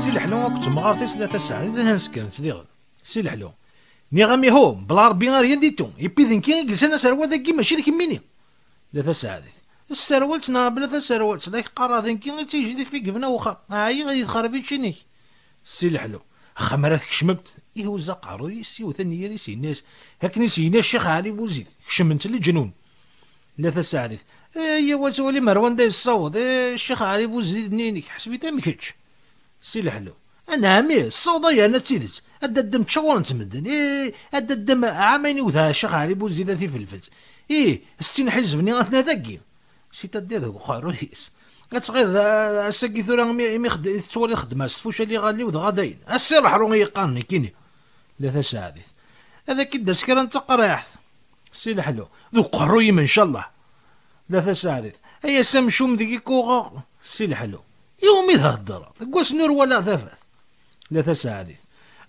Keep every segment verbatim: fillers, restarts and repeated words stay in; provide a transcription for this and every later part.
Si Leḥlu akked temɣart-is Lata Saɛdit d hanskren-tt diɣen. Si Leḥlu: Nniɣ-am ihu, bla Ṛebbi ar rien du tout, et puis d nekki i yelsan aserwal dagi, mačči d kemmini. Lata Saɛdit: Sserwalt neɣ bla taserwalt, la k-qqareɣ d nekki i d tijdit i yebna wexxam, ɛyiɣ di txerbict-inek. Si Leḥlu: Axxam ara tkecmemt? Ihuzz aqerruy-is, iwet anyir-is, yenna-yas akken i s-yenna Ccix Ɛli Buzid, kecmen-t leǧnun. Lata Saɛdit: Ayaw ad twalim ar wanda yessaweḍ, eh, Ccix Ɛli Buzid-nni-inek, ḥseb-it am kečč. Si Leḥlu: Anɛam ih, ssaweḍ ay yerna d tidet, ad d-addem ččuren-tt medden, ih, ad d-addem ɛamayen iwet Ccix Ɛli Buzid a tifelfelt, ih, settin ḥizb-nni atna dagi. C'est-à-dire deg uqerruy-is. Ad tɣiḍ, a-, ass-agi tura imi, imi xed-, i tettwaliḍ xeddmeɣ s tfucal iɣalli-w dɣa dayen. A si Leḥlu i yi-qqaren nekkini. Lata Saɛdit: Ad ak-id-tas kra n taqriḥt. Si Leḥlu: D uqerruy-im ncallah. Lata Saɛdit: Ay ass amcum deg i kuɣeɣ. Si Leḥlu: Iwumi theddreḍ? Deg wass-nni ur walaɣ tafat. Lata Saɛdit: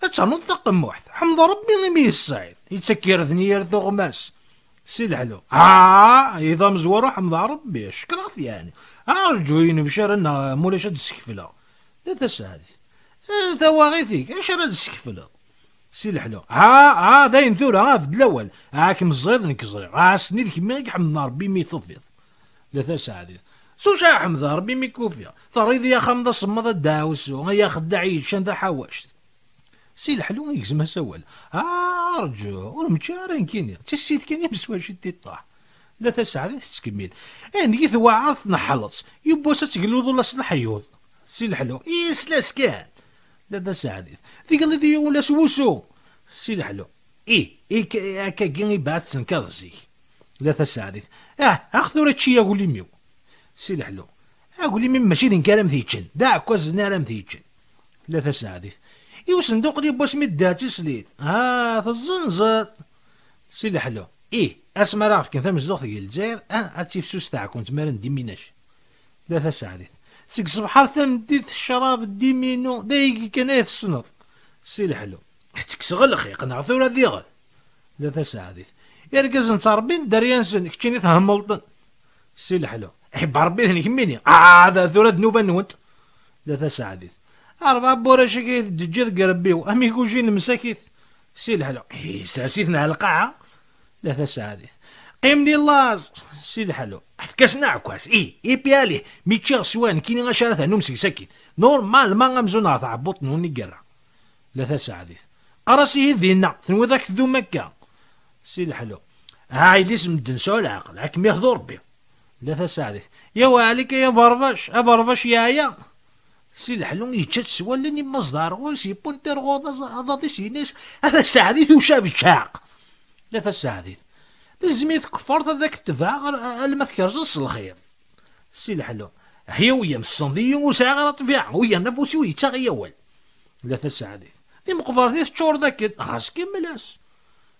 Ad ternuḍ taqemmuḥt, ḥmed Ṛebbi imi yesseɛid, yettak irden i yir tuɣmas. Si Leḥlu: Aa, iḍ amezwaru ḥmed Ṛebbi, cekkreɣ-t yeɛni. Arǧu, yenbec ara nneɣ, mulac ad d-skefleɣ. Lata Saɛdit: Eh, tawaɣit-ik, acu ara d-skefleḍ? Si Leḥlu: Aa, aa, dayen tura, a beddel awal. Aa, kemm ẓriḍ, nekk ẓriɣ. Aa, ass-nni d kemmi i iḥemmden Ṛebbi imi tufiḍ. Lata Saɛdit: S ucaḥ ḥemdeɣ Ṛebbi imi k-ufiɣ. Terriḍ-iyi axxam d asemmaḍ a ddaɛwessu, ay axeddaɛ i yeččan taḥawact. Si Leḥlu igzem-as awal: Aa, rǧu, ur mečči ara nekkini, d tissit kan i m-swaci tiṭṭaḥ. Lata Saɛdit tettkemmil: Anda i twaɛaḍ tneḥḥleḍ, yiwwas ad tegluḍ ula s leḥyuḍ. Si Leḥlu: Isla-s kan. Lata Saɛdit: Tegleḍ-iyi ula s wusu. Si Leḥlu: Ih, ik-, akkagi i bɛed tenkareḍ zik. Lata Saɛdit: Ah, ax tura čči aglim-iw. Si Leḥlu: Aglim-im mačči d nekk ara m-t-yeččen, d aɛekkaz-nni ara m-t-yeččen. Lata Saɛdit: I usenduq n yiwwas mi d-tesliḍ? Ha, teẓẓenzeḍ. Si Leḥlu: Ih, asmi ara ɣ-fken tamezduɣt deg Lezzayer, ah, ad tifsus taɛkunt mi ara ndiminac. Lata Saɛdit: Seg ṣṣbeḥ ar tameddit ccrab d diminu, d ayagi kan ay tessneḍ. Si Leḥlu: Ttekkseɣ lxiq neɣ tura diɣen? Lata Saɛdit: Irgazen ttṛebbin dderya-nsen, keččini themmleḍ-ten. Si Leḥlu: Iḥibba Ṛebbi d nekemmini. Ah, da tura d nnuba-nwent. Lata Saɛdit: Ṛebɛa n wurrac-agi i d-teǧǧiḍ deg irebbi-w, am iguji n msakit. Si Leḥlu: Ih, sers-iten ar lqaɛa. Lata Saɛdit: Qqim di laẓ. Si Leḥlu: Efk-asen aɛekkaz. Ih, ipi allez, mi ččiɣ swiɣ nekkini acu ara ternum seg-s akkin. Normalement amzun ɣer tɛebbuḍt-nwen i yerra. Lata Saɛdit: Qqar-as ihi dinna, tenwiḍ ad k-tdum akka? Si Leḥlu: Ah, yelli-s medden sɛu leɛqel, ad kem-ihdu Ṛebbi. Lata Saɛdit: Yaw ɛalik ay aberbac, aberbac yeɛya. Si Leḥlu yečča-tt s wallen, immeẓḍeɛ ar ɣur-s, yewwinṭir ɣur-s aḍad-is, yenna-yas: A Tasaɛdit ucabeččaq! Lata Saɛdit: Telzem-iyi tkeffart ad ak-tebɛeɣ ar-, alma tkerzeḍ s lxiḍ. Si Leḥlu: Hya wiyya, messneḍ-iyi, ur sɛiɣ ara ṭṭbiɛa, u yerna afus-iw yettaɣ-iyi awal. Lata Saɛdit: D imeqbert i teččureḍ akken, ɣas kemmel-as.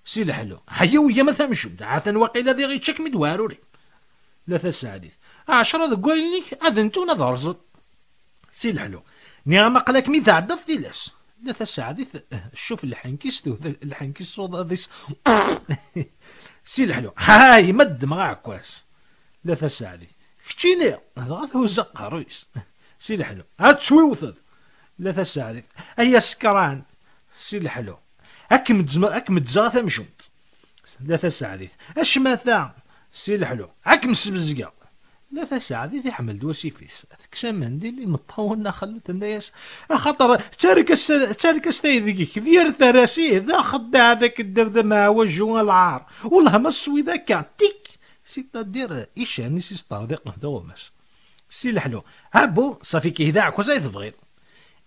Si Leḥlu: Hya wiyya ma tamcumt, ha-t-an waqila diɣ yečča-kem-id weɛruri. Lata Saɛdit: Ɛecra deg wallen-ik ad ntun ad rẓen. Si Leḥlu: Nniɣ-am aql-ak mi tɛeddaḍ tilas. Lata Saɛdit: Cuf lḥenk-is, tewwet lḥenk-is s uḍad-is. Si Leḥlu: Hay, ma ddmeɣ aɛekkaz. Lata Saɛdit: Keččini! Dɣa thuzz aqerruy-is. Si Leḥlu: Ad tettwiwteḍ! Lata Saɛdit: Ay asekran! Si Leḥlu: Ad kem-ddzeɣ, ad kem-ddzeɣ a tamcumt. Lata Saɛdit: Acmata! Si Leḥlu: Ad kem-smezgeɣ! Lata Saɛdit iḥmel-d wasif-is, tekkes amendil imeṭṭawen n axelluṭ, tenna-yas: Axaṭer d tarkast, d tarkast ay deg-k, d yir tarasi, d axeddaɛ, d akeddab, d amɛawaju, a lɛar. Wellah ma teswiḍ akka, tik! C'est-à-dire, icern-is isṭerḍiqen d aɣumas. Si Leḥlu: Abbu, ṣafi kihi d aɛekkaz ay tebɣiḍ.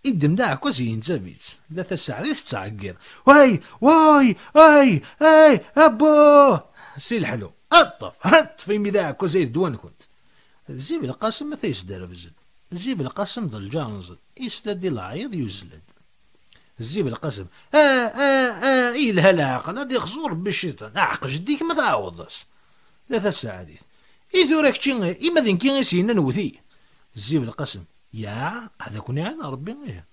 Iddem d aɛekkaz yentab-itt. Lata Saɛdit tettɛeggiḍ: Way, way, ay, ay, abbu! Si Leḥlu: Ṭṭef, ṭṭef, imi d aɛekkaz ay d ddwa-nkent. D Zi Belqasem ata yesderbzen. Zi Belqasem d lǧar-nsen. Yesla-d i leɛyiḍ, yuzzel-d. Zi Belqasem: A, a, a, yelha leɛqel, ad ixẓu Rebbi cciṭan. Aɛeq jeddi-k ma tɛawdeḍ-as. Lata Saɛdit: I tura kečči, ima d nekki i s-yennan wet-iyi. Zi Belqasem: Ya, ad akun-iɛin Rebbi, ihi.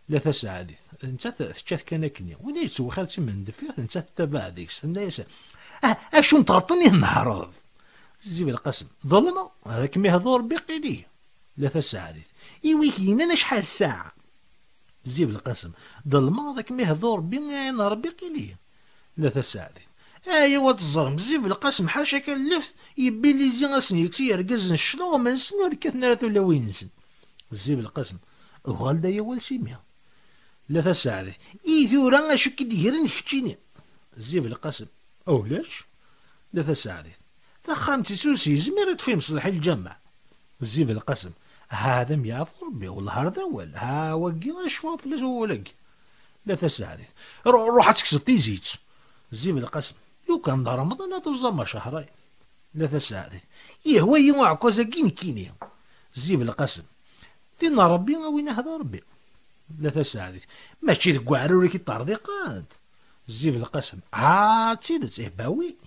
Lata Saɛdit: Nettat tečča-t kan akkenni. Win i yettwexxir d timendeffirt, nettat tettabaɛ deg-s, tenna-yas: A, acu n tɣeṭṭen i tnehreḍ? Zi Belqasem: Ḍelmeɣ, ad kem-ihdu Rebbi, qili. Lata Saɛdit: I wi k-yennan acḥal ssaɛa? Zib Lqasem, ḍelmeɣ ad kem-ihdu Rebbi, ayen Rebbi qili. La Tasaɛdit, aya wa teẓrem, Zib Lqasem, ḥaca kan left, yebbi lizi asen-yekkes i yergazen cclaɣem-nsen ur kkaten ara tulawin-nsen. Zib Lqasem, uɣal-d ay awal s imi. La Tasaɛdit, i tura acu k-id-gren keččini? Zib Lqasem, ulac. La Tasaɛdit, taxxamt-is ur s-yezmir ad tefhem ṣṣleḥ i lǧameɛ. Zib Lqasem, ha d am yeɛfu Rebbi, wellah ar d awal, ha wagi ad cfuɣ fell-as wawal-agi. La Tasaɛdit, ru- ruḥ ad tekkseḍ tizit. Zib Lqasem, lukan d Remḍan ad tuẓam a Cahrayen. La Tasaɛdit, yehwa-yi uɛekkaz-agi nekkini. Zib Lqasem, tin n Rebbi a win ahda Rebbi. La Tasaɛdit, mačči deg uɛrur i k-id-terḍiqent. Zib Lqasem, ha d tidet, eh bawi.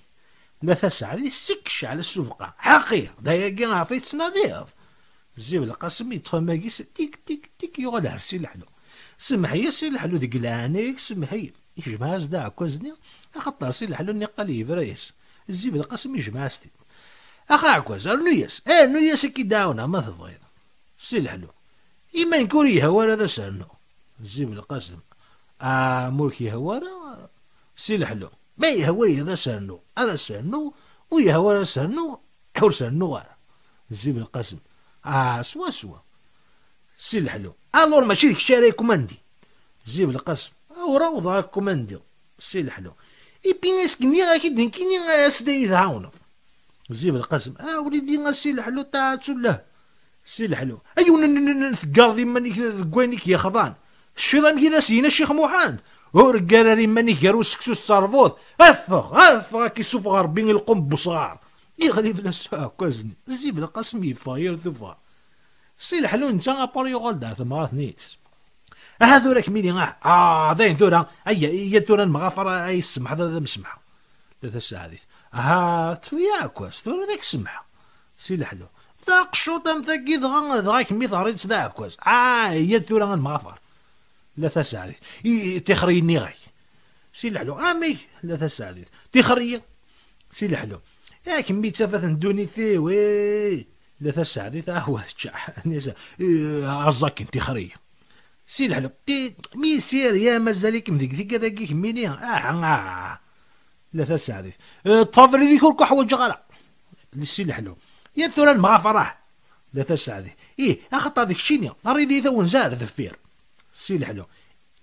La Tasaɛdit, ssekc ɛla ssubqa, ḥaqi, d ayagi ɣef i tettnadiḍ. Zib Lqasem yeṭṭef amag-is, tik, tik, tik, yuɣal ar Si Leḥlu. Semmeḥ-iyi a Si Leḥlu, deg leɛnaya-k, semmeḥ-iyi. Ijmeɛ-as-d aɛekkaz-nni, axaṭer Si Leḥlu niqal yebra-yas. Zib Lqasem ijmeɛ-as-t-id. Ax aɛekkaz, rnu-yas, eh, rnu-yas ad k-id-ɛawneɣ ma tebɣiḍ. Si Leḥlu, iman-ik ur yehwa ara ad as-rnuɣ. Zib Lqasem, ah, ma ur k-yehwa ara, Si Leḥlu, ma yehwa-yi ad as-rnuɣ, ad as-rnuɣ, ur yehwa ara ad as-rnuɣ, ur s-rennuɣ ara. Zib Lqasem, ah, swaswa. Si Leḥlu, alors mačči d kečč ara ikumandi. Zib Lqasem, ah, ur awḍeɣ ad kumandiɣ. Si Leḥlu, ipi as-k-nniɣ ak-id nekkini as-d ad yi-tɛawneḍ. Zib Lqasem, ah, wlidi a Si Leḥlu, ṭaɛat ullah. Si Leḥlu, ay wen-, n-, n-, n-, teggareḍ iman-ik deg wayen i k-yexḍan. Tecfiḍ amek i d as-yenna Ccix Muḥend? Ur ggar ara iman-ik gar useksu d terbut. Ffeɣ, ffeɣ, ad k-issufeɣ Rebbi i lqum n wesɣar. Iɣli fell-as uɛekkaz-nni. Zib Lqasem yeffeɣ yir tuffɣa. Si Leḥlu netta apar yuɣal-d ar temɣart-nni-s. Aha tura kemmini, ah, ah, dayen tura, ayya, iyya tura nemɣafar, ay ssemḥeḍ ad am-semḥeɣ. La Tasaɛdit, aha, ṭṭef-iyi aɛekkaz, tura ad ak-semḥeɣ. Si Leḥlu, taqcuṭ am tagi dɣa, dɣa kemmi terriḍ-tt d aɛekkaz. Ah, iyya tura ad nemɣafar. La Tasaɛdit, i, tixer-iyi nniɣ-ak. Si Leḥlu, amek? La Tasaɛdit, tixer-iyi. Si Leḥlu, a kemmi d tafat n ddunit-iw, eh. La Tasaɛdit, ah, wa teččeḥ. Aẓ akken, tixer-iyi. Si Leḥlu, ti, mi sirya mazal-ikem deg tigad-agi kemmini? Aha, aha. La Tasaɛdit, eh, ṭṭef abrid-ik ur k-ḥwaǧeɣ ara. Si Leḥlu, ya tura nemɣafar ah. La Tasaɛdit, ih, axaṭer d keččini, terriḍ-iyi tawenza ar deffir. Si Leḥlu,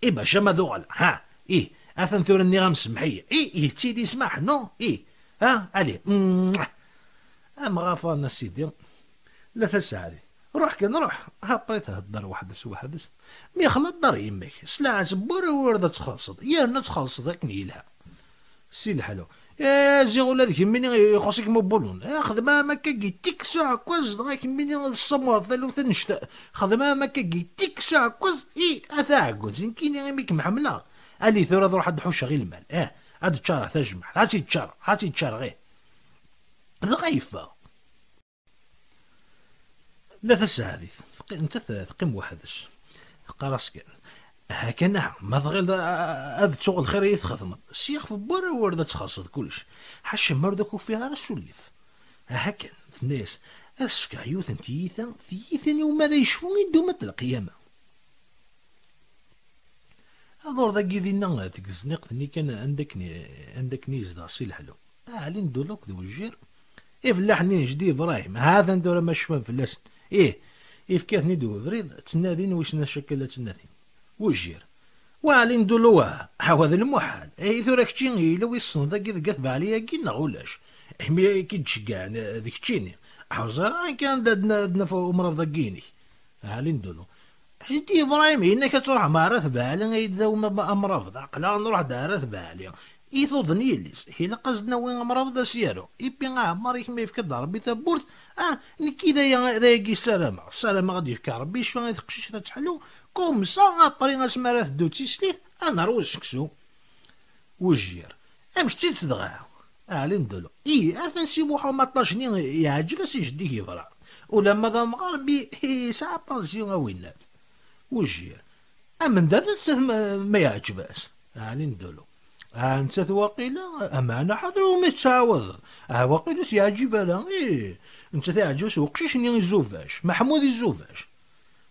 i bac ama d uɣal, ha, ih, atan tura nniɣ-am semmeḥ-iyi, ih, yettili smaḥ, no, ih, ha, allez, mwah. Amɣafar n a sidi, la Tasaɛdit, ruḥ kan ruḥ, après thedder weḥd-s weḥd-s, mi xla dder yemma-k, s lɛezb ur ur d ad txellṣeḍ, yerna ad txellṣeḍ akken yelha. Si Leḥlu, eh, ziɣ ula d kemmini ixuṣ-ikem ubulun, eh, xdem-am akkagi tiksu ɛekkaz, dɣa kemmini tṣammureḍ taluft annect-a, xdem-am akkagi tiksu ɛekkaz, i, a taɛeggunt, nekkini imi kem-ḥemmleɣ, ali tura ad ruḥ ad d-ḥucceɣ i lmal, eh, ad d-ččareɣ tajmaɛt, ad tt-id-ččareɣ, ad tt-id-ččareɣ, ih. Dɣa yeffeɣ. La Tasaɛdit, teqqi-, nettat teqqim weḥd-s. Teqqar-as kan, "Aha kan, aha, ma tɣileḍ a-, a-, ad ttuɣ lxir i txedmeḍ, s yixef n wara ur d ad txellṣeḍ kullec. Ḥaca ma ur d ak-ufiɣ ara s ullif." "Aha kan," tenna-yas, "ad s-fkeɣ yiwet n tyita, tyita-nni umi ara yecfu i dduma n lqiyama." Aḍur dagi dinna deg tezniqt-nni kan anda akken, anda akken yezdeɣ Si Leḥlu. Ɛli n Duluk d Wejjir, ifellaḥen-nni n Jeddi Ibrahim, ha-ten tura ma cfan fell-asen. Ih, ifka-ten-id ubrid, ttnadin wissen acu akka la ttnadin. Wejjir. Wa Ɛli n Dulu, wah, awa d lmuḥal. Ihi tura kečči yella wi tessneḍ dagi deg At Baɛli-agi neɣ ulac? Imi i k-id-ceggɛen, eh, d keččini. Ur ẓriɣ amek ara d-, ad n-, ad naf umrabeḍ-agi-inek. Ɛli n Dulu. Jeddi Ibrahim, yenna-k ad truḥem ar At Baɛli, ay d amrabeḍ. Aql-aɣ nruḥ-d ar At Baɛli. I tuḍen yelli-s, ilaq ad s-d-nawi amrabeḍ ad s-yaru. Ipi aɛemmer-ik ma yefka-d Rebbi tawwurt, ah, nekki d aya, d ayagi ssarameɣ. Ssarameɣ ad d-yefk Rebbi ccfa i teqcict ad teḥlu, kumsa après asmi ara teddu d tislit, ad neṛwu seksu. Wejjir. Amek-tt-id dɣa? Ɛli n Dulu. Ih, atan Si Muḥ Umaṭṭac-nni yeɛǧeb-as i jeddi-k Ibrahim. Ulamma d amɣar, mbi yesɛa pansyu a winnat. Wejjir. Amendeṛ nettat ma, ma yeɛǧeb-as. Ɛli n Dulu. Ah, nettat waqila, ameɛna ḥader umi tettɛawadeḍ. Ah, waqila ur s-yeɛǧib ara. Ih, nettat yeɛǧeb-as uqcic-nni Izubac, Meḥmud Izubac.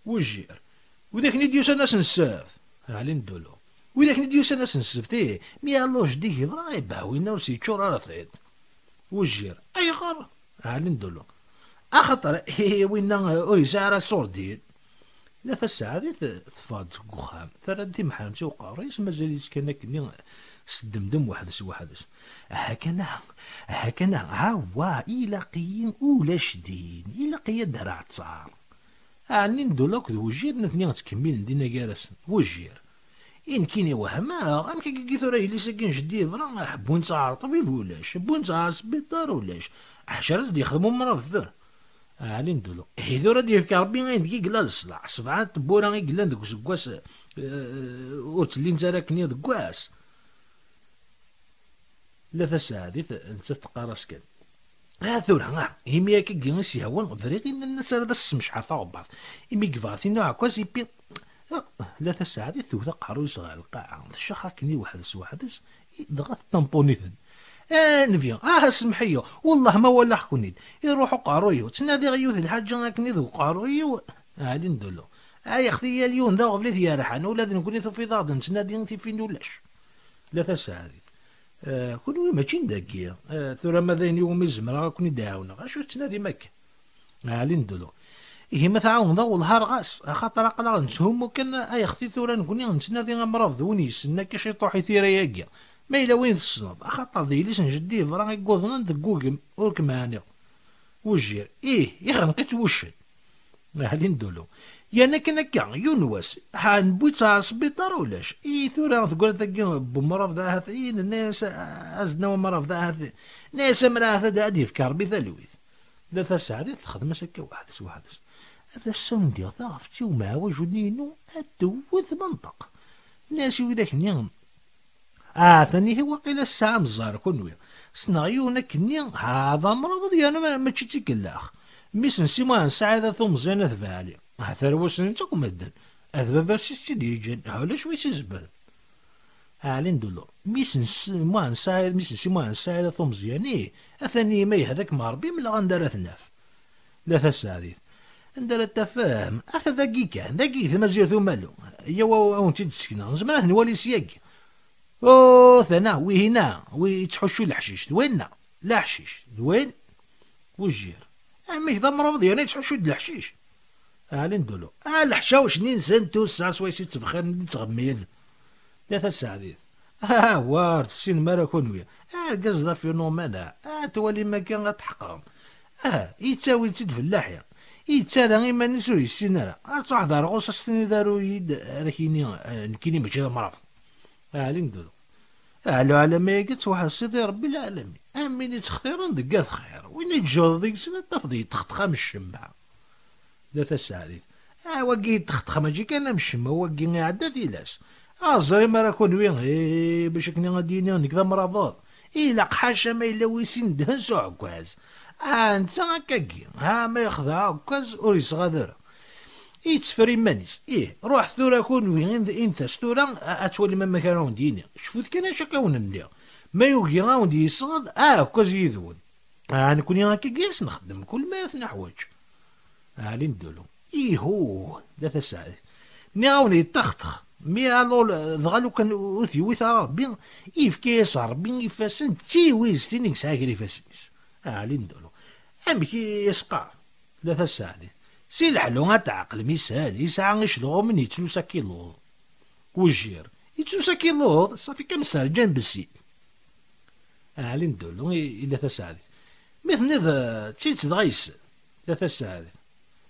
Wejjir. Widak-nni d-yusan ass n ssebt, Ɛli n Dulu. Widak-nni d-yusan ass n ssebt, ih, mi alluj d-igi bra, ibah winna ur s-yeččur ara tiṭ. Wejjir, ayɣer? Ɛli n Dulu. Axaṭer, ih, winna ur yesɛi ara ṣurdin. La Taseɛdit teffeɣ-d seg uxxam, terra-d timeḥremt i uqerruy-is, mazal-itt kan akkenni s ddemdem weḥd-s weḥd-s. Hakana, hakana, awa, ilaq-iyi ulac din, ilaq-iyi ad d-rreɣ ttaṛ. Ɛni n Dulu akked Wejjir nutni ttkemmilen dinna gar-asen. Wejjir. I nekkini wehmeɣ, amek akka tura yelli-s-agi n jeddi yebra, ah, wwin-tt ɣer ṭṭbib ulac, wwin-tt ɣer sbiṭar ulac, aḥaca ara s-d-yexdem umrabeḍ. Ɛli n Dulu. Ihi tura ad d-yefk Ṛebbi ayen deg i yella leṣlaḥ, sebɛa n tewwura i yellan deg useggas, eh, ur ttellint ara akkenni deg wass. La Taseɛdit, nettat teqqar-as kan. Ah, tura, ah, imi akka i s-yehwa, briɣ i nnan-as ara d as-semceḥeɣ taɣebbaṭ. Imi yebɣa tin uɛekkaz, ipi. Ah, La Taseɛdit tewwet aqerruy-is ɣer lqaɛa, teccex akken i weḥd-s weḥd-s, i, dɣa tettampunit-d. Ah, Nnbi, ah, semḥ-iyi, wellah ma walaɣ-ken-id. Iruḥ uqerruy-iw, ttnadiɣ yiwet lḥaǧa akken i deg uqerruy-iw. Ɛli n Dulu. Ay, axti yal yiwen d aɣbel i t-yerḥan, ula d nekkni tufiḍ-aɣ-d nettnadi tifin ulac. La Taseɛdit. Eh, kunwi mačči n dagi. Eh, tura ma d ayen iwumi zemreɣ ad ken-id-ɛawneɣ. Acu tettnadim akka? Ɛli n Dulu. Ihi ma tɛawneḍ-aɣ wellah rɣas, axaṭer aql-aɣ netthummu kan, ay axti tura nekkni nettnadi amrabeḍ d win yessnen akka ciṭuḥ i tira-agi. Ma yella win tessneḍ, axaṭer d yelli-s n jeddi yebra i yuḍnen deg wugem, ur kem-ɛniɣ. Wejjir. Ih, ixneq-itt wuccen. Ɛli n Dulu. Yerna kan akka, yiwen wass, ha, newwi-tt ɣer sbiṭar ulac. I tura teggra tagi n umrabeḍ ahat, i nenna-yas, a-, azen-aw umrabeḍ ahat, nenna-yas ammer ahat ad, ad yefk Ṛebbi talwit. La Taseɛdit texdem-as akka weḥd-s, weḥd-s. Ad as-awen-d-iɣ taɣeft i umɛawaj-nni-inu, ad tewwet menṭeq. Nenna-yas i widak-nni, Ahat anihi waqila tesɛam ẓẓher kunwi. Ssneɣ yiwen akkenni, ha, d amrabeḍ yerna ma-, mačči d tikellax. Mmi-s n Si Muḥend Saɛid At Umeẓyan At Baɛli. Ha, tarwa ssnen-tt akk medden. Ad baba-s i s-tt-id-yeǧǧan, ha, ulac wi s-izemren. Ɛli n Dulu. Mmi-s n Si Muḥend Saɛid, mmi-s n Si Muḥend Saɛid At Umeẓyan, ih, atan yima yehda-k Ṛebbi, mleɣ anda ara t-naf. La Taseɛdit. Anda ara t-tafem? Ata dagi kan, dagi di Tmazirt Umalu. Yyaw a-, a wen-tt-id-ssekneɣ. Nezmer ad t-nwali syagi. Oh, tana, wihina, wi yettḥuccu leḥcic, d winna. Leḥcic, d win. Wejjir. Amek d amrabeḍ yerna yettḥuccu-d leḥcic? Ɛli n Dulu. Ah, leḥcawec-nni-nsen tusa swayes i ttbexxiren i d-ttɣemmid. La Taseɛdit. Ah, war, tessinem ara kunwi. Argaz d afinumana. Ah, twalim akka ad tḥeqrem. Ah, yettawi-tt-id fellaḥi. Yettarra iman-is ur yessin ara. Ad truḥ d ar ɣur-s ad s-tiniḍ aru-yi-d, ad ak-yini, eh, nekkini mačči d amrabeḍ. Ɛli n Dulu. Ɛlu ɛlami-agi ttwaḥ Sidi Ṛebbi lɛalamin. Am win ittextiren deg at xir. Win i tjerrdeḍ deg-sen ad tafeḍ yettextex am ccemma. La Taseɛdit. Ah, wagi yettextex mačči kan am ccemma, wagi iɛedda tilas. Ah, ẓrim ara kunwi, eh, bac akken ad d-yini nekk d amrabeḍ. Ilaq ḥaca ma yella wi sin ddhen s uɛekkaz. Ah, netta akkagi. Ha, ma yexdeɛ aɛekkaz ur yesɣad ara. Yetteffer iman-is. Ih, ruḥ tura kunwi, in-, init-as tura, a-, ad twalim amek ara awen-d-yini. Cfut kan acu akka awen-nniɣ. Ma yugi ad awen-d-yesɣed, aɛekkaz yid-wen. Ah, nekkni akka gis nexdem, kul ma ad t-neḥwaǧ. Ɛli n Dulu. Ihu, la Taseɛdit. Nniɣ-awen yeṭṭexṭex. Mi alol, dɣa lukan ur t-yewwit ara Ṛebbi, yefka-yas Ṛebbi ifassen d tiwiztin i yesɛa gar ifassen-is. Ɛli n Dulu. Amek i as-qqar? La Taseɛdit. Si Leḥlu ad tɛeqlem ishal, yesɛa icelɣumen yettlus akiluḍ. Wejjir. Yettlus akiluḍ, ṣafi kan mserǧan bessi. Ɛli n Dulu, i, i la Taseɛdit. Mi tenniḍ, eh, d tidet dɣa yessen. La Taseɛdit.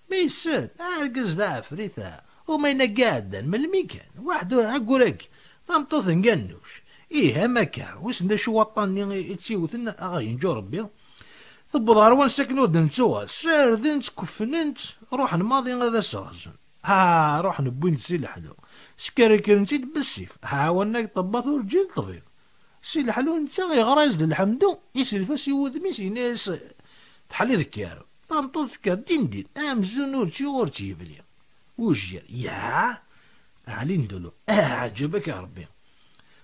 Ma yessen, argaz d aɛefrit-a. Uma yenna-k iɛeddan, melmi kan, waḥed aggur-agi, tameṭṭut n Gannuc. Ih, am akka, wissen d acu waṭṭan-nni i, i tt-iwten, a ɣ-yenǧu Ṛebbi. Tewweḍ ɣer wansa akken ur d-nettuɣal, ssarden-tt, keffnen-tt, ruḥen maḍi ad as-ɣzen. Ha, ruḥen wwin-d Si Leḥlu. Skerkren-tt-id bessif. Ha, wanag ṭebbat ur ǧǧin ṭṭbib. Si Leḥlu netta iɣra-yas-d lḥemdu, iself-as i wudem-is, yenna-yas, teḥliḍ kker. Tameṭṭut tekker din din, amzun ur tt-yuɣ ur tt-yebli. Wejjir, ya! Ɛli n Dulu, ah, ɛǧeb-ak a Ṛebbi.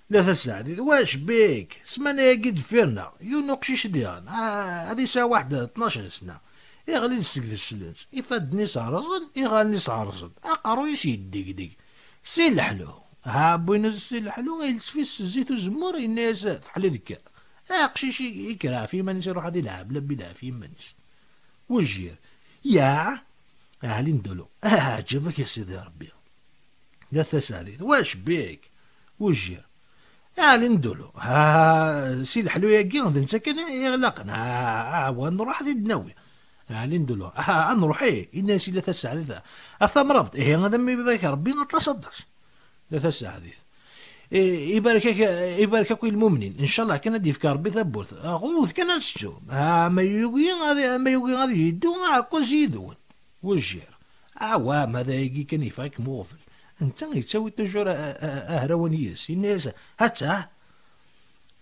La Taseɛdit, wac bik? Ssmana-agi deffir-neɣ, yiwen uqcic diɣen, ah, ad yesɛu waḥed tnac sna. Iɣli-d seg tsellet, ifadden-is rrẓen, iɣallen-is rrẓen, aqerruy-is yeddegdeg. Si Leḥlu, ha wwin-as Si Leḥlu, ilsef-it s zzit uzemmur, yenna-yas: "Teḥliḍ kker." Aqcic i-, ikreh ɣef yiman-is, iruḥ ad ilɛeb, labbi ilɛeb ɣef yiman-is. Wejjir, ya Ɛli n Dulu, aɛǧeb-ak a Sidi Ṛebbi. D at Taseɛdit, wac bik? Wejjir. Ɛli n Dulu, ha, Si Leḥlu-agi, d netta kan i ɣlaqen. Ha, ha, wa nruḥ ad t-id-nawi. Ɛli n Dulu, ha, ad nruḥ, ih, yenna-yas i la Taseɛdit, a tamrabt, ihi ad am-ibarek Ṛebbi aṭas, aṭas. La Taseɛdit. I-, ibarek-ak, ibarek akk i lmumnin. Ncallah kan ad d-yefk Ṛebbi tawwurt. Ɣuwet kan ad tettum. Ha, ma yugi ad, ma yugi ad yeddu, aɛekkaz yid-wen. Wejjir. Awam, ad ayagi kan yeffeɣ-ikem uɣbel. Netta yettawi toujours a-, a-, a-, ahrawan yid-s. Yenna-yas: "Hatta,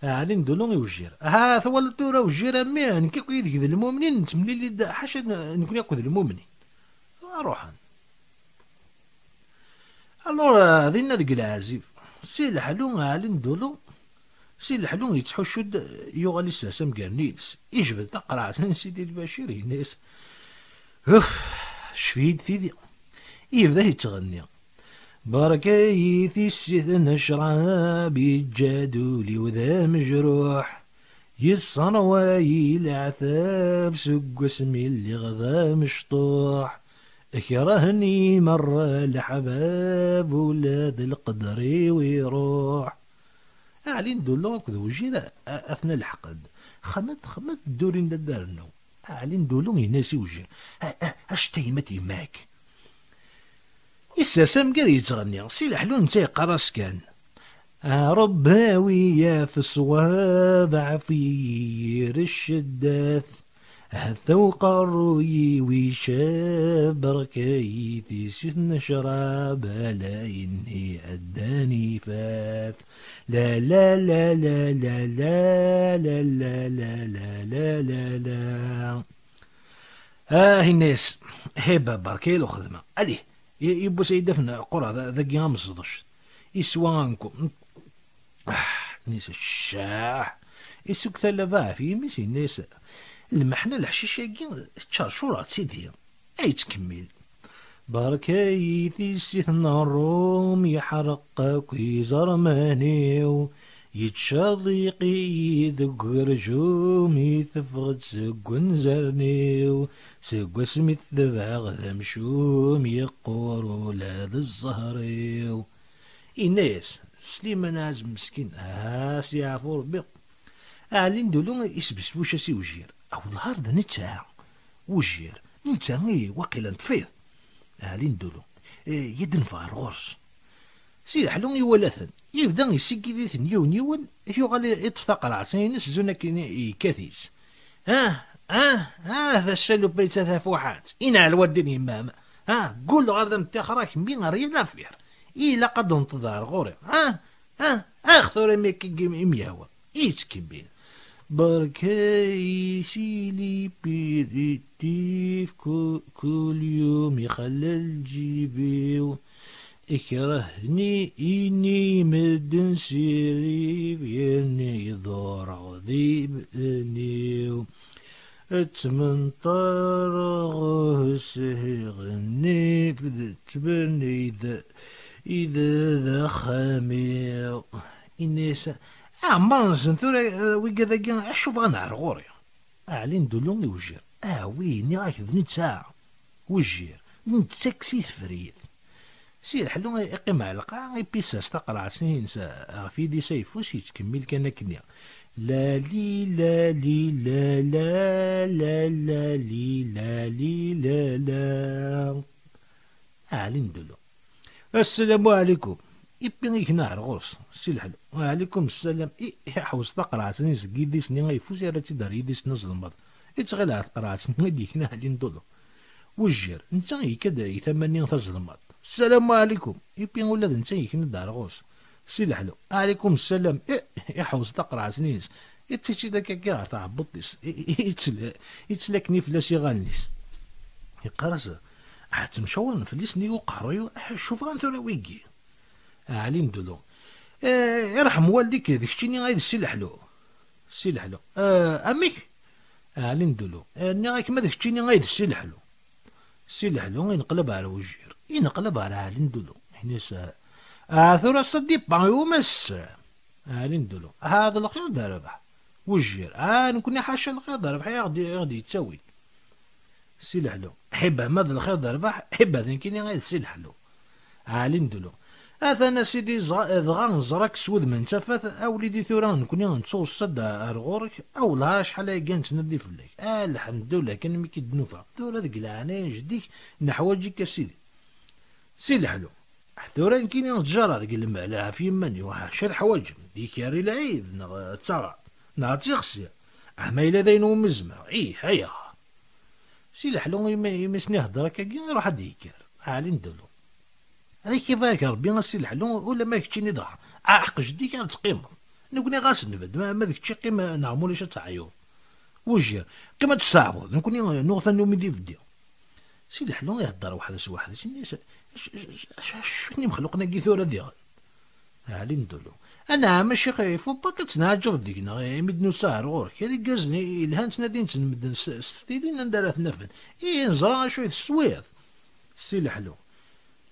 Ɛli n Dulu i Wejjir. Ha, twalaḍ tura Wejjir a mmi, nekk akk yid-k d lmumnin, nettemlili-d ḥaca n-, nekni akk d lmumnin." Ruḥen. Alors, euh, dinna deg Leɛzib, Si Leḥlu, Ɛli n Dulu, Si Leḥlu yettḥuccu-d, yuɣal isers amgerni-ines, ijbed taqerɛet n Sidi Lbacir, yenna-yas: "Uf, cfi-yi-d tidi." Yebda yettɣenni: "Berka-yi tissit n ccrab, yeǧǧa-d ul-iw d amejruḥ. Yesserway-iyi leɛtab seg wasmi lliɣ d amecṭuḥ. Keṛhen-iyi merra leḥbab, ula d lqedr-iw iruḥ." Ɛli n Dulu akked Wejjir a-, a-, atna leḥqen. Xmed, xmed, ddurin la d-rennu. Ɛli n Dulu yenna-yas i Wejjir: "A, a, acetayem at yemma-k." Isers amger yettɣenni, Si Leḥlu netta yeqqar-as kan: "A Ṛebbi awi-yi ɣef ṣṣwab, ɛfu-yi yir cceddat. Hata uqerruy-iw icab, berka-yi tissit n ccrab, ala yenni ɛeddan ifat. La la la la la la la la la la la la la." Ah, yenna-yas: "Heba, berka-yi lxedma. Alih, y-, yiwwas ad yi-d-afen qura da-, dagi am ẓḍect. Iswa anku." Ah, yenna-yas: "Ccah." Isuk talaba ɣef yimi-s, yenna-yas: "Lmeḥna leḥcic-agi teččercur-aɣ-tt-id." Ay yettkemmil: "Berka-yi tissit n ṛṛum, yeḥreq akk iẓerman-iw. Yettcerriq-iyi deg ugerjum, iteffeɣ-d seg wanzaren-iw. Seg wasmi t-tebɛeɣ d amcum, yeqqur ula d zzher-iw." Yenna-yas Sliman Ɛazem meskin: "Ah, s yeɛfu Ṛebbi." Ɛli n Dulu isbesbuc-as i Wejjir: "Awḍ ɣer d netta." Wejjir: "Netta i waqila n tfiḍ." Ɛli n Dulu: "Eh, ya d-neffeɣ ar ɣur-s." Si Leḥlu iwala-ten, yebda yessigid-iten yiwen yiwen, yuɣal iṭṭef taqerɛet-ines zun akken yekkat-is. "Ah, ah, ah, d asalup ay d tafuḥant, inɛel waddin yemma-m. Ah, ggul ɣer da mettixer-ak, mi rien à faire. Ilaq ad d-tenṭeḍ ar ɣur-i. Ah, ah, ax tura mi akka i m-, i m-yehwa." Yettkemmil: "Berka-yi si lipiritif, ku-, kul yum ixella lǧib-iw. Ikreh-ni ini medden s rrif, yerna iḍureɣ di medden-iw. Ttmenṭareɣ s hiɣ nnif, d ttbernid i d, d axxam-iw." Ini-as: "Ɛmer-nsen tura, eh, wigad-agi, acu bɣan ar ɣur-i?" Ɛli n Dulu i Wejjir: "Ah, wi nniɣ-ak d netta." Wejjir: "Nettak si tefrit." Si Leḥlu iqqim ar lqaɛa, ippis-as taqerɛet-nni-ines ɣef yidis ayeffus, yettkemmil kan akkenni: "Lali, lali, lala, lali, lali, lala." Ɛli n Dulu: "Assalamu ɛlikum." Ippi ikna ar ɣur-s Si Leḥlu: "Ɛlikum ssalam." I, iḥewṣ taqerɛet-nni seg yidis-nni ayeffus, yerra-tt-id ar yidis-nni azelmaḍ. Ittɣil ɣer tqerɛet-nni i d-yekna Ɛli n Dulu. Wejjir, netta yekka-d i tama-nni tazelmaḍt: "Ssalamu ɛlikum." Ippi ula d netta yekna-d ar ɣur-s Si Leḥlu: "Ɛlikum ssalam." I, iḥewṣ taqerɛet-nni-ines, iṭṭef-itt-id akka ɣer tɛebbuḍt-is, i, i, ittel-, ittlakken fell-as iɣallen-is. Yeqqar-as: "Ah, ttemcawren fell-i s nnig uqerruy-iw, ah, cufeɣ-an tura wigi." Ɛli n Dulu: "Eh, irḥem waldik, d keččini ay d Si Leḥlu." Si Leḥlu: "Eh, amek?" Ɛli n Dulu. Eh, nniɣ-ak ma d keččini ay d Si Leḥlu. Si Leḥlu ineqlab ɣer Wejjir, ineqlab ɣer Ɛli n Dulu. Ini-as, ah, tura ça dépend iwumi s-, Ɛli n Dulu. Ah, d lxir d rrbeḥ. Wejjir. Ah, nekkni ḥaca lxir d rrbeḥ i ɣ-d-, i ɣ-d-yettawin. Si Leḥlu. Ḥibba ma d lxir d rrbeḥ, ḥibba d nekkini ay d Si Leḥlu. Ɛli n Dulu. Atan a sidi, dɣa neẓra-k s wudem n tafat, a wlidi tura nekkni nettuɣ-d ar ɣur-k, awelleh acḥal aya nettnadi fell-ak. Ah, lḥemdullah kan mi k-id-nufa. Tura deg leɛnaya n jeddi-k neḥwaǧ-ik a sidi. Si Leḥlu. Tura nekkini ttjareɣ deg lmal ɣef yiman-iw, acu ad ḥwaǧem? D ikerri lɛid, neɣ d taɣaṭ, neɣ d tixsi? Ah, ma yella d ayen umi zemreɣ, ih, ayɣer? Si Leḥlu imi, imi s-ihedder akkagi, iruḥ ad d-yekker. Ɛli n Dulu. Ad ak-ibarek Rebbi a Si Leḥlu, ulamma keččini dɣa. Aḥeq jeddi-k ara teqqimeḍ. Nekkni ɣas nbedd, ma, ma d kečč iqqim, neɣ ma ulac ad teɛyuḍ. Wejjir, qqim ad testeɛfuḍ, nekkni nuɣ tannumi d ibeddi. Si Leḥlu ihedder weḥd-s weḥd-s, ini-as, "Acu n imexluqen-agi tura diɣen?" Ɛli n Dulu. Anɛam a ccix, il faut pas ad tenɛaǧeḍ deg-neɣ, imi d-nusa ar ɣur-k. Irgazen i-, yelhan ttnadin-ten medden s, s teftilin anda ara ten-afen. Ih, neẓra acu i teswiḍ. Si Leḥlu.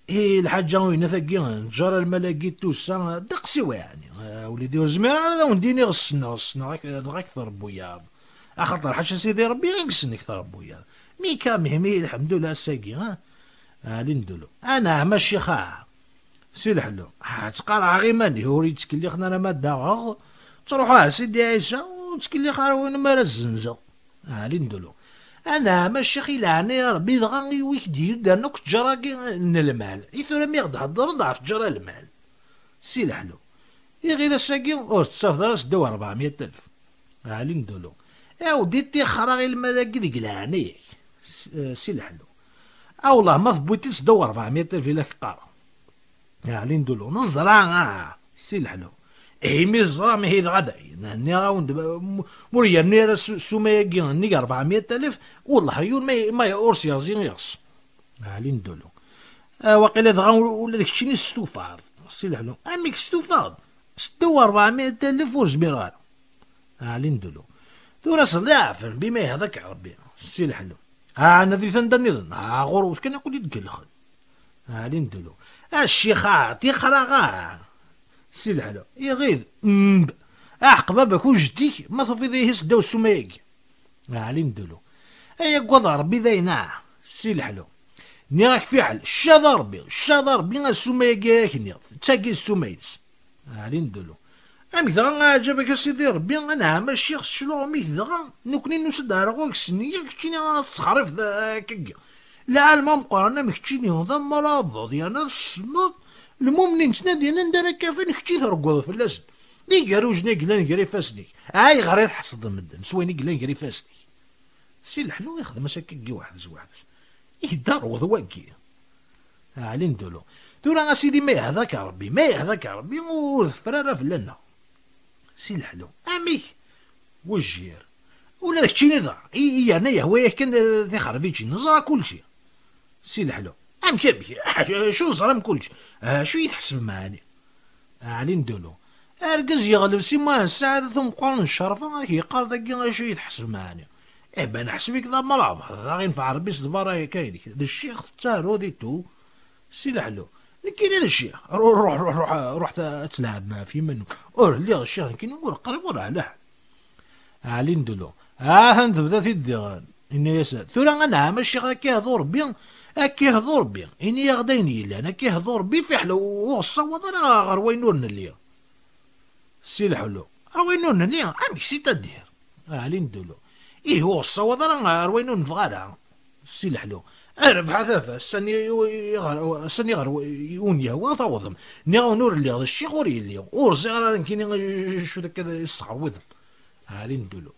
Ih, lḥaǧa uyna-tagi, neǧǧar lmal-agi tusa, ddeqs-iw yeɛni. A wlidi, ur zmireɣ ara ad awen-d-iniɣ ssneɣ, ssneɣ, ak-, dɣa ak-trebbuyaḍ. Axaṭer ḥaca Sidi Rebbi i yessen k-trebbuyaḍ. Mi ka mihmi, lḥemdullah, ass-agi, ha? Ɛli n Dulu. Anɛam a ccix, ah. Si Leḥlu. Ah, ttqaraɛeɣ iman-iw, ur yettkellixen ara ma ddaɣeɣ. Ttruḥuɣ ar Sidi Ɛisa, ur ttkellixeɣ ara win mi ara zzenzeɣ. Ɛli n Dulu. Anɛam a ccix, i leɛnaya Rebbi, dɣa i wi k-d-yuddren akk ttjara-agi n lmal. I tura mi ɣ-d-heddreḍ ɣef ttjara n lmal? Si Leḥlu. Iɣil ass-agi ur tettafeḍ ara seddaw rebɛemya alef. Ɛli n Dulu. Aw-d i ṭixreɣ i lmal-agi deg leɛnaya-k. S-, eh, Si Leḥlu. Awellah ma tewwiḍ-t-id seddaw rebɛemya alef i la k-qqareɣ. Ɛli n Dulu. Neẓra, ah, Si Leḥlu. Ihi mi teẓram, ihi dɣa dayen. Nniɣ-awen-d, m-, m-, ur yerni ara s-, ssuma-agi nnig rebɛemya alef, wellah yiwen ma, ma ur s-yerẓi iɣes. Ɛli n Dulu. Ah, waqila dɣa ula, ula d keččini testufaḍ. Si Leḥlu. Amek stufaḍ? Seddaw rebɛemya alef ur zmireɣ ara. Ɛli n Dulu. Tura sḍiɛfen bima yehda-k Rebbi. Si Leḥlu. Ah, nadi-t anda nniḍen. Ah, ɣur-wet kan akk i d-kellxen. Ɛli n Dulu. A ccix, ah, ṭixreɣ, ah. Si Leḥlu. Iɣil. Mb. Aḥeq baba-k u jeddi-k, ma tufiḍ ihi seddaw ssuma-agi. Ɛli n Dulu. Ay aggaḍ Rebbi dayen, ah. Si Leḥlu. Nniɣ-ak fiḥel, ccaḍ a Rebbi, ccaḍ a Rebbi, a ssuma-agi ay ak-nniɣ, d tagi ssuma-ines. Ɛli n Dulu. Amek dɣa aɛǧab-ak a Sidi Rebbi, anɛam a ccix s ccluɣem-ik dɣa, nekkni nusa-d ar ɣur-k s nniya, keččini ad tessexrifeḍ akkagi. Lɛalem ameqqran am keččini d amrabeḍ, yerna tessneḍ, lmumnin ttnadin anda ara k-afin, kečči treggleḍ fell-asen. D igerrujen i yellan gar ifassen-ik. Ayɣer i tḥesdeḍ medden s wayen i yellan gar ifassen-ik? Si Leḥlu ixdem-as akkagi weḥd-s weḥd-s. Ihedder wwḍ wagi. Ɛli n Dulu. Tura a Sidi, ma yehda-k Rebbi, ma yehda-k Rebbi, ur teffer ara fell-aneɣ. Si Leḥlu. Amek? Wejjir. Ula d keččini dɣa, i, i yerna yehwa-yak kan, eh, tixerbiǧin, neẓra kulci. Si Leḥlu. Amek, amek? Acu, acu teẓram kulci? Acu i tḥesbem ɛni? Ɛli n Dulu. Argaz yeɣleb si Muḥend Ssaɛid, at umeqqran n ccerfa, ad k-yeqqar dagi acu i tḥesbem ɛni? Eh ben, ḥseb-ik d amrabeḍ, d aɣ-infeɛ Rebbi s lbaraka-inek. D ccix tettaruḍ i tu. Si Leḥlu. Nekkini d ccix. Ru-, ruḥ, ruḥ, ruḥ, ruḥ ta-, ad tleɛbem ɣef yiman-nwen. Ur lliɣ d ccix nekkini, ur qrib, ur ɛla ḥedd. Ɛli n Dulu. Ahan tebda-t-id diɣen. Ini-as, tura anɛam a ccix, akka ihdu Rebbi, akka ihdu Rebbi. Ini-yaɣ-d ayen yellan, akka ihdu Rebbi, fiḥel ur ɣ-ssawaḍ ara ɣer wayen ur nelli. Si Leḥlu. Ɣer wayen ur nelli? Amek, c'est-à-dire? Ɛli n Dulu. Ih, ur ɣ-ssawaḍ ara ɣer wayen ur nebɣi ara. Si Leḥlu. Rrbeḥ a tafat, sani i, i, ɣer, sani ɣer i wen-yehwa tawḍem. Nniɣ-awen ur lliɣ d ccix ur yelli. Ur ẓriɣ ara nekkini acu d akka i tesxerwidem. Ɛli n Dulu.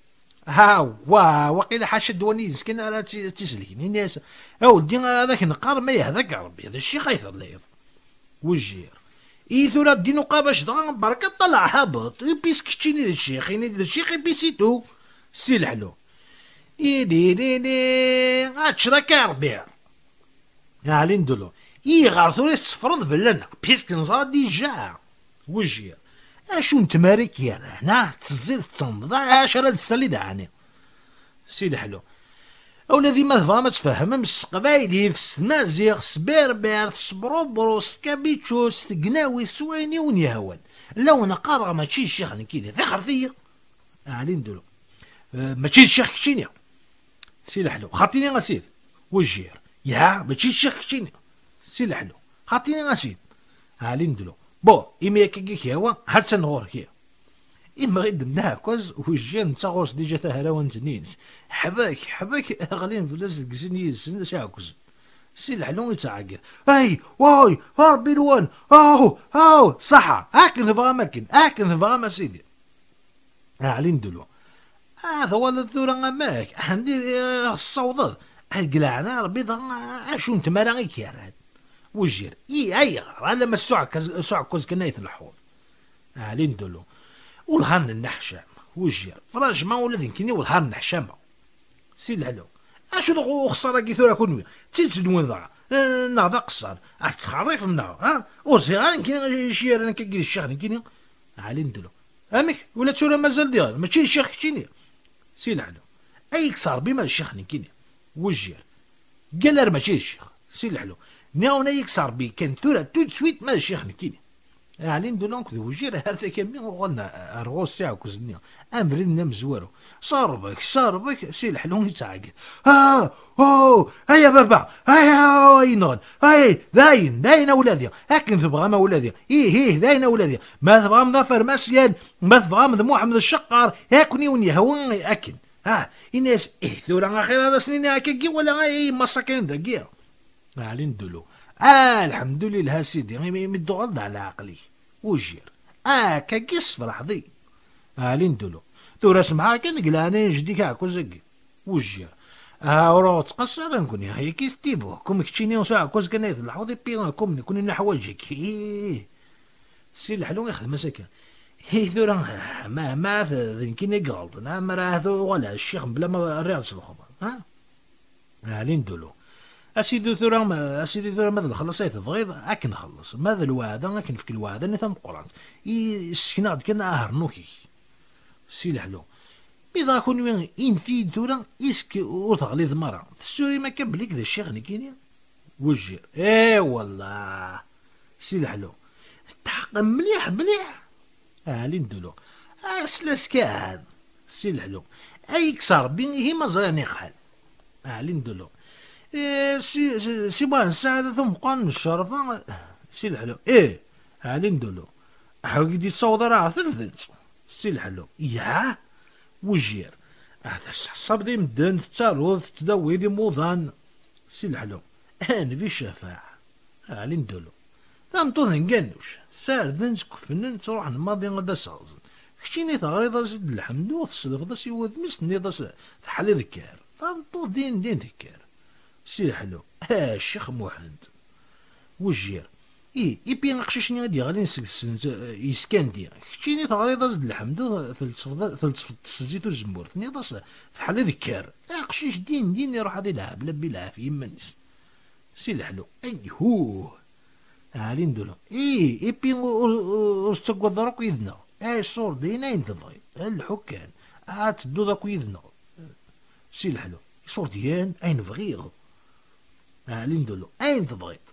Ha, wa, waqila ḥaca ddwa-nni yezkan ara tt-, tt-iselken. Ini-as, a weldi, ad ak-neqqar ma yehda-k Rebbi, d ccix ay telliḍ. Wejjir. I tura ddin uqabac dɣa, berka ṭṭalaɛ habeṭ, ipis keččini d ccix, ini-d d ccix, ipis itu. Si Leḥlu. Ini, ini, ini, ad teččeḍ akka Rebbi. Ɛli n Dulu. Iɣer tura i tetteffreḍ fell-aneɣ, puisque neẓra déjà. Wejjir. Acu n tmara i k-yerran, ah, tezziḍ tettenḍeḍ, acu ara d-tessaliḍ ɛni? Si Leḥlu. Ula d ma tebɣam ad tfehmem s teqbaylit, s tmaziɣt, s berbert, s brubru, s tkabičut, s tegnawit, s wayen i wen-yehwan. La wen-qqareɣ mačči d ccix nekkini, tixret-iyi. Ɛli n Dulu. Eh, mačči d ccix keččini. Si Leḥlu. Xaṭini a sidi. Wejjir. Ya, mačči d ccix keččini. Si Leḥlu. Xaṭini a sidi. Ɛli n Dulu. Bon, imi akka i k-yehwa, ha-tt-an ɣur-k. Imɣi d-mneɛ aɛekkaz, Wejjir netta ɣur-s dija tahrawant-nni-ines. Ḥbek, ḥbek, ɣlin fell-as deg sin yid-sen s iɛekkuzen. Si Leḥlu yettɛeggiḍ. Ay, way, a Ṛebbi-nwen, aw, aw, ṣaḥa, akken tebɣam akken, akken tebɣam a sidi. Ɛli n Dulu. Ah, twalaḍ tura amek? Ḥemdi, eh, tessawḍeḍ. Deg leɛna Ṛebbi dɣa acu n tmara i k-yerran? Wejjir. I, ayɣer? Alamma s uɛekkaz, s uɛekkaz kan ay tleḥḥuḍ. Ɛli n Dulu. Wellah ar nenneḥcam. Wejjir. Franchement, ula d nekkini wellah ar nneḥcama. Si Leḥlu. Acu d uxeṣṣar-agi tura kunwi? D tidet-nwen dɣa? Eh, neɣ d aqeṣṣar? Ad tettxerrifem neɣ? Ha? Ur ẓriɣ ara nekkini acu yerran akka deg ccix nekkini. Ɛli n Dulu. Amek? Ula d tura mazal diɣen? Mačči d ccix keččini? Si Leḥlu. Ay yekkes Ṛebbi ma d ccix nekkini. Wejjir. Galer mačči d ccix. Si Leḥlu. Nniɣ-awen ay yekkes Ṛebbi kan tura tout de suite ma d ccix nekkini. Ɛli n Dulu akked Wejjir ar takami uɣalen ar ɣur-s iɛekkez-nni. Amrin-nni amezwaru. Ṣerbek, ṣerbek, Si Leḥlu yettɛeggiḍ. Ah! Oh! Ay a baba! Ay, oh, ay nɣen! Ay, dayen, dayen a wladi! Akken tebɣam a wladi! Ih, ih, dayen a wladi! Ma tebɣam d afermasyan, ma tebɣam d Muḥemmed Cceqqar, akken i wen-yehwa akken. Ah, ini-as, ih, tura axir ad as-nini akkagi wala ay yemma sakin dagi. Ɛli n Dulu. Ah, lḥemdulillah a sidi, imi, imi d-tuɣaleḍ ɛla ɛqel-ik. Wejjir. Ah, akkagi sefreḥḍ-iyi. Ɛli n Dulu. Tura semḥeɣ kan deg leɛnaya n jeddi-k aɛekkaz-agi. Wejjir. Ah, ur ttqaṣṣir ara nekkni, yaki s tibuh, kum keččini s uɛekkaz kan ay tleḥḥuḍ, ipi kum nekkni neḥwaǧ-ik. Ih. Si Leḥlu ixdem-as akka. Hi tura, ma, ma ahat d nekkini i iɣelṭen, ammer ahat uɣaleɣ ccix mebla ma rriɣ-d s lxeber, ha? Ɛli n Dulu. A sidi tura, ma, a sidi tura ma d lexlaṣ ay tebɣiḍ, ad k-nxelleṣ. Ma d lweɛda, ad k-nefk lweɛda-nni tameqqrant. I, ssekneɣ-d kan ahernuk-ik. Si Leḥlu. Mi dɣa kunwi, init-iyi-d tura, isk ur teɣliḍem ara. Tessurim akka belli-k d ccix nekkini? Wejjir. Eh, wallah. Si Leḥlu. Tetḥeqqem mliḥ, mliḥ? Ɛli n Dulu. Asla-s kan. Si Leḥlu. Ay yekkes Ṛebbi, ihi ma ẓriɣ niqal. Ɛli n Dulu. Eh, si, si, si Muḥend Saɛid At Umeqqran n Ccerfa. Si Leḥlu. Ih. Ɛli n Dulu. Aḥ, ur k-d-yettaweḍ ara ɣer tebdent. Si Leḥlu. Yah? Wejjir. Ah, tettḥessabeḍ i medden, tettaruḍ, tettdawiḍ imuḍan. Si Leḥlu. Anbi ccafeɛ. Ɛli n Dulu. Tameṭṭut n Gannuc. Sarden-tt, kefnen-tt, ruḥen maḍi ad d-as-ɣzen. Keččini teɣriḍ-as-d lḥemdu, teslefḍ-as i wudem-is, tenniḍ-as teḥliḍ kker. Tameṭṭut din din tekker. Si Leḥlu. Ah, Ccix Muḥend. Wejjir. I, ipi aqcic-nni i d-yeɣlin seg tselent, eh, yeskandi. Keččini teɣriḍ-as-d lḥemdu, teltfeḍ, teltfeḍ-t s zzit uzemmur. Tenniḍ-as, teḥliḍ kker. Aqcic din din iruḥ ad ilɛeb, labbi ilɛeb f yiman-is. Si Leḥlu. Ayhuh! Ɛli n Dulu. Ih, ipi ur, ur, ur tettaggadeḍ ara akk yid-neɣ. Ay ṣurdiyen ayen tebɣiḍ. Lḥu kan. Ad tedduḍ akk yid-neɣ. Si Leḥlu. Iṣurdiyen ayen bɣiɣ. Ɛli n Dulu. Ayen tebɣiḍ.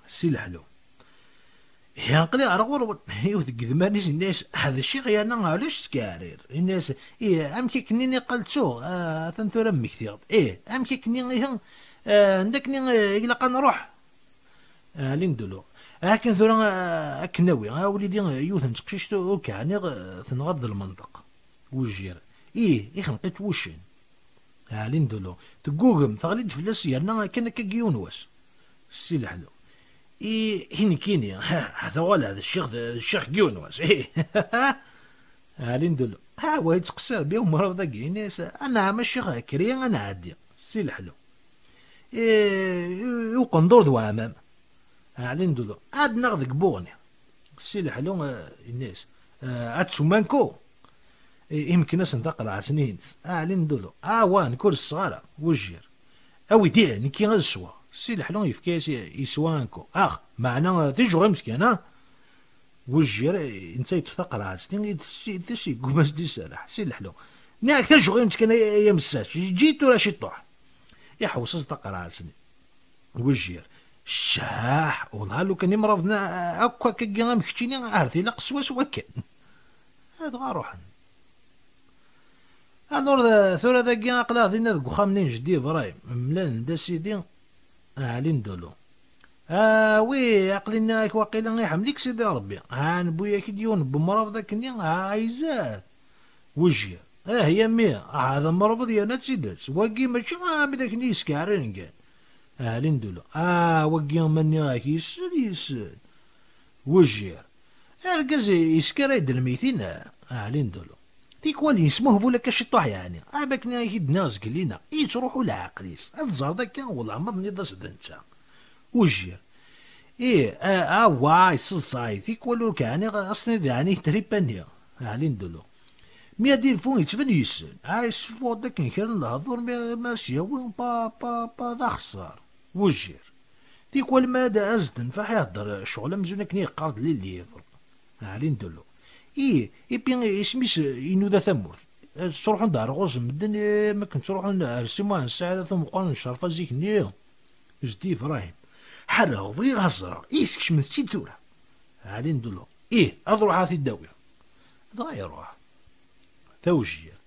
Si Leḥlu. Ihi aql-i ɣer ɣur-wen. Yiwet deg idman-is yenna-yas, "Ḥed ccix yerna ɛlac tettkeɛrir." Yenna-yas, "Ih, amek akken-nni iqqal ttuɣ, ah, atan tura mmektiɣ-d. Ih, amek akken-nni ihi, ah, anda akken-nni, eh, ilaq ad nruḥ?" Ɛli n Dulu. Akken tura, ah, akken nawi, ah, wlidi, yiwet n teqcict ur k-ɛniɣ, ah, tenɣa-d lmenṭeq. Wejjir. Ih, ixneq-itt wuccen. Ɛli n Dulu. Teggugem, teɣli-d fell-as yerna akken akka deg yiwen wass. Si Leḥlu. I, i nekkini, ha, ha, tuɣal d ccix, d ccix deg yiwen wass. Ih. Ɛli n Dulu. Ha, wa yettqeṣṣir bi umrabeḍ-agi. Ini-as, "Anɛam a ccix, kker-iyi ad nɛeddi." Si Leḥlu. I, i, i uqendur d waɛmam. Ɛli n Dulu. Ad naɣ deg Buɣni. Si Leḥlu, eh, ini-as, eh, ad tsumanku. I, imken-asen taqerɛet-nni-ines. Ɛli n Dulu. Ah, wa, nekk ur sseɣ ara. Wejjir. Awi-d, ih, nekki ad sweɣ. Si Leḥlu yefka-yas, yeswa anku. Ax, meɛna, eh, tijuɣimt kan, ah? Wejjir, eh, netta yeṭṭef taqerɛet-nni, i tes-, i tes-, yegguma s-d-iserreḥ. Si Leḥlu. Nniɣ-ak tajuɣi-nt kan ay amessas, ǧǧi tura ciṭuḥ. Iḥewṣeẓ taqerɛet-nni. Wejjir. Ccah, wellah lukan imraḍen akk akkagi am keččini, ar tilaq swaswa kan. Dɣa ruḥen. Alors, tura dagi aql-aɣ dinna deg uxxam-nni n jeddi Ibrahim, mlalen-d a sidi Ɛli n Dulu. Ah wi, aql-i nniɣ-ak waqila iḥemmel-ik sidi Rebbi. Ha newwi-yak-id yiwen n wemraḍ akkenni, ha izad. Wejjir. Ah ya mmi, ah d amrabeḍ yerna d tidet. Wagi mačči am d akken i yeskeɛriren kan. Ɛli n Dulu. Ah wagi ma nniɣ-ak yessen, yessen. Wejjir. Argaz yeskaray-d lmeytin, Ɛli n Dulu. Tikwal yesmuhbul akka ciṭuḥ yeɛni, am akken i k-id-nniɣ zgelina, yettruḥu leɛqel-is. Ad tẓerḍ akka wellah ma tniḍ-as d netta. Wejjir. Ih, a, a, wa, yesseḍsay, tikwal ur k-ɛniɣ, as-tiniḍ yeɛni tripa-nni. Ɛli n Dulu. Mi ad ilfu yettban yessen. A, yessuffuɣ-d akken kra n lehdur, mi, ma s-yawi, pa, pa, pa, d axeṣṣar. Wejjir. Tikwal ma ad, as-d-tenfeḥ ihedder ccɣel amzun akken i yeqqar-d les livres. Ɛli n Dulu. Ih, ipi isem-is inuda tamurt. Ttruḥun-d ar ɣur-s medden, eh, mi akken ttruḥun ar Si Muḥend Saɛid At Umeqqran n Ccerfa zik-nni. Jeddi Ibrahim. Ḥerreɣ, bɣiɣ ad ẓreɣ. Ih, skecmet-tt-id tura. Ɛli n Dulu. Ih, ad ruḥeɣ ad t-id-awiɣ. Dɣa iruḥ. Tawejjirt.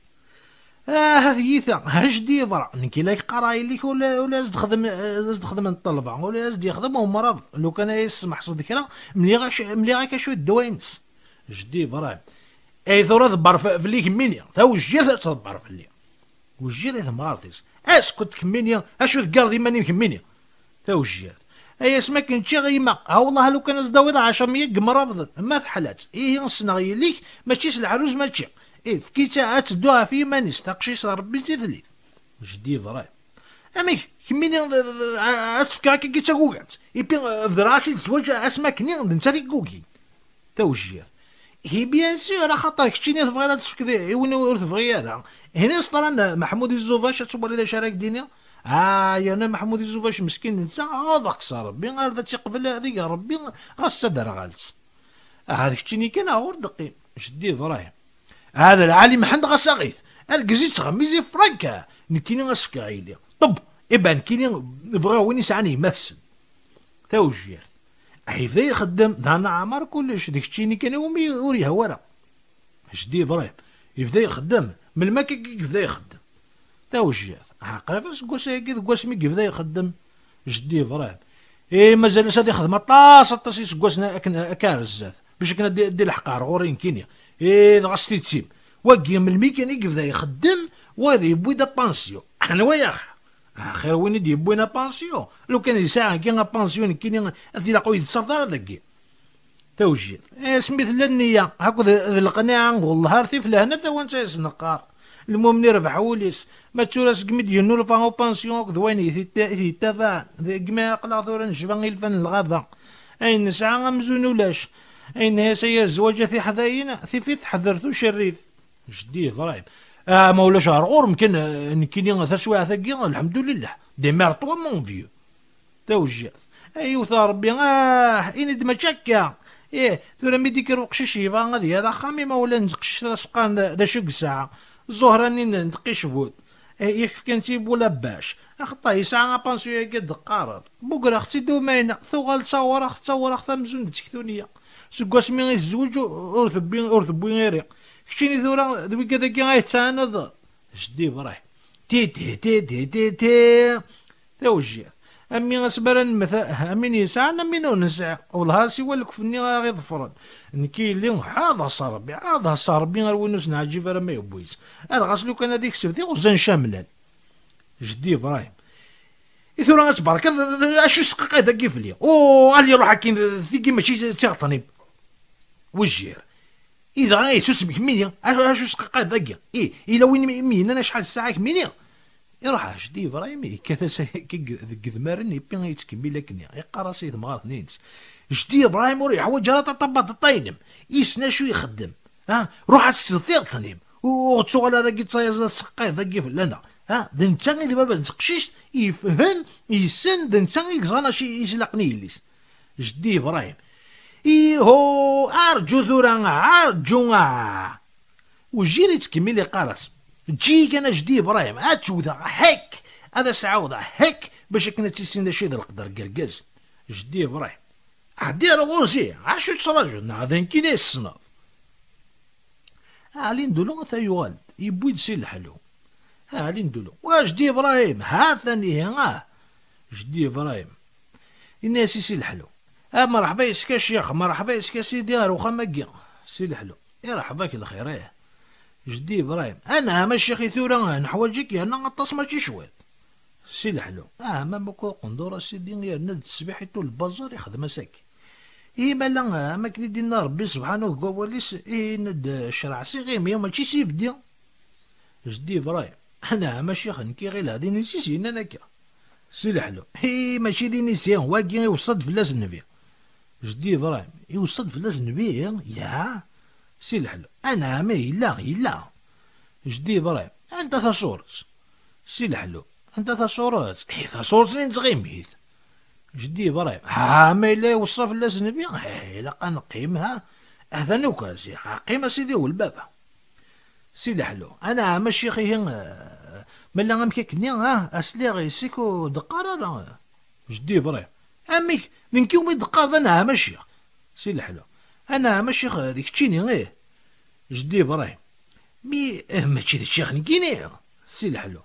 Ah, a tiyita, a jeddi yeḍra. Nekk i la k-qqareɣ yelli-k ula, ula as-d-xdem, as-d-xedmen ṭṭelba, ula as-d-yexdem umrabeḍ. Lukan ay as-smeḥseḍ kra, mliɣ-ak, mliɣ-ak acu d ddwa-ines. Jeddi Ibrahim. Ay tura ḍebber f-, fell-i kemmini. Tawejjirt ad tḍebber fell-i. Wejjir i temɣart-is. Asket kemmini, acu teggareḍ iman-im kemmini? Tawejjirt. Ay asmi akken ččiɣ yemma, ha wellah lukan as-d-tawiḍ ɛecra meyya n yemrabḍen, ma teḥla-tt. Ihi ssneɣ yelli-k, mačči s leɛruz mačči. Efk-itt ad teddu ɣef yiman-is, taqcict n Rebbi d titlit. Jeddi Ibrahim. Amek, kemmini, d, d, d, a-, ad tefkeɣ akkagi d tagugamt? Ipi, bedreɣ-as-id zzwaǧ asmi akkenni d nettat i yugin. Tawejjirt. Hi, bien sûr, axaṭer keččini tebɣiḍ ad tefkeḍ i, i win ur tebɣi ara. Hini s-ṭran Meḥmud Izubac, ad twaliḍ acu ara k-d-iniɣ. Ah, yerna Meḥmud Izubac meskin netta, ɛuḍeɣ-k s Rebbi, ar d ad tt-iqbel deg Rebbi, ɣas d taderɣalt. Ah, d keččini kan, ah, ur d-qqim. Jeddi Ibrahim. Ah, d lɛali Mḥend ɣas aɣ-it. Argaz yettɣemmiz i franka. Nekkini ad s-fkeɣ yelli. Ṭeb, iban nekkini bɣiɣ win yesɛan yemma-tsen. Tawejjirt. Ah, yebda ixeddem, d Ɛmar kullec, d keččini kan iwumi ur yehwa ara. Jeddi Ibrahim. Yebda ixeddem. Melmi akka i yebda ixeddem? Tawejjirt. Ah, qrib aseggas-agi deg wasmi i yebda ixeddem. Jeddi Ibrahim. Eh, mazal-as ad ixdem aṭas, aṭas iseggasen akken, akka ar zdat. Bac akken ad d-, ad d-ilḥeq ar ɣur-i nekkini. Eh, dɣa s tidet-im. Wagi, melmi kan i yebda ixeddem, wa ad yewwi-d apansyu. Anwa yax? Axir win i d-yewwin apansyu. Lukan yesɛa kan apansyu nekkini, ad t-ilaq ur yettṣerḍ ara dagi. Tawejjirt. Eh, asmi tella nniya, akked d leqniɛa, wellah ar tif lehna tawant ay as-neqqar. Lmumen irbeḥ wul-is. Ma d tura segmi d-yennulfa upansyu akked wayen i t-, i t-yettabaɛen, degmi aql-aɣ tura necba ilfan n lɣaba. Ayen nesɛa amzun ulac. Ayen as ay zzwaǧ a tiḥdayin, tifit teḥder tucerrit. Jeddi Ibrahim. Ah, ma ulac ar ɣur-m kan, eh, nekkini taswiɛt-agi, lḥemdulillah. Demeure-toi, mon vieux. Tawejjirt. Ay yiwet a Rebbi, ah, ini-d mačči akka. Ih, tura mi d-ikker uqcic yebɣa ad yerr axxam, imawlan n teqcict ad as-qqaren d, d acu i yesɛa. Ẓuhra-nni n, n tqicbut. Eh, yak fkan-tt i Bulabbac. Axeṭṭa yesɛa apansyu-agi d-teqqareḍ. Bugraɣ-tt-id umayna, tuɣal d tawraɣt, d tawraɣt amzun d tektuniya. Seg wasmi i tezweǧ ur, ur tewwi, ur tewwi iri. Keččini tura d wigad-agi ay tettɛanaḍ? Jeddi Ibrahim. Ti, ti, ti, ti, ti, ti. Tawejjirt. A mmi asmi ara nemmet, a, a min yesɛan, a min ur nesɛi. Wellah siwa lekf-nni ara ɣ-iḍefren. Nekk yelli, ɛaḍeɣ s Rebbi, ɛaḍeɣ s Rebbi ar win ur s-neɛǧib ara ma yewwi-tt. Ar ɣas lukan ad ikseb tiɣezza n Camlan. Jeddi Ibrahim. I tura ad tbarkeḍ, acu sqaqay dagi fell-i? Oh, ali ruḥ akin, tigi mačči d tiɣeṭṭen-im. Wejjir. I dɣa isusem kemmini, acu, acu sqaqay dagi? I, ila win mi, mi yennan acḥal ssaɛa kemmini? Iruḥ Jeddi Ibrahim, yekkat-as deg idmaren, ipi yettkemmil akkenni. Iqqar-as i temɣart-nni-ines, Jeddi Ibrahim ur yeḥwaǧ ara taṭabaṭaṭa-inem. Yessen acu ixeddem. Ha? Ruḥ ad tekkseḍ tiɣeṭṭen-im. Ur, ur ttuɣal ara dagi d tayaẓ ad tseqqayeḍ dagi fell-aneɣ. Ha? D netta i d baba n teqcict, yefhem, yessen, d netta i yeẓran acu i s-ilaqen i yelli-s. Jeddi Ibrahim. Iho, arǧu tura, arǧu, ah! Wejjir yettkemmil iqqar-as, Eǧǧ-iyi kan a jeddi Yebrahim, ad tt-wteɣ hekk, ad as-ɛawdeɣ hekk, bac akken ad tissin d acu i d lqedr n yergazen. Jeddi Yebrahim: Ɛeddi ar ɣur-s, acu tettṛaǧuḍ? Neɣ d nekkini i tessneḍ? Ɛli n Dulu ata yuɣal-d, yewwi-d Si Leḥlu. Ɛli n Dulu: Wa jeddi Yebrahim, ha-t-an ihi, ah! Jeddi Yebrahim yenna-yas i Si Leḥlu: A mreḥba yes-k a ccix, mreḥba yes-k a sidi ar uxxam-agi. Si Leḥlu: Ireḥba-k lxir, ih. Jeddi Yebrahim: Anɛam a ccix, i tura neḥwaǧ-ik yerna aṭas mačči cwiṭ. Si Leḥlu: Aha, ma maku uqendur a sidi, yerna-d tesbiḥit u lbaẓer ixdem-as akk. Ihi ma la, am akken i d-inna Rebbi sebḥanu deg wawal-is, ihi yenna-d: Ccreɛ s iɣimi, mačči s ibeddi. Jeddi Yebrahim: Anɛam a ccix, nekk i ɣileɣ d inisi s-yennan akka. Si Leḥlu: Hi, mačči d inisi, wagi iweṣṣa-d fell-as nnbi. Jeddi Yebrahim: Iweṣṣa-d fell-as nnbi? Ya. Si Leḥlu: Anɛam, yella, yella. Jeddi Yebrahim: Anta tasuret? Si Leḥlu: Anta tasuret? Hi, tasuret-nni n tɣimit. Jeddi Yebrahim: Ha, ma yella iweṣṣa fell-as nnbi, hi, ilaq ad neqqim, ha. Atan ukas, ha, qqim a sidi u lbaba. Si Leḥlu: Anɛam a ccix, ihi, eh, ma la amek akkenni, ha, a sliɣ yes-k ur d-qqar ara. Jeddi Yebrahim: Amek, d nekk iwumi d-qqareḍ anɛam a ccix? Si Leḥlu: Anɛam a ccix, d keččini, ih. Jeddi Yebrahim: Mi, eh, mačči d ccix nekkini? Si Leḥlu: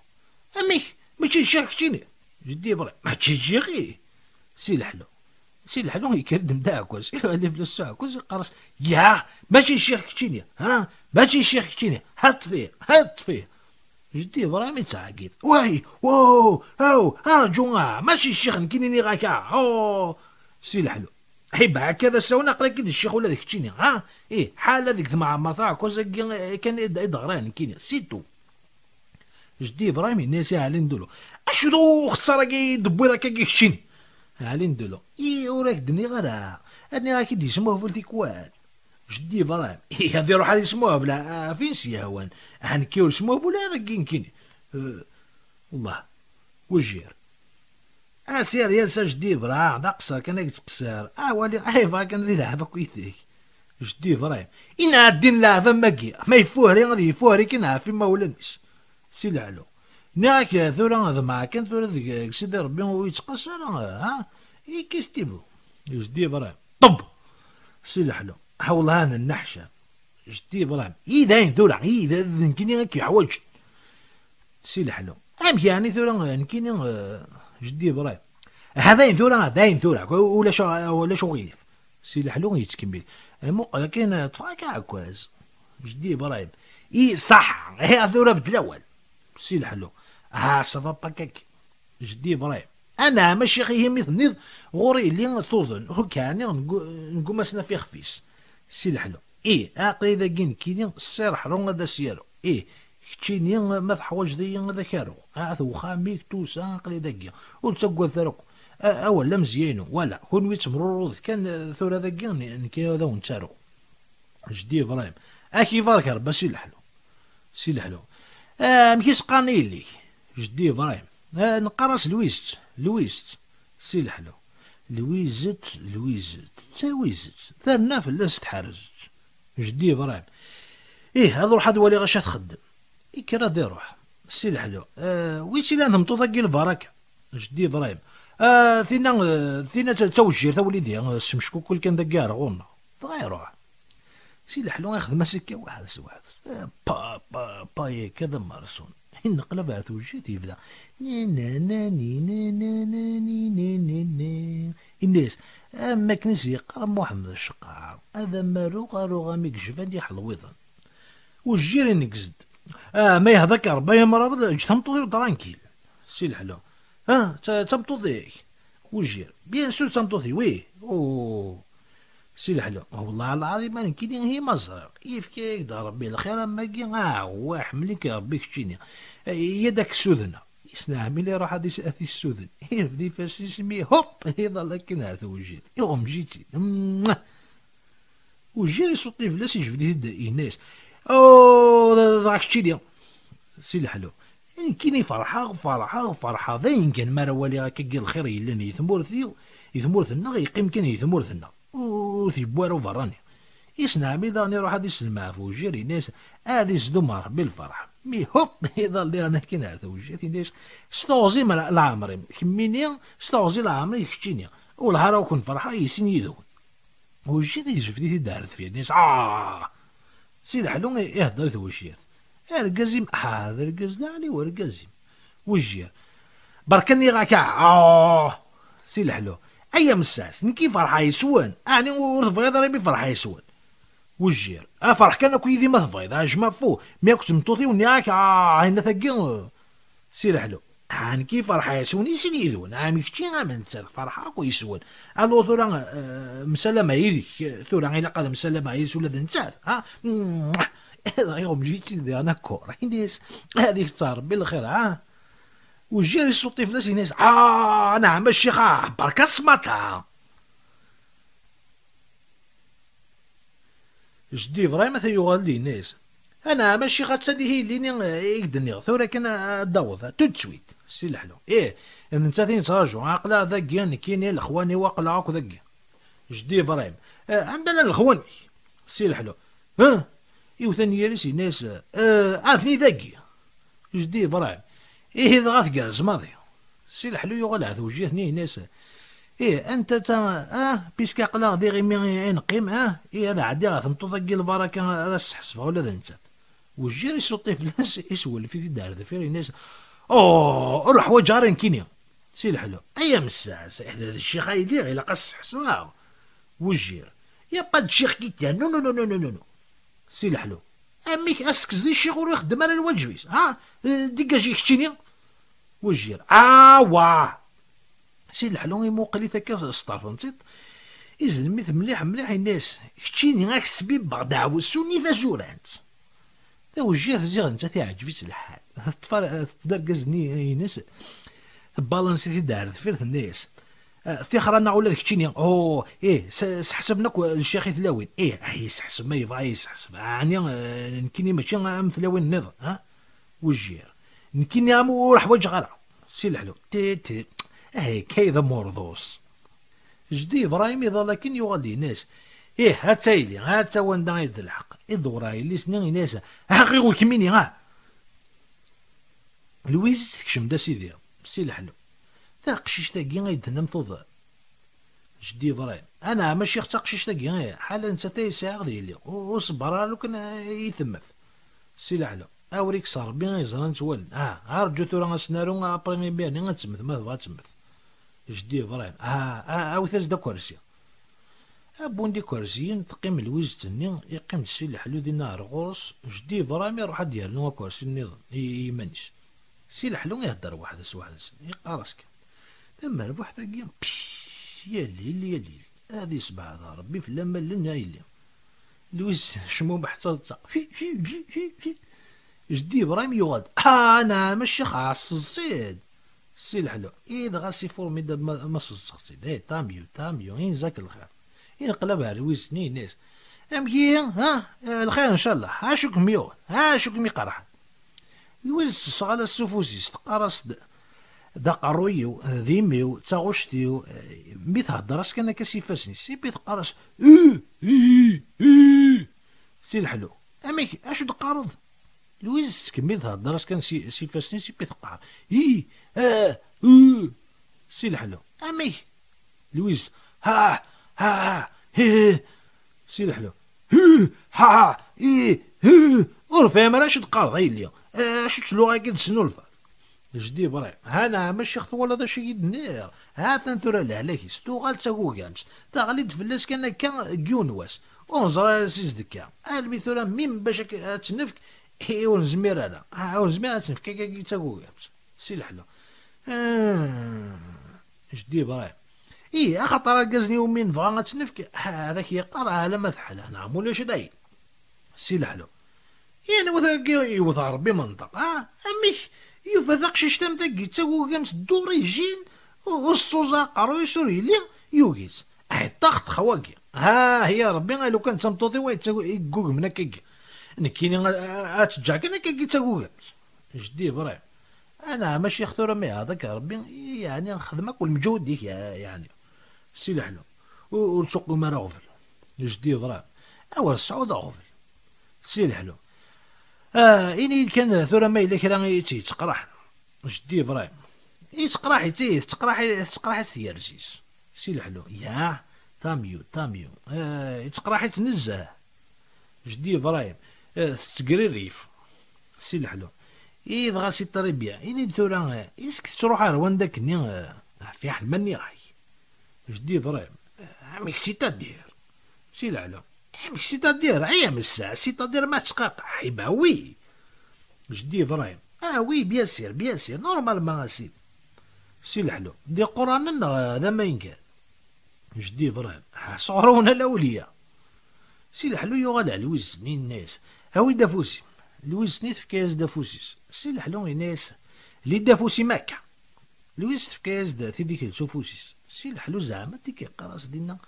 Amek, mačči d ccix keččini? Jeddi Yebrahim: Mačči d ccix-i. Si Leḥlu: Si Leḥlu yekker-d md aɛekkaz, iɣelli fell-as s uɛekkaz, yeqqar-as: Ya, mačči d ccix keččini, ha? Mačči d ccix keččini, ha ṭṭfi, ha ṭṭfi. Jeddi Yebrahim yettɛeggiḍ: Way, wow, aw, arǧu, ah, mačči d ccix nekkini, niɣ akka, oh! Si Leḥlu: Hi, beɛka d asawen, aql-ak-id ccix ula d keččini, ha? Ih, ḥala deg temɛemmert aɛekkaz-agi, eh, kan i d-, i d-ɣriɣ nekkini, situ. Jeddi Yebrahim yenna-yas i Ɛli n Dulu: Acu d uxeṣṣar-agi i d-tewwiḍ akkagi keččini? Ɛli n Dulu: I, ur ak-d-nniɣ ara, ad nniɣ-ak-id yesmuhbul tikwal. Jeddi Yebrahim: Ih, ad iruḥ ad yesmuhbel, a, a, fin s-yehwan. A, nekki ur smuhbul ara dagi nekkini. Eh, Wellah, wejjir. Asir yals a jeddi Yebrahim, d aqeṣṣer kan ay yettqeṣṣir. Ah, wali, ah, yebɣa kan di leɛba akkit-ik. Jeddi Yebrahim: Inɛeddin leɛba am wagi, ma yeffuhri ad yeffuhri kan ɣef imawlan-is. Si Leḥlu: Nniɣ-ak tura d mɛa kan tura deg, deg Sidi Rebbi ur yettqaṣṣer ara, ha? Ikkit tibu. Jeddi Yebrahim: Ṭeb! Si Leḥlu: Hawel ha nenneḥcam. Jeddi Yebrahim: I d ayen tura, i d, d nekkini ad k-yeḥwaǧen. Si Leḥlu: Amek yeɛni tura, eh, nekkini, eh, jeddi Yebrahim? Ha d ayen tura, ha d ayen tura, ulac, ulac uɣilif. Si Leḥlu yettkemmil: Eh, muqel akin, eh, ṭṭfeɣ-ak aɛekkaz. Jeddi Yebrahim: I ṣaḥ, eh, tura beddel awal. Si Leḥlu: Ha, ça va pas kaki. Jeddi Yebrahim: Anɛam a ccix, ihi mi tenniḍ ɣur-i yelli tuḍen, ur k-ɛniɣ, ngu-, nguma s-naf ixef-is. Si Leḥlu: Ih, aql-i dagi nekkini, Si Reḥlu ad as-yaru. Ih, keččini ma teḥwaǧeḍ-iyi ad ak-aruɣ. Ahat wexxam-ik tusa, aql-i dagi. Ur ttaggadet ara akk. A-, awal d amezyanu, wala, kunwi ttemrurudet kan, eh, tura dagi, ne-, nekkini ad awen-ttaruɣ. Jeddi Yebrahim: Ad k-ibarek Rebbi a Si Leḥlu. Si Leḥlu: "Ah, amek i s-qqaren i yelli-k?" Jeddi Yebrahim: "Ah, neqqar-as Lwizet, Lwizet." Si Leḥlu: "Lwizet, Lwizet, d tawizet, terna fell-as tḥerzet." Jeddi Yebrahim: "Ih, ad ruḥ ad waliɣ acu ad txeddem." Ikker ad iruḥ. Si Leḥlu: "Ah, wi tt-ilan tmeṭṭut-agi lbaraka?" Jeddi Yebrahim: "Ah, tinna, ah, tinna d ta-, d tawejjirt a wlidi, ah, semcekukul kan dagi ar ɣur-neɣ." Dɣa iruḥ. Si Leḥlu ixdem-as akka waḥed s waḥed. Pa, pa, pa, yakka d amerṣun. Inneqlab ar tewjirt yebda: "Ni, na, na, ni, ni, ni, ni, ni, ni, ni, ni." Inna-yas: "Am wakken i s-yeqqar Muḥemmed Cqar, ad am-aruɣ, aruɣ am i yejban d iḥelwiḍen." Wejjir ineggez-d: "Ah, ma yehda-k Rebbi ay amrabeḍ, eǧǧ tameṭṭut-iw tranquille." Si Leḥlu: "Ah, d ta-, d tameṭṭut-ik?" Wejjir: "Bien sûr, d tameṭṭut-iw, ih." Oh. Si Leḥlu: "Wellah lɛaḍim, a nekkini ihi ma ẓriɣ. Yefka-yak-d Rebbi lxir am wagi, ah, wa, iḥemmel-ik Rebbi keččini. Iyya-d ad k-ssudneɣ." Yesneɛmil iruḥ ad is-, ad t-issuden. Irfed ifassen-is mi, hop, iḍal akken ar tewjir. Iɣmej-itt-id. Mwah! Wejjir iṣuṭṭi fell-as, ijbed-it-id, yenna-yas: "Oh, dɣa keččini." Si Leḥlu: "Nekkini ferḥeɣ, ferḥeɣ, ferḥeɣ. D ayen kan mi ara waliɣ akkagi lxir yellan di tmurt-iw, di tmurt-nneɣ, yeqqim kan di tmurt-nneɣ. Ur t-yewwi ara uberrani." Isnɛami daɣen iruḥ ad isellem ɣef wejjir, yenna-yas: "Ad isdum Ṛebbi lferḥ." Mi hop, iḍal diɣen akkin ar tewjirt, yenna-yas: "S teɣzi n leɛmer-im, kemmini s teɣzi n leɛmer-ik keččini, wellah ara ken-ferḥeɣ i sin yid-wen." Wejjir yejbed-it-id ar deffir, yenna-yas: "Ah!" Si Leḥlu ihedder i tewjirt: "Argaz-im, ah, d argaz lɛali wergaz-im." Wejjir: "Berka nniɣ-ak, ah!" Si Leḥlu: "Ay amessas, nekk i ferḥeɣ yes-wen, ɛni ur tebɣiḍ ara imi ferḥeɣ yes-wen?" Wejjir: "Aferḥ kan akk yid-i ma tebɣiḍ, a jmafu, mi akk tmeṭṭut-iw nniɣ-ak, ah, ayen tagi." Si Leḥlu: "Ah, nekk i ferḥeɣ yes-wen i sin yid-wen, am kečči am nettat, ferḥeɣ akk yes-wen. Alu tura, eh, msalama yid-k, tura ilaq ad msalama yid-s ula d nettat, ha?" Iɣmej-itt-id diɣen akkur, ini-as: "Ad ikter Rebbi lxir, ha?" Wejjir isuṭṭi fell-as, ini-as: "Ah, anɛam a ccix, ah, berka smaṭa." Jeddi Ibrahim ata yuɣal-d, yenna-yas: "Anɛam a ccix, atta dihi yelli-nni i k-d-nniɣ, tura kan ad d-taweḍ, tout de suite." Si Leḥlu: "Ih, d nettat i nettraǧu, aql-aɣ dagi, nekkini, lexwan-iw, aql-aɣ akk dagi." Jeddi Ibrahim: "Eh, anda llan lexwan-ik?" Si Leḥlu: "Huh?" Iwet anyir-is, yenna-yas: "Eh, atni dagi." Jeddi Ibrahim: "Ihi dɣa tgerrez maḍi." Si Leḥlu yuɣal ar tewjirt-nni, yenna-yas: "Ih, anta ta, ah, puisque aql-aɣ diɣ imi i neqqim, ah, ih, ad ɛeddiɣ ɣer tmeṭṭut-agi lbaraka, ad as-sḥesbeɣ ula d nettat." Wejjir isuṭṭi fell-as, iswellef-it-id ar deffir, yenna-yas: "Oh, ur ḥwaǧeɣ ara nekkini." Si Leḥlu: "Ay amessas, d ccix ay lliɣ, ilaq ad s-sḥesbeɣ." Wejjir: "Y a pas de ccix qui tient, non, non, non, non, non, non." Si Leḥlu: "Amek, asekkez di ccix ur ixeddem ara lwaǧeb-is, ha? Dégage-i keččini." Wejjir: "Awa!" Si Leḥlu imuqel-it akka s ṭṭerf n tiṭ, izelm-it mliḥ mliḥ, yenna-yas: "Keččini ad k-sbibbeɣ deɛwessu-nni tazurant." Tawejjirt ziɣ nettat iɛǧeb-itt lḥal. Teṭṭef ar-, teṭṭef-d argaz-nni-ines, tebbalansi-t-id ar deffir, tenna-yas: "Ah, tixer-aneɣ ula d keččini." "Oh, ih, s-, seḥsaben akk ccix i tlawin." "Ih, ah, yesseḥseb ma yebɣa yesseḥseb. Ɛni, eh, nekkini mačči am tlawin nniḍen, ha?" Wejjir: "Nekkini am ur ḥwaǧeɣ ara." Si Leḥlu: "Ti, ti, ah, akka i d amurḍus." Jeddi Yebrahim iḍal akin yuɣal-d yenna-as: "Ih, ha-tt-a yelli, ha-tt-a wanda i d lḥeqq." Iḍewwer ɣer yelli-s-nni yenna-as: "Aḥ, iɣ-, kemmini, ah!" Lwiz tekcem-d a sidi, Si Leḥlu. "Taqcict-agi ay d-tennam tuḍen." Jeddi Yebrahim: "Anɛam a ccix, d taqcict-agi, ih, ḥala nettat ay sɛiɣ d yelli. Ur, ur ṣebber ara lukan i temmet." Si Leḥlu: "Awer ikkes Rebbi iẓran s wallen. Ah, arǧu tura ad s-naru, après imir-nni ad temmet, ma tebɣa ad temmet." Jeddi Yebrahim: "Ah, ah, awit-as-d akersi." Wwin-d ikersiyen, teqqim Lwizet-nni, iqqim-d Si Leḥlu dinna ar ɣur-s. Jeddi Yebrahim iruḥ ad d-yernu akersi nniḍen i, i yiman-is. Si Leḥlu ihedder weḥd-s, weḥd-s, yeqqar-as kan: "Tamerbuḥt-agi, pff, ya lil, ya lil, ad isbeɛd Rebbi fell-am allen a yelli." Lwiz tecmumeḥ d taḍsa. Jeddi Yebrahim yuɣal-d: "Ah, anɛam a ccix, ɛeṣṣeẓ-tt-id." Si Leḥlu: "I dɣa si formidable ma, ma seẓẓeɣ-tt-id. Eh, tant mieux, tant mieux, inzak lxir." Ineqlab ar Lwiz-nni, yenna-as: "Amek ihi, ha? Eh, lxir ncallah. Acu kem-yuɣen? Acu kem-iqerḥen?" Lwiz tesseɣal-as s ufus-is, teqqar-as-d: "D aqerruy-iw, d imi-w, d taɣuct-iw." Eh, mi thedder-as kan akka s ifassen-is, ipi teqqar-as: "Ih, ih, ih." Si Leḥlu: "Amek, acu d-teqqareḍ?" Lwiz tettkemmil thedder-as kan si, s ifassen-is, ipi teqqar: "Ih, ah, uh." Si Leḥlu: "Amek?" Lwiz: "Ha, ha, hi, hi." Si Leḥlu: "Hi, ha, hi, hi." "Ur fhimeɣ ara acu d-teqqareḍ a yelli. Acu d tluɣa-agi d-tesnulfaḍ?" Jeddi Yebrahim: "Ha, anɛam a ccix, twalaḍ acu i d-nniɣ? Ha-t-an tura lehlak-is, tuɣal d tagugamt, teɣli-d fell-as kan akka deg yiwen wass. Ur neẓri ara s-, s-, d-tekka. Almi tura mim bac ad k-, ad tt-nefk, i ur nezmir ara. Ah, ur nezmir ad tt-nefk akka d tagugamt." Si Leḥlu: "Ah." Jeddi Yebrahim: "Ih, axaṭer argaz-nni umi nebɣa ad tt-nefk, ah, ad ak-yeqqar alamma teḥla, neɣ mulac dayen." Si Leḥlu: "Yanwa tagi yewwet Rebbi menṭeq, ah? Amek yufa taqcict am tagi d tagugamt d'origine, u-, ur s-tuẓa aqerruy-is ur yelli, yugi-tt. Ay ṭṭax ṭṭxawagi. Ha, ya Rebbi, a lukan d tameṭṭut-iw ay yettag-, i yeggugmen akkagi. Nekkini a, a, ad tt-ǧǧeɣ kan akkagi d tagugamt." Jeddi Yebrahim: "Anɛam a ccix, tura ma iɛaḍ-ak Rebbi, yeɛni xdem akk lmeǧhud-ik, ya-, yeɛni." Si Leḥlu: "Ur, ur ttsuqqum ara aɣbel." Jeddi Yebrahim: Awer tesɛuḍ aɣbel. Si leḥlu. Ah, ini-yi-d kan tura ma yella kra i tt-yettqraḥen. Jeddi Ibrahim. Yettqraḥ-itt, yettqraḥ, tettqraḥ-itt tyersi-s. Si leḥlu. Ya, tant mieux, tant mieux. Ah, yettqraḥ-itt nezzeh. Jeddi Ibrahim. Ah, tettgririf. Si leḥlu. I dɣa c'est très bien. Ini-d tura, ah, est-ce que tettruḥ ar wanda akkenni, ah, fiḥel ma nniɣ-ak. Jeddi Ibrahim. Ah, amek c'est-à-dire? Si leḥlu. Amek c'est-à-dire? Ay amessaɛ, c'est-à-dire ma tettqaqaḥ, eh ben oui. Jeddi Ibrahim. Ah oui, bien sûr, bien sûr, normalement a sidi. Si leḥlu. D iquranen neɣ d amangan? Jeddi Ibrahim. Ha, sɣur-wen a lawliya. Si leḥlu yuɣal ar Lwiz-nni, yenna-yas: Awi-d afus-im. Lwiz-nni tefka-yas-d afus-is. Si leḥlu yenna-yas: Li-d afus-im akka. Lwiz tefka-yas-d tidikelt s ufus-is. Si leḥlu zeɛma tik yeqqar-as dinna: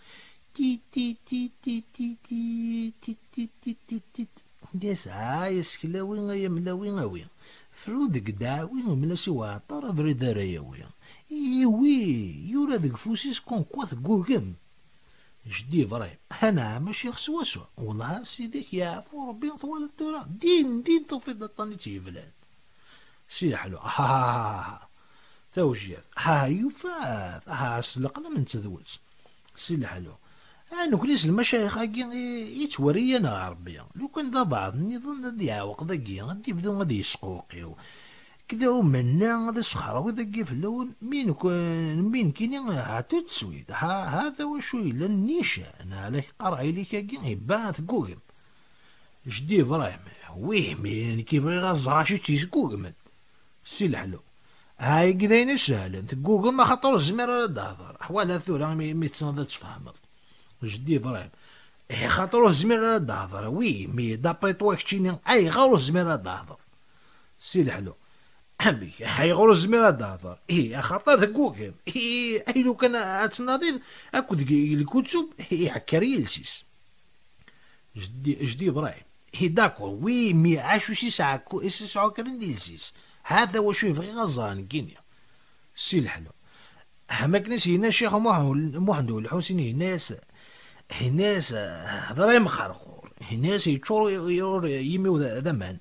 Ti, ti, ti, ti, ti, ti, ti, ti, ti, ti, ti, ti. Di-as: Ay aseklawi, ay amlawi, awi. Fru deg ddeɛwi, mel-as i uɛeṭṭar abrid ara yawi. Iwi, yura deg ufus-is comme quoi teggugem. Jeddi Ibrahim: Anɛam a ccix swaswa. Wellah a sidi-k yeɛfu Rebbi, twalaḍ tura. Din, din tufiḍ aṭṭan i tt-yeblan. Si leḥlu. Ha, ha, ha, ha. Tawjirt. Ha, ha, yufat. Ha, s leqlam n tedwet. Si leḥlu. Ah, nekni s lmacayix-agi i, i yettwerriyen ɣer Rebbi. Lukan d abeɛḍ nniḍen ad d-yeɛweq dagi, ad d-ibdu ad yesqewqiw. Kda umenna ad isxerwiḍ dagi fell-awen, mi nek-, mi nekkini ha tout de suite. Ha, ha, d awacu yellan nican, ɛla k-qqareɣ ili-k-agi, ibba teggugem. Jeddi Ibrahim: Wih, mi nekk bɣiɣ ad ẓreɣ acu tt-yesgugmen. Si leḥlu. Ha, igi d ayen isehlen, teggugem axaṭer ur tezmir ara ad d-tehder. Ḥwala tura mi, mi tessneḍ ad tfehmeḍ. Jeddi Ibrahim: Ih, axaṭer ur tezmir ara ad d-tehder. Wih, mi d'après toi keččini, ayɣer ur tezmir ara ad d-tehder? Si leḥlu. Amek? Ayɣer ur tezmir ara ad d-tehder? Ih, axaṭer teggugem. Ih, ay lukan ad tnadiḍ akked g-, lkutub, iɛekker yiles-is. Jeddi, Jeddi Ibrahim. Hi, d'accord, oui, mi acu s-isɛa ku-, s-isɛu kra n yiles-is? Hata wacu i bɣiɣ ad ẓreɣ nekkini. Si leḥlu. Am akken i s-yenna Ccix Muḥ-, Muḥend U Lḥusin, yenna-yas, yenna-yas, hder ay mqerqur. Yenna-yas, yeččur i-, i-, ur-, yimi-w d, d aman.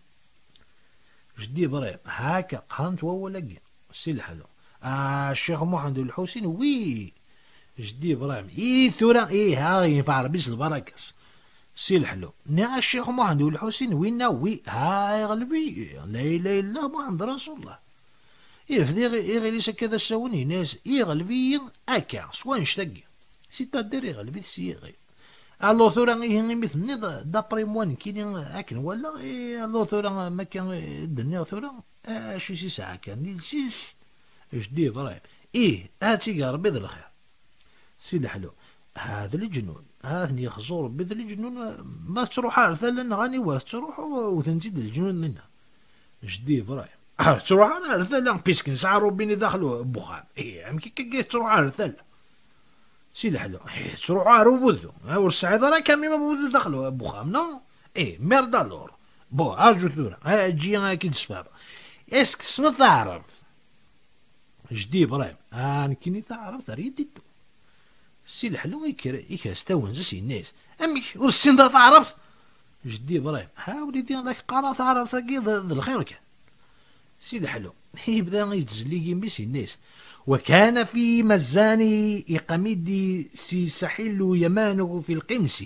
Jeddi Ibrahim, haka, qerrent wawal-agi. Si leḥlu. Ah, Ccix Muḥend U Lḥusin, wi! Jeddi Ibrahim, i tura, ih, ha, yenfeɛ Rebbi s lbaraka-s. Si leḥlu. Nniɣ-as Ccix Muḥend U Lḥusin, winna, wi, ha, iɣleb-iyi. La ilaha illa Muḥend Rasulullah. Irfed iɣ-, iɣil-is akka d asawen, yenna-yas, iɣleb-iyi akka, s wanect-agi. C'est-à-dire iɣleb-it s yiɣil. Alors tura ihi imi tenniḍ, d'après moi nekkini akken walaɣ, eh, alors tura makka, eh, d-nniɣ tura, acu s-isɛa kan iles-is, Jeddi Ibrahim. Ih, ad tt-ig Rebbi d lxir. Si leḥlu. Ha d leǧnun. Ha ten-yexzu Rebbi d leǧnun, ma tettruḥ ar tala neɣ aniwer tettruḥ, wten-tt-id leǧnun dinna. Jeddi Ibrahim. Ah, tettruḥ ara ar tala, puisque nesɛa robbinet daxel n uxxam. Ih, amek akka i tettruḥ ar tala? Si leḥlu. Ih, tettruḥ ar ubuddu. Ah, ur tesɛiḍ ara kamim ubuddu daxel n uxxam, non? Ih, merde alors. Bon, arǧu tura. Ah, eǧǧ-iyi ad k-id-sfehmeɣ. Est-ce que tessneḍ taɛrabt? Jeddi Ibrahim. Ah, nekkini taɛrabt, rien du tout. Si leḥlu iker, iker s tawenza-s, yenna-yas: Amek, ur tessineḍ ara taɛrabt? Jeddi Ibrahim. Ha, wlidi, la k-qqareɣ taɛrabt-agi d, d lxir kan. Si leḥlu. Yebda yettzellig imi-s, yenna-yas: وكان في مزان إقامدي سيسحل يمانه في القمس،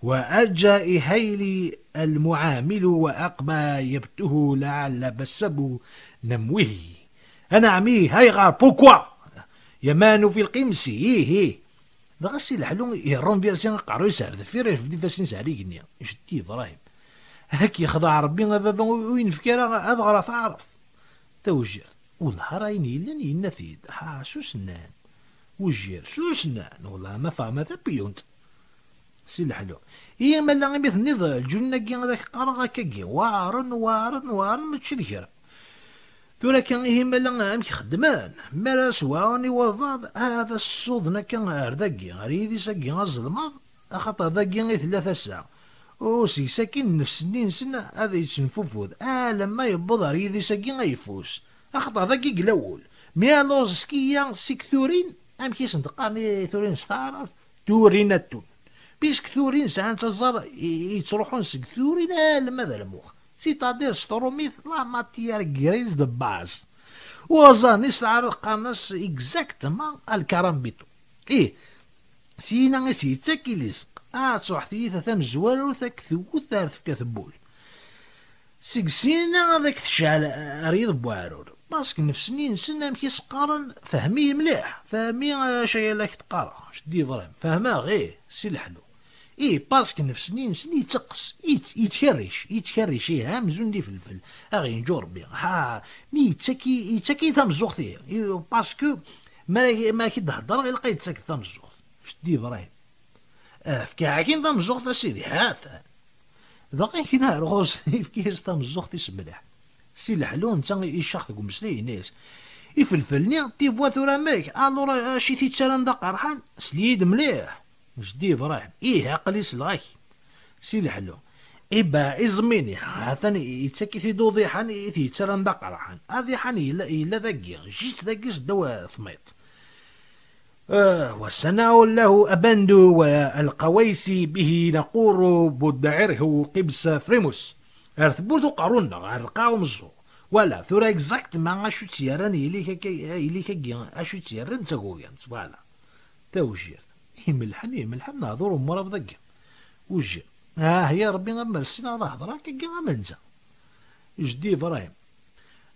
وأجى إهيل المعامل وأقبى يبته لعل بسب نموه. Anɛam, ih, ayɣer, pourquoi? Yamanu fi lqimsi, ih, ih. Dɣa si leḥlu iṛunvirsi aqerruy-is ar deffir, irfed ifassen-is ar igenni. Jeddi Ibrahim. Ad k-yexdeɛ Rebbi a baba, ur, ur yi-nefki ara ad ɣreɣ taɛrabt. Tawejjirt. Wellah ara ayen yellan yenna-t-id. Ha, s usennan. Wejjir, s usennan. Wellah ma fehmeɣ tapyunt. Si leḥlu. Ihi ma llan imi tenniḍ lǧunin-agi ad ak-qqareɣ akkagi, weɛren, weɛren, weɛren, mačči d kra. Tura kan ihi ma llan amek xeddmen, mi ara sweɛɛun i walbaɛḍ, ad as-ssuden akka ar dagi, ar yidis-agi azelmaḍ, axaṭer dagi i tella tasa. U seg-s akkin nnefs-nni-nsen ad yettenfufud, alamma yewweḍ ar yidis-agi ayeffus, axaṭer dagi i yella wul. Mi alors s kiyya seg turin, amek i sent-qqaren i turin s taɛrabt? Turinatun. Puisque turin sɛant aẓar i- i yettruḥun seg turin alma d lmux. C'est-à-dire s trumit la matière grise de base. Uẓar-nni s taɛrabt qqaren-as exactement الكرامبيطو. Ih, syina i s-yettak ilis. Ah, truḥ tyita tamezwarut ad k-tewwet ar tefka tewwul. Seg syina ad ak-tecɛel ar yiḍ n weɛrur. Parce que nnefs-nni-nsen amek i s-qqaren, fhem-iyi mliḥ, fhem-iyi acu ay la k-d-qqareɣ, jeddi Ibrahim, fehmeɣ, ih, si leḥlu. Ih, parce que nnefs-nni-nsen yetteqqes, yett-, yettkerric, yettkerric, ih, amzun d ifelfel, aɣ-yenǧu Rebbi. Ha, mi yettak-i, yettak-i tameẓẓuɣt-ihi, ih, parce que mi ara, mi ara k-id-heddreɣ, ilaq ad yettak tameẓẓuɣt, jeddi Ibrahim. Efk-aɣ akin tameẓẓuɣt a sidi, ha-t-an. Dɣa akin ar ɣur-s, yefka-yas tameẓẓuɣt-is mliḥ. Si leḥlu netta iccax deg umeslay-ines. Ifelfel-nni, tibuwa tura amek, alors acu i t-yettaran d aqerḥan? Sel-iyi-d mliḥ. Jeddi Ibrahim, ih, aql-i selleɣ-ak. Si leḥlu. Iba, iẓmi-nni, ha-t-an yettak-it-id uḍiḥan i t-yettaran d aqerḥan. Aḍiḥan yella, yella dagi, jis dagi seddaw tmiḍt. آه، والسناء له أبند والقويس به نقور بدعره قبس فريموس. Ar tewwurt uqerru-nneɣ, ar lqaɛ umeẓẓuɣ. Wala, tura exactement acu tt-yerran yili-k akka, yili-k-agi, acu tt-yerran d tagugamt, voilà. Tawjirt. Imelḥen, imelḥen, nehḍur umur abḍeggi. Wejjir. Ah, ya Rebbi, amer ssineɣ ad hedreɣ akkagi am netta. Jeddi Ibrahim.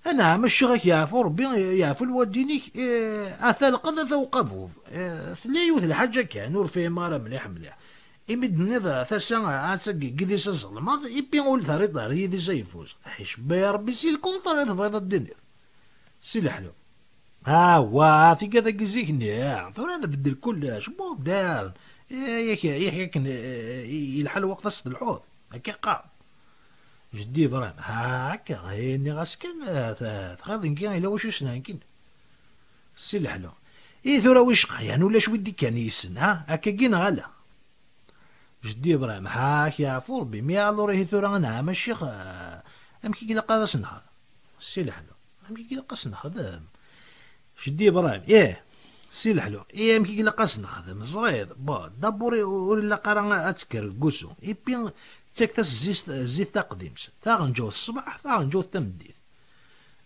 Anɛam a ccix, ad k-yeɛfu Rebbi, yeɛfu lwaldin-ik, eh, ata lqed, ata uqabub. Eh, tella yiwet lḥaǧa kan, ur fhimeɣ ara mliḥ, mliḥ. Imi d-tenniḍ, eh, tasa, eh, ad tagi yid-s azelmaḍ, ipi ul terriḍ ar yid-s ayeffus. Ḥicebba ya Rebbi, si lkunṭri tebɣiḍ ad d-tiniḍ. Si leḥlu. Awa, tigad-agi zik-nni, tura nbeddel kullec, modern. Eh, yak, yak, akken, eh, yelḥa lweqt ad s-telḥuḍ. Akka qqar. Jeddi Ibrahim, ha, akka, eh, nniɣ-as kan, eh, t-, txiḍ nekki, yella wacu yesnan kan. Si leḥlu. I tura wi cqayan, ulac wi d-ikkan yis-sen, ha? Akkagi neɣ ala? Jeddi Ibrahim, ha, ak yeɛfu Rebbi, mi alors ihi tura anɛam a ccix, eh, amek i ilaq ad as-nexdem? Si leḥlu, amek i ilaq ad as-nexdem? Jeddi Ibrahim, ih, si leḥlu, ih, amek i ilaq ad as-nexdem? Ẓriḍ, bon, d'abord ur ilaq ara ad tekker deg wusu, ipi ttak-as zzit, zzit taqdimt, taɣenǧawt ṣṣbeḥ, taɣenǧawt tameddit.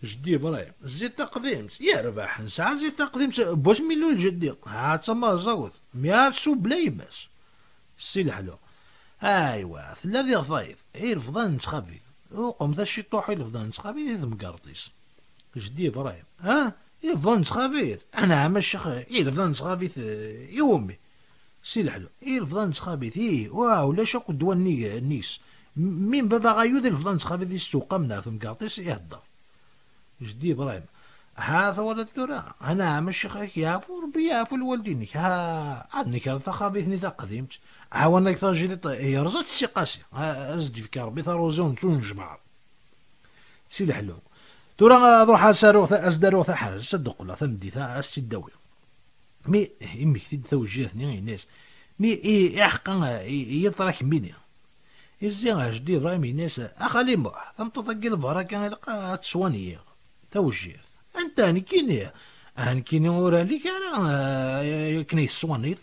Jeddi Ibrahim, zzit taqdimt, yerbeḥ, nesɛa zzit taqdimt, n wasmi ilul jeddi, ha, d tamerẓawt, mi ara tsuw bla yemma-s. Si leḥlu. Aywa, tella diɣ tayeḍ, i lebḍan n txabit. Uqmet-as ciṭuḥ i lebḍan n txabit i temgerḍt-is. Jeddi Ibrahim, ha? I lebḍan n txabit? Anɛam a ccix, i lebḍan n txabit, eh, i wumi? Si leḥlu, i lebḍan n txabit, ih, wa, ulac akk ddwa nnig, nnig-s. M-, min baba Ɣayud i lebḍan n txabit i s-tewqamen ar temgerḍt-is, ihedder. Jeddi Ibrahim, ha, twalaḍ tura, anɛam a ccix, ak yeɛfu Rebbi, yeɛfu lwaldin-ik, ha, ad nekreḍ taxabit-nni taqdimt, ɛawan-ak tajriṭ, yerẓa-tt si qasi, ha, ad s-d-yefk Rebbi taruẓi ur nettunejmaɛeḍ. Si leḥlu. Tura ad ruḥeɣ ad s-aruɣ ta-, ad s-d-aruɣ taḥerzt, ad d-qqleɣ tameddit, ad s-tt-id-awiɣ. Mi immekti-d tawejjirt-nni, yenna-yas, mi i, iḥeqqa, i, i yiṭra kemmini. Izzi ɣer jeddi Ibrahim, yenna-yas, a xali Muḥ, tameṭṭut-agi lbaraka ilaq ad tt-swaniyeɣ. Tawejjirt. Anta, nekkini? Ah, nekkini ur alik ara, ah, akken ay teswaniḍ.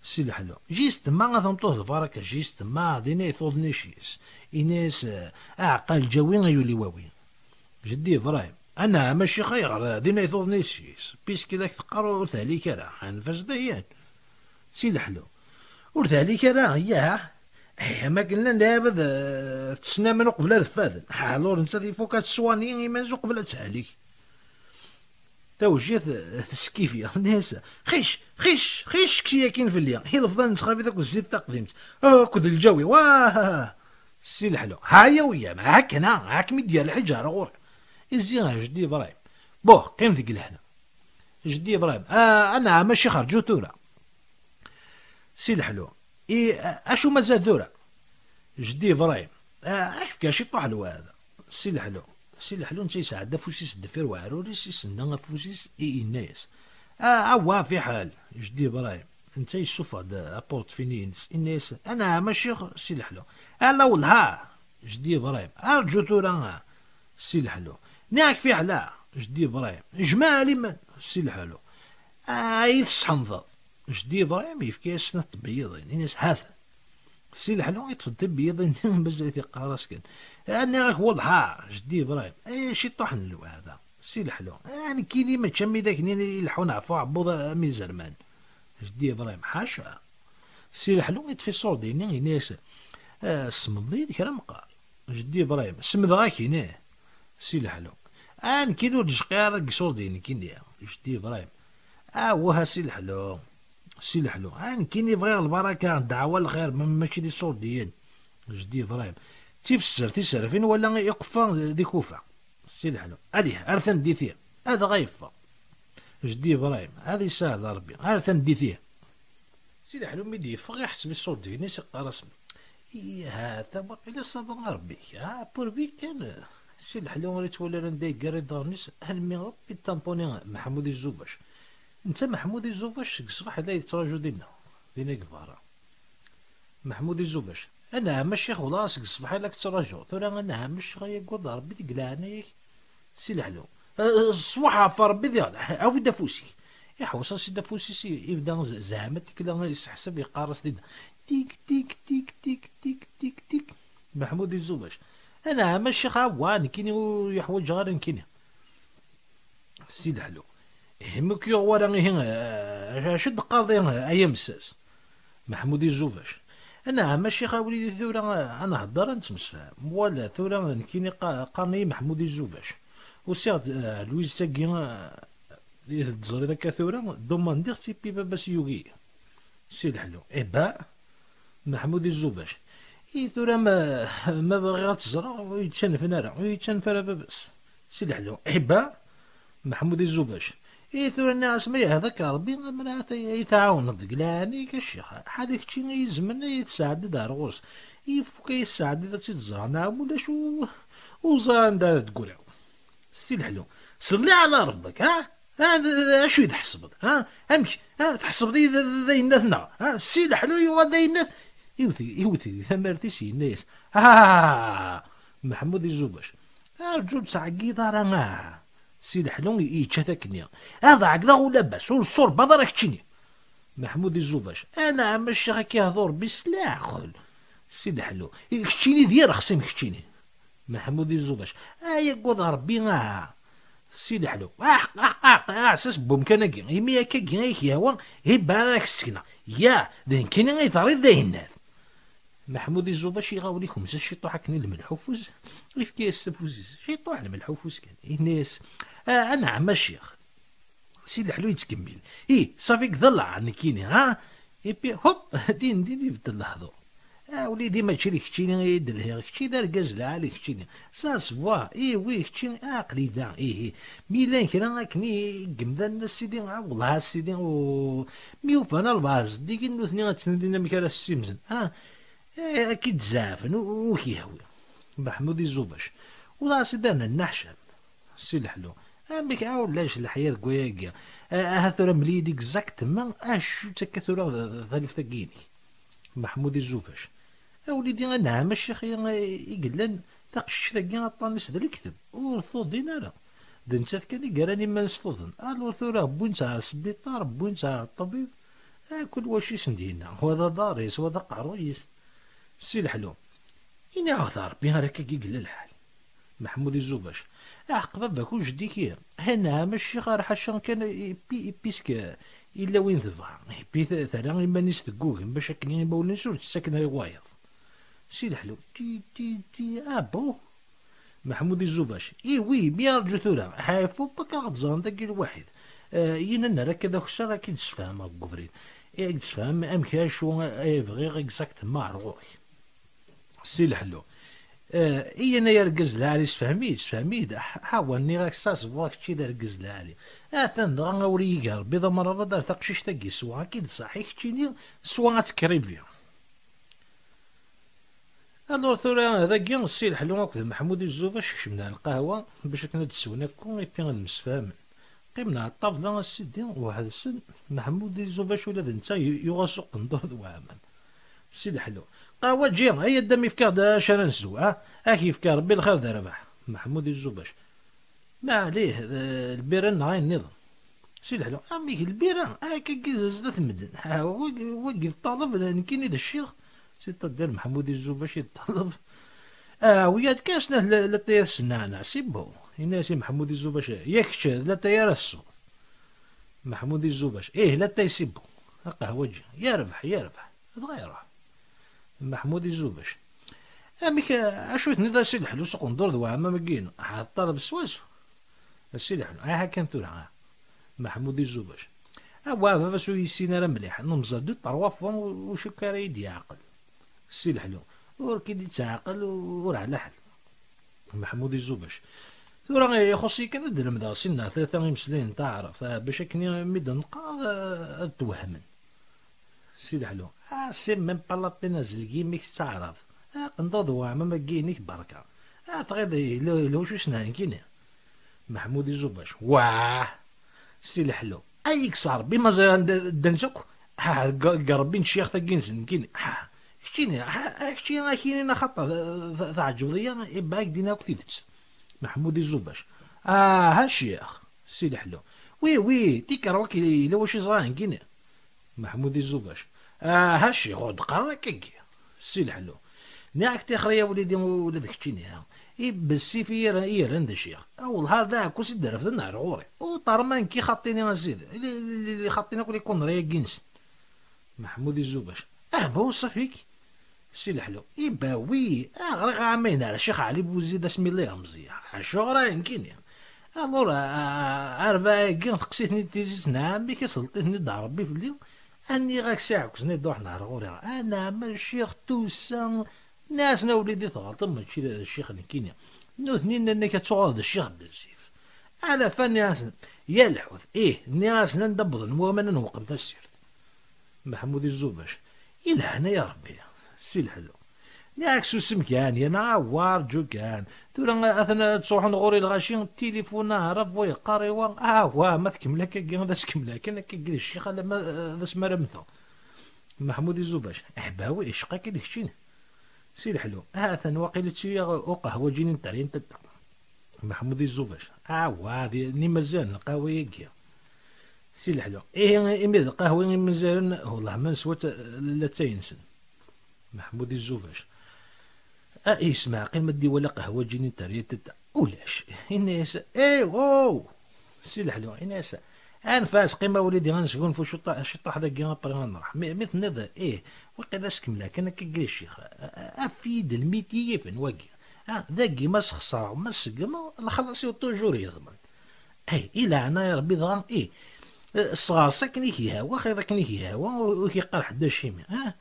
Si leḥlu. Jistemma a tameṭṭut lbaraka, jistemma, din ay tuḍen icc-is. Ini-as, eh, aɛeqqa lǧawi ay uliwawi. Jeddi Ibrahim. Anɛam a ccix, ayɣer din ay tuḍen icc-is? Puisque la k-teqqar ur tehlik ara. Anef-as dayen. Si leḥlu. Ur tehlik ara, yah? Eh, am akken llan lɛibad, eh, ttesnamen uqbel ad ffaden. Ḥalur nettat ifuk ad teswani iman-is uqbel ad tehlik. Tawejjirt, eh, teskifi. Tenna-yas, xic, xic, xic, kkes yakin fell-i. I lebḍan n txabit akked zzit taqdimt. Akked lǧawi. Wah! Si leḥlu. Ha ya wiyam, ha kan, ha, ha kem-id-yerr lḥiǧ ar ɣur-i. Izzi ɣer jeddi Ibrahim. Buh, qqim deg lehna. Jeddi Ibrahim. Ah, anɛam a ccix, rǧu tura. Si leḥlu. I, a-, acu mazal tura? Jeddi Ibrahim. Ah, ad k-fkeɣ ciṭuḥ lweɛda. Si leḥlu. Si leḥlu netta yesɛedda afus-is deffir weɛrur-is, isenna afus-is, i, yenna-yas, ah, awah, fiḥel. Jeddi Ibrahim. Netta yessufeɣ-d apurṭfini-ines. Yenna-yas, anɛam a ccix, si leḥlu. Ala wellah. Jeddi Ibrahim. Arǧu tura. Si leḥlu. Nniɣ-ak fiḥel. Jeddi Ibrahim. Jmeɛ liman. Si leḥlu. Ay tesḥenḍeḍ. Jeddi Ibrahim yefka-yas snat tbeyyiḍin, yenna-yas, ha-ten. Si Leḥlu yeṭṭef-d tibyiḍin-nni, mazal-it yeqqar-as kan: "Ah, nniɣ-ak wellah, jeddi Ibrahim, eh, ciṭuḥ n lweɛda." Si Leḥlu: "Ah, nekkini mačči am widak-nni i leḥḥun ɣef uɛebbuḍ am izerman." Jeddi Ibrahim: "Ḥaca." Si Leḥlu yeṭṭef iṣurdi-nni, yenna-yas: "Ah, semmeḍ-iyi-d kra meqqar." Jeddi Ibrahim: "Semdeɣ-ak-in, ih." Si Leḥlu: "Ah, nekkini ur d-jqiɣ ara deg iṣurdiyen nekkini." Jeddi Ibrahim: "Ah, wah a Si Leḥlu, Si Leḥlu, ah, nekkini bɣiɣ lbaraka, ddeɛwa lxir, ma mačči d iṣurdiyen." Jeddi Ibrahim: "Tifessert i serfin wala iqeffa d ikufa." Si Leḥlu: "Alih, ar tameddit-ihi." Adɣa yeffeɣ. Jeddi Ibrahim: "Ad yesɛed Rebbi, ar tameddit-ihi." Si Leḥlu mi d-yeffeɣ, iḥseb iṣurdiyen-is, iqqar-asen: "Ih, ha-t-a waqila ṣaba Rebbi-k, ha, pourvu kan." Si Leḥlu ur yettwali ara anda yeggar iḍarren-is, almi akk iṭampuni Meḥmud Izubac. Netta Meḥmud Izubac seg ṣṣbeḥ la yettraǧu dinna, dinna deg berra. Meḥmud Izubac: "Anɛam a ccix, wala seg ṣṣbeḥ i la k-ttraǧuɣ. Tura anɛam a ccix, ay agad Rebbi deg leɛnaya-k." Si Leḥlu: "Eh, ṣṣweḥ ɣef Rebbi diɣen, awi-d afus-ik." Iḥewṣ-as-id afus-is, i-, ibda z-, zeɛma tikla yesseḥsab, yeqqar-as dinna: "Tik, tik, tik, tik, tik, tik, tik." Meḥmud Izubac: "Anɛam a ccix, awa, nekkini ur yeḥwaǧeɣ ara nekkini." Si Leḥlu: "Him ur k-yuɣ wara ihi, eh, acu d-teqqareḍ ihi, ay amessas?" Meḥmud Izubac: "Anɛam a ccix, a wlidi, tura, eh, ad nhedder, ad nettemsefham. Wala tura nekkini qa-, qqaren-iyi Meḥmud Izubac. Usiɣ-d, eh, lwiz-agi, eh, i teẓriḍ akka tura, dumandiɣ-tt i baba-s yugi." Si Leḥlu: "Eh ben!" Meḥmud Izubac: "I tura ma, ma bɣiɣ ad tt-ẓreɣ, ur yi-ttanfen ara, ur yi-ttanef ara baba-s." Si Leḥlu: "Eh ben!" Meḥmud Izubac: "I tura nniɣ-as ma yehda-k Rebbi, ammer ad t-, ad yi-tɛawneḍ deg leɛnaya-k a ccix. Ḥala kečči i izemren ad yi-tesɛeddiḍ ar ɣur-s. Ifuk ad yi-tesɛeddiḍ ad tt-id-ẓreɣ, neɣ ma ulac u-, ur ẓriɣ anda ara d-ggriɣ." Si Leḥlu: "Ṣelli ɛla Rebbek, ha? Ha, d, d, acu i tḥesbeḍ? Ha? Amek? Ha? Tḥesbeḍ-iyi d, d, d ayennat neɣ? Ha? Si Leḥlu yuɣal d ayennat." Iwet, iwet di tamart-is, yenna-yas: "Ah!" Meḥmud Izubac: "Arǧu ur ttɛeggiḍ ara, ah!" Si Leḥlu yečča-t akkenni: "Ad ɛeggdeɣ ula bas, ur tturbaḍ ara keččini." Meḥmud Izubac: "Anɛam a ccix, ad k-ihdu Rebbi s leɛqel." Si Leḥlu: "Keččini d yir xsim keččini." Meḥmud Izubac: "Ay agad Rebbi, aha." Si Leḥlu: "Aḥ, aḥ, aḥ, aɛessas n wemkan-agi, imi akkagi ay k-yehwa, hibba ara k-ssekneɣ. Ya, d nekkini ay terriḍ d ayennat." Meḥmud Izubac iɣawel, ikmes-as ciṭuḥ akken i lmelḥ ufus, ifka-yas s afus-is, ciṭuḥ lmelḥ ufus kan, yenna-yas: "A, anɛam a ccix." Si Leḥlu yettkemmil: "Ih, ṣafi deg ḍelleɛ nekkini, ha?" Ipi, hop, din din ibeddel lehdur. "A wlidi, mačči d keččini i d-lhiɣ, kečči d argaz lɛali keččini. Ça se voit, iwi kečči, aql-i da, ihi. Mi llan kra akken i, i yemdanen a sidi, a wellah a sidi, u, mi ufan albaɛḍ zeddigin nutni ad ttnadin amek ara ssimzen, ha? Eh, ad k-id-zeɛfen, u, u k-yehwi." Meḥmud Izubac: "Ula a sidi, ad nenneḥcam." Si Leḥlu: "Amek a ulac leḥya deg wayagi? A-, ahat tura mel-iyi-d exactement acu-tt akka tura d, d, taluft-agi-inek." Meḥmud Izubac: "A wlidi, anɛam a ccix, i, i yellan taqcict-agi aṭṭan-is d lekdeb, ur tuḍin ara. D nettat kan i yerran iman-is tuḍen. Alors tura wwin-tt ɣer sbiṭar, wwin-tt ɣer ṭṭbib, a kul wacu i sen-d-yenna, wa d aḍar-is, wa d aqerruy-is." Si Leḥlu: "Ini-aɣ-t Rebbi ar akka i yella lḥal." Meḥmud Izubac: "Aḥeqq baba-k u jeddi-k ihi. Anɛam a ccix, ar ḥaca kan ipi, ipisk illa win tebɣa. Ipi t-, terra iman-is teggugem bac akken imawlan-is ur tt-ttaken ara i wayeḍ." Si Leḥlu: "Ti, ti, ti, ah bon?" Meḥmud Izubac: "Iwi, mi arǧu tura. Ḥayfu pa k-aɣ-d-ẓren dagi lwaḥid. Eh, yina nerra akka d akessar, ad k-id-sfehmeɣ deg ubrid. Eh, ad k-d-sfehmeɣ amek acu ay bɣiɣ exactement ar ɣur-k." Si Leḥlu: "Eh, iyan ay argaz lɛali, sefhem-iyi-d, sefhem-iyi-d. Ḥ-, ḥawa, nniɣ-ak ça se voit kečči d argaz lɛali. Atan dɣa awer iyi-ig Rebbi d amrabeḍ ar taqcict-agi, swa ad k-id-tṣaḥi keččini, swa ad tekrivi." Alors tura dagi, Si Leḥlu akked Meḥmud Izubac kecmen ar lqahwa bac akken ad d-swen akku, ipi ad msefhamen. Qqimen ɣer ṭṭabla a sidi weḥd-sen. Meḥmud Izubac ula d netta yu-, yuɣ-as uqendur d waɛmam. Si Leḥlu: "Qawaǧi, ay adda m-ifk-aɣ-d acu ara nsew, ha? Ad k-yefk Rebbi lxir d rrbeḥ." Meḥmud Izubac: "Ma ɛlih, d lbira-nneɣ ayen nniḍen." Si Leḥlu: "Amek lbira? Akkagi zdat medden. Ha, wagi, wagi d ṭṭaleb, nekkini d ccix." C'est-à-dire Meḥmud Izubac yeṭṭaleb, ah, wi-yad kan snat la, la tayar s nneɛneɛ, c'est bon. Yenna-yas i Meḥmud Izubac, ya kečč, la tayar a tesseḍ. Meḥmud Izubac, ih, la tay, c'est bon. Aqehwaǧi, yerbeḥ, yerbeḥ. Dɣa iruḥ. Meḥmud Izubac, amek, acu tenniḍ a Si Leḥlu s uqendur d weɛmam-agi-inu? Ḥa teṭṭaleb s wasu. A Si Leḥlu, aha kan tura, ah. Meḥmud Izubac, a wa baba-s ur yessin ara mliḥ, nemẓer deux trois fois, ur cukkeɣ ara yi-d-yeɛqel. Si Leḥlu, ur k-id-yettɛaqal, ur ɛla ḥal. Meḥmud Izubac, tura ixuṣ-iyi kan ad d-lemdeɣ sin neɣ tlata imeslayen n taɛrabt, ah, bac akken mi d-neqqar ad, ad twehhmen. Si Leḥlu, ah, c'est même pas la peine, azelg imi-k d taɛrabt. Ah, qendeɣ-d weɛmam-agi-inek, berka. Ah, tɣiḍ yella, yella wacu s nenkini? Meḥmud Izubac, wah! Si Leḥlu, ay yekkes Ṛebbi ma ẓriɣ anda ddan-tt akk. Ah, g-, g-, Ṛebbi n ccix tagi-nsen nekkini. Ah, keččini, ah, ah, keččini akinin axaṭer t-, t-, tɛeǧbeḍ-iyi, ibɛak din akk tidet. Meḥmud Izubac, ah, ha ccix. Si Leḥlu, wi, wi, tikerwa k-, yella wacu ẓriɣ nekkini. Meḥmud Izubac, ah, ha ccix, ur d-qqar ara akkagi. Si Leḥlu, nniɣ-ak tixer ya wlidi, ula d keččini, ha. Ibezzif i yera-, i yerran d ccix. A wellah ar d aɛekkaz i d-refden ar ɣur-i. Uṭar ma nekk i xaṭini a sidi. Li, li, li, li xaṭini akk li kunri-agi-nsen. Meḥmud Izubac, ah bon, ṣafik. Si Leḥlu, ibawi, ah, ɣriɣ ɛamayen ar Ccix Ɛli Buzid asmi lliɣ meẓẓiyeɣ. Acuɣer a nekkini? Alors, ah, ah, arbaɛ-agi teqqes-iten-id tizit n ɛemmi-k, iselṭ-iten-id Ṛebbi fell-i. Aniɣ-ak s iɛekzen i d-ruḥen ar ɣur-i. Anɛam a ccix tusa. Nniɣ-asen a wlidi tɣelṭem, mačči d ccix nekkini. Nutni nnan-ak ad tuɣaleḍ d ccix bezzif. Ala fa nniɣ-asen, ya lḥut, ih, nniɣ-asen anda wwḍen waman ad nweqqem tasirt. Meḥmud Izubac, i lehna ya Ṛebbi, Si Leḥlu. Nniɣ-ak susem kan, yerna awa rǧu kan. Tura atan ad ttruḥun ɣur-i lɣaci, tilifun aɛrab wa yeqqar i wa, awa ma tkemmel akkagi, ad as-kemmel akan akkagi d ccix alamma d asmi ara mmteɣ. Meḥmud Izubac, ḥbawi, icqa-k-id keččini. Si Leḥlu, ha-t-an waqil ittuyaɣ uqehwaǧi-nni n terrint-a. Meḥmud Izubac, awa, d, n imazan lqahwa-agi. Si Leḥlu, ihi imi d lqahwa imazaren, wellah ma neswa-tt la d tay-nsen. Meḥmud Izubac, a, yesmeɛqil ma d-iwala qahwaǧi-nni n terrint-a. Ulac. Yenna-yas, eh, wow! Si Leḥlu, yenna-yas, anef-as, qqim a wlidi, ad nesgunfu ciṭṭa-, ciṭṭaḥ dagi, après ad nruḥ. Mi, mi tenniḍ, ih, waqila ad s-kemmleɣ kan akka i ccix. A, a, af-iyi-d lmiti yifen wagi. Ah, dagi ma sxeṣreɣ, ma seggmeɣ, lexlaṣ-iw toujours yeḍmen. Ay, i leɛna ya Ṛebbi dɣa, ih, sɣers akken i k-yehwa, xir akken i k-yehwa, ur, ur k-yeqqar ḥedd acimi. Ah,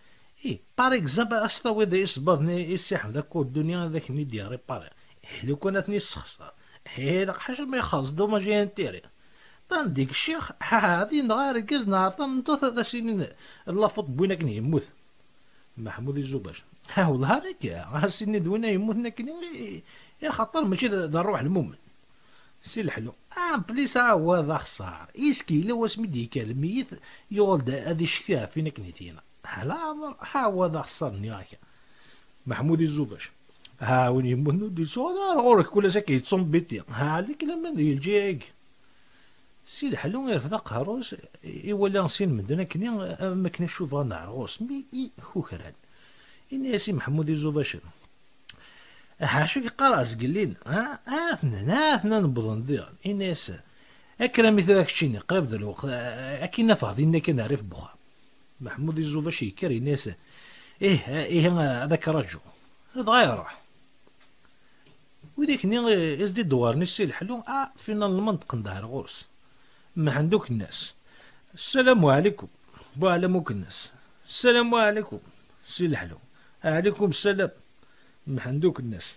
ih, par exemple, ad s-tawiḍ isebbaḍen i, i Si Ḥmed Akk Ddunni ad ak-ten-id-yerripari. Ih, lukan ad ten-yessexṣer. Ih, ilaq ḥaca ma ixelleṣ dommages et intérêts. Tandis que ccix, ha, ha, ad yenɣ argaz neɣ tameṭṭut ad as-inin d la faute n win akken yemmut. Meḥmud Izubac. Ha, wellah ar akka, a s-inin d win ay yemmuten akken i, i, axaṭer mačči d, d ṛṛuḥ lmumen. Si Leḥlu. En plus, a wa d axeṣṣar. Iski yella wasmi d-yekker lmeyyet, yuɣal-d ad icetki ɣef win akken i t-yenɣa. Ḥala, a wa d axeṣṣar, nniɣ-ak. Meḥmud Izubac. Ha, win yemmuten ur d-yettuɣal ara ɣur-k, kul ass akka yettumbiti. Ha, alik laman di lǧiha-agi. Si Leḥlu irfed aqerru-s, iwala sin medden akken, am akken icuf ɣer ɣur-s, mi i kukran. Ini-as i Meḥmud Izubac, "Acu yeqqar zgelli-n? Ha? Atnan, atnan wwḍen diɣen." Ini-as, "Akker a mmi tura keččini, qrib d lweqt, a-, akken nafeɣ dinna kan rrif n wexxam." Meḥmud Izubac yekker, ini-as, "Ih, ih, ad ak-raǧu." Dɣa iruḥ. Widak-nni i s-d-idewwren i Si Leḥlu, ah, finalement ṭṭqen-d ar ɣur-s. Mḥend Ukennaz. "Ssalamu ɛlikum." Buɛlam Ukennaz. "Ssalamu ɛlikum." Si Leḥlu. "Ɛlikum ssalam." Mḥend Ukennaz.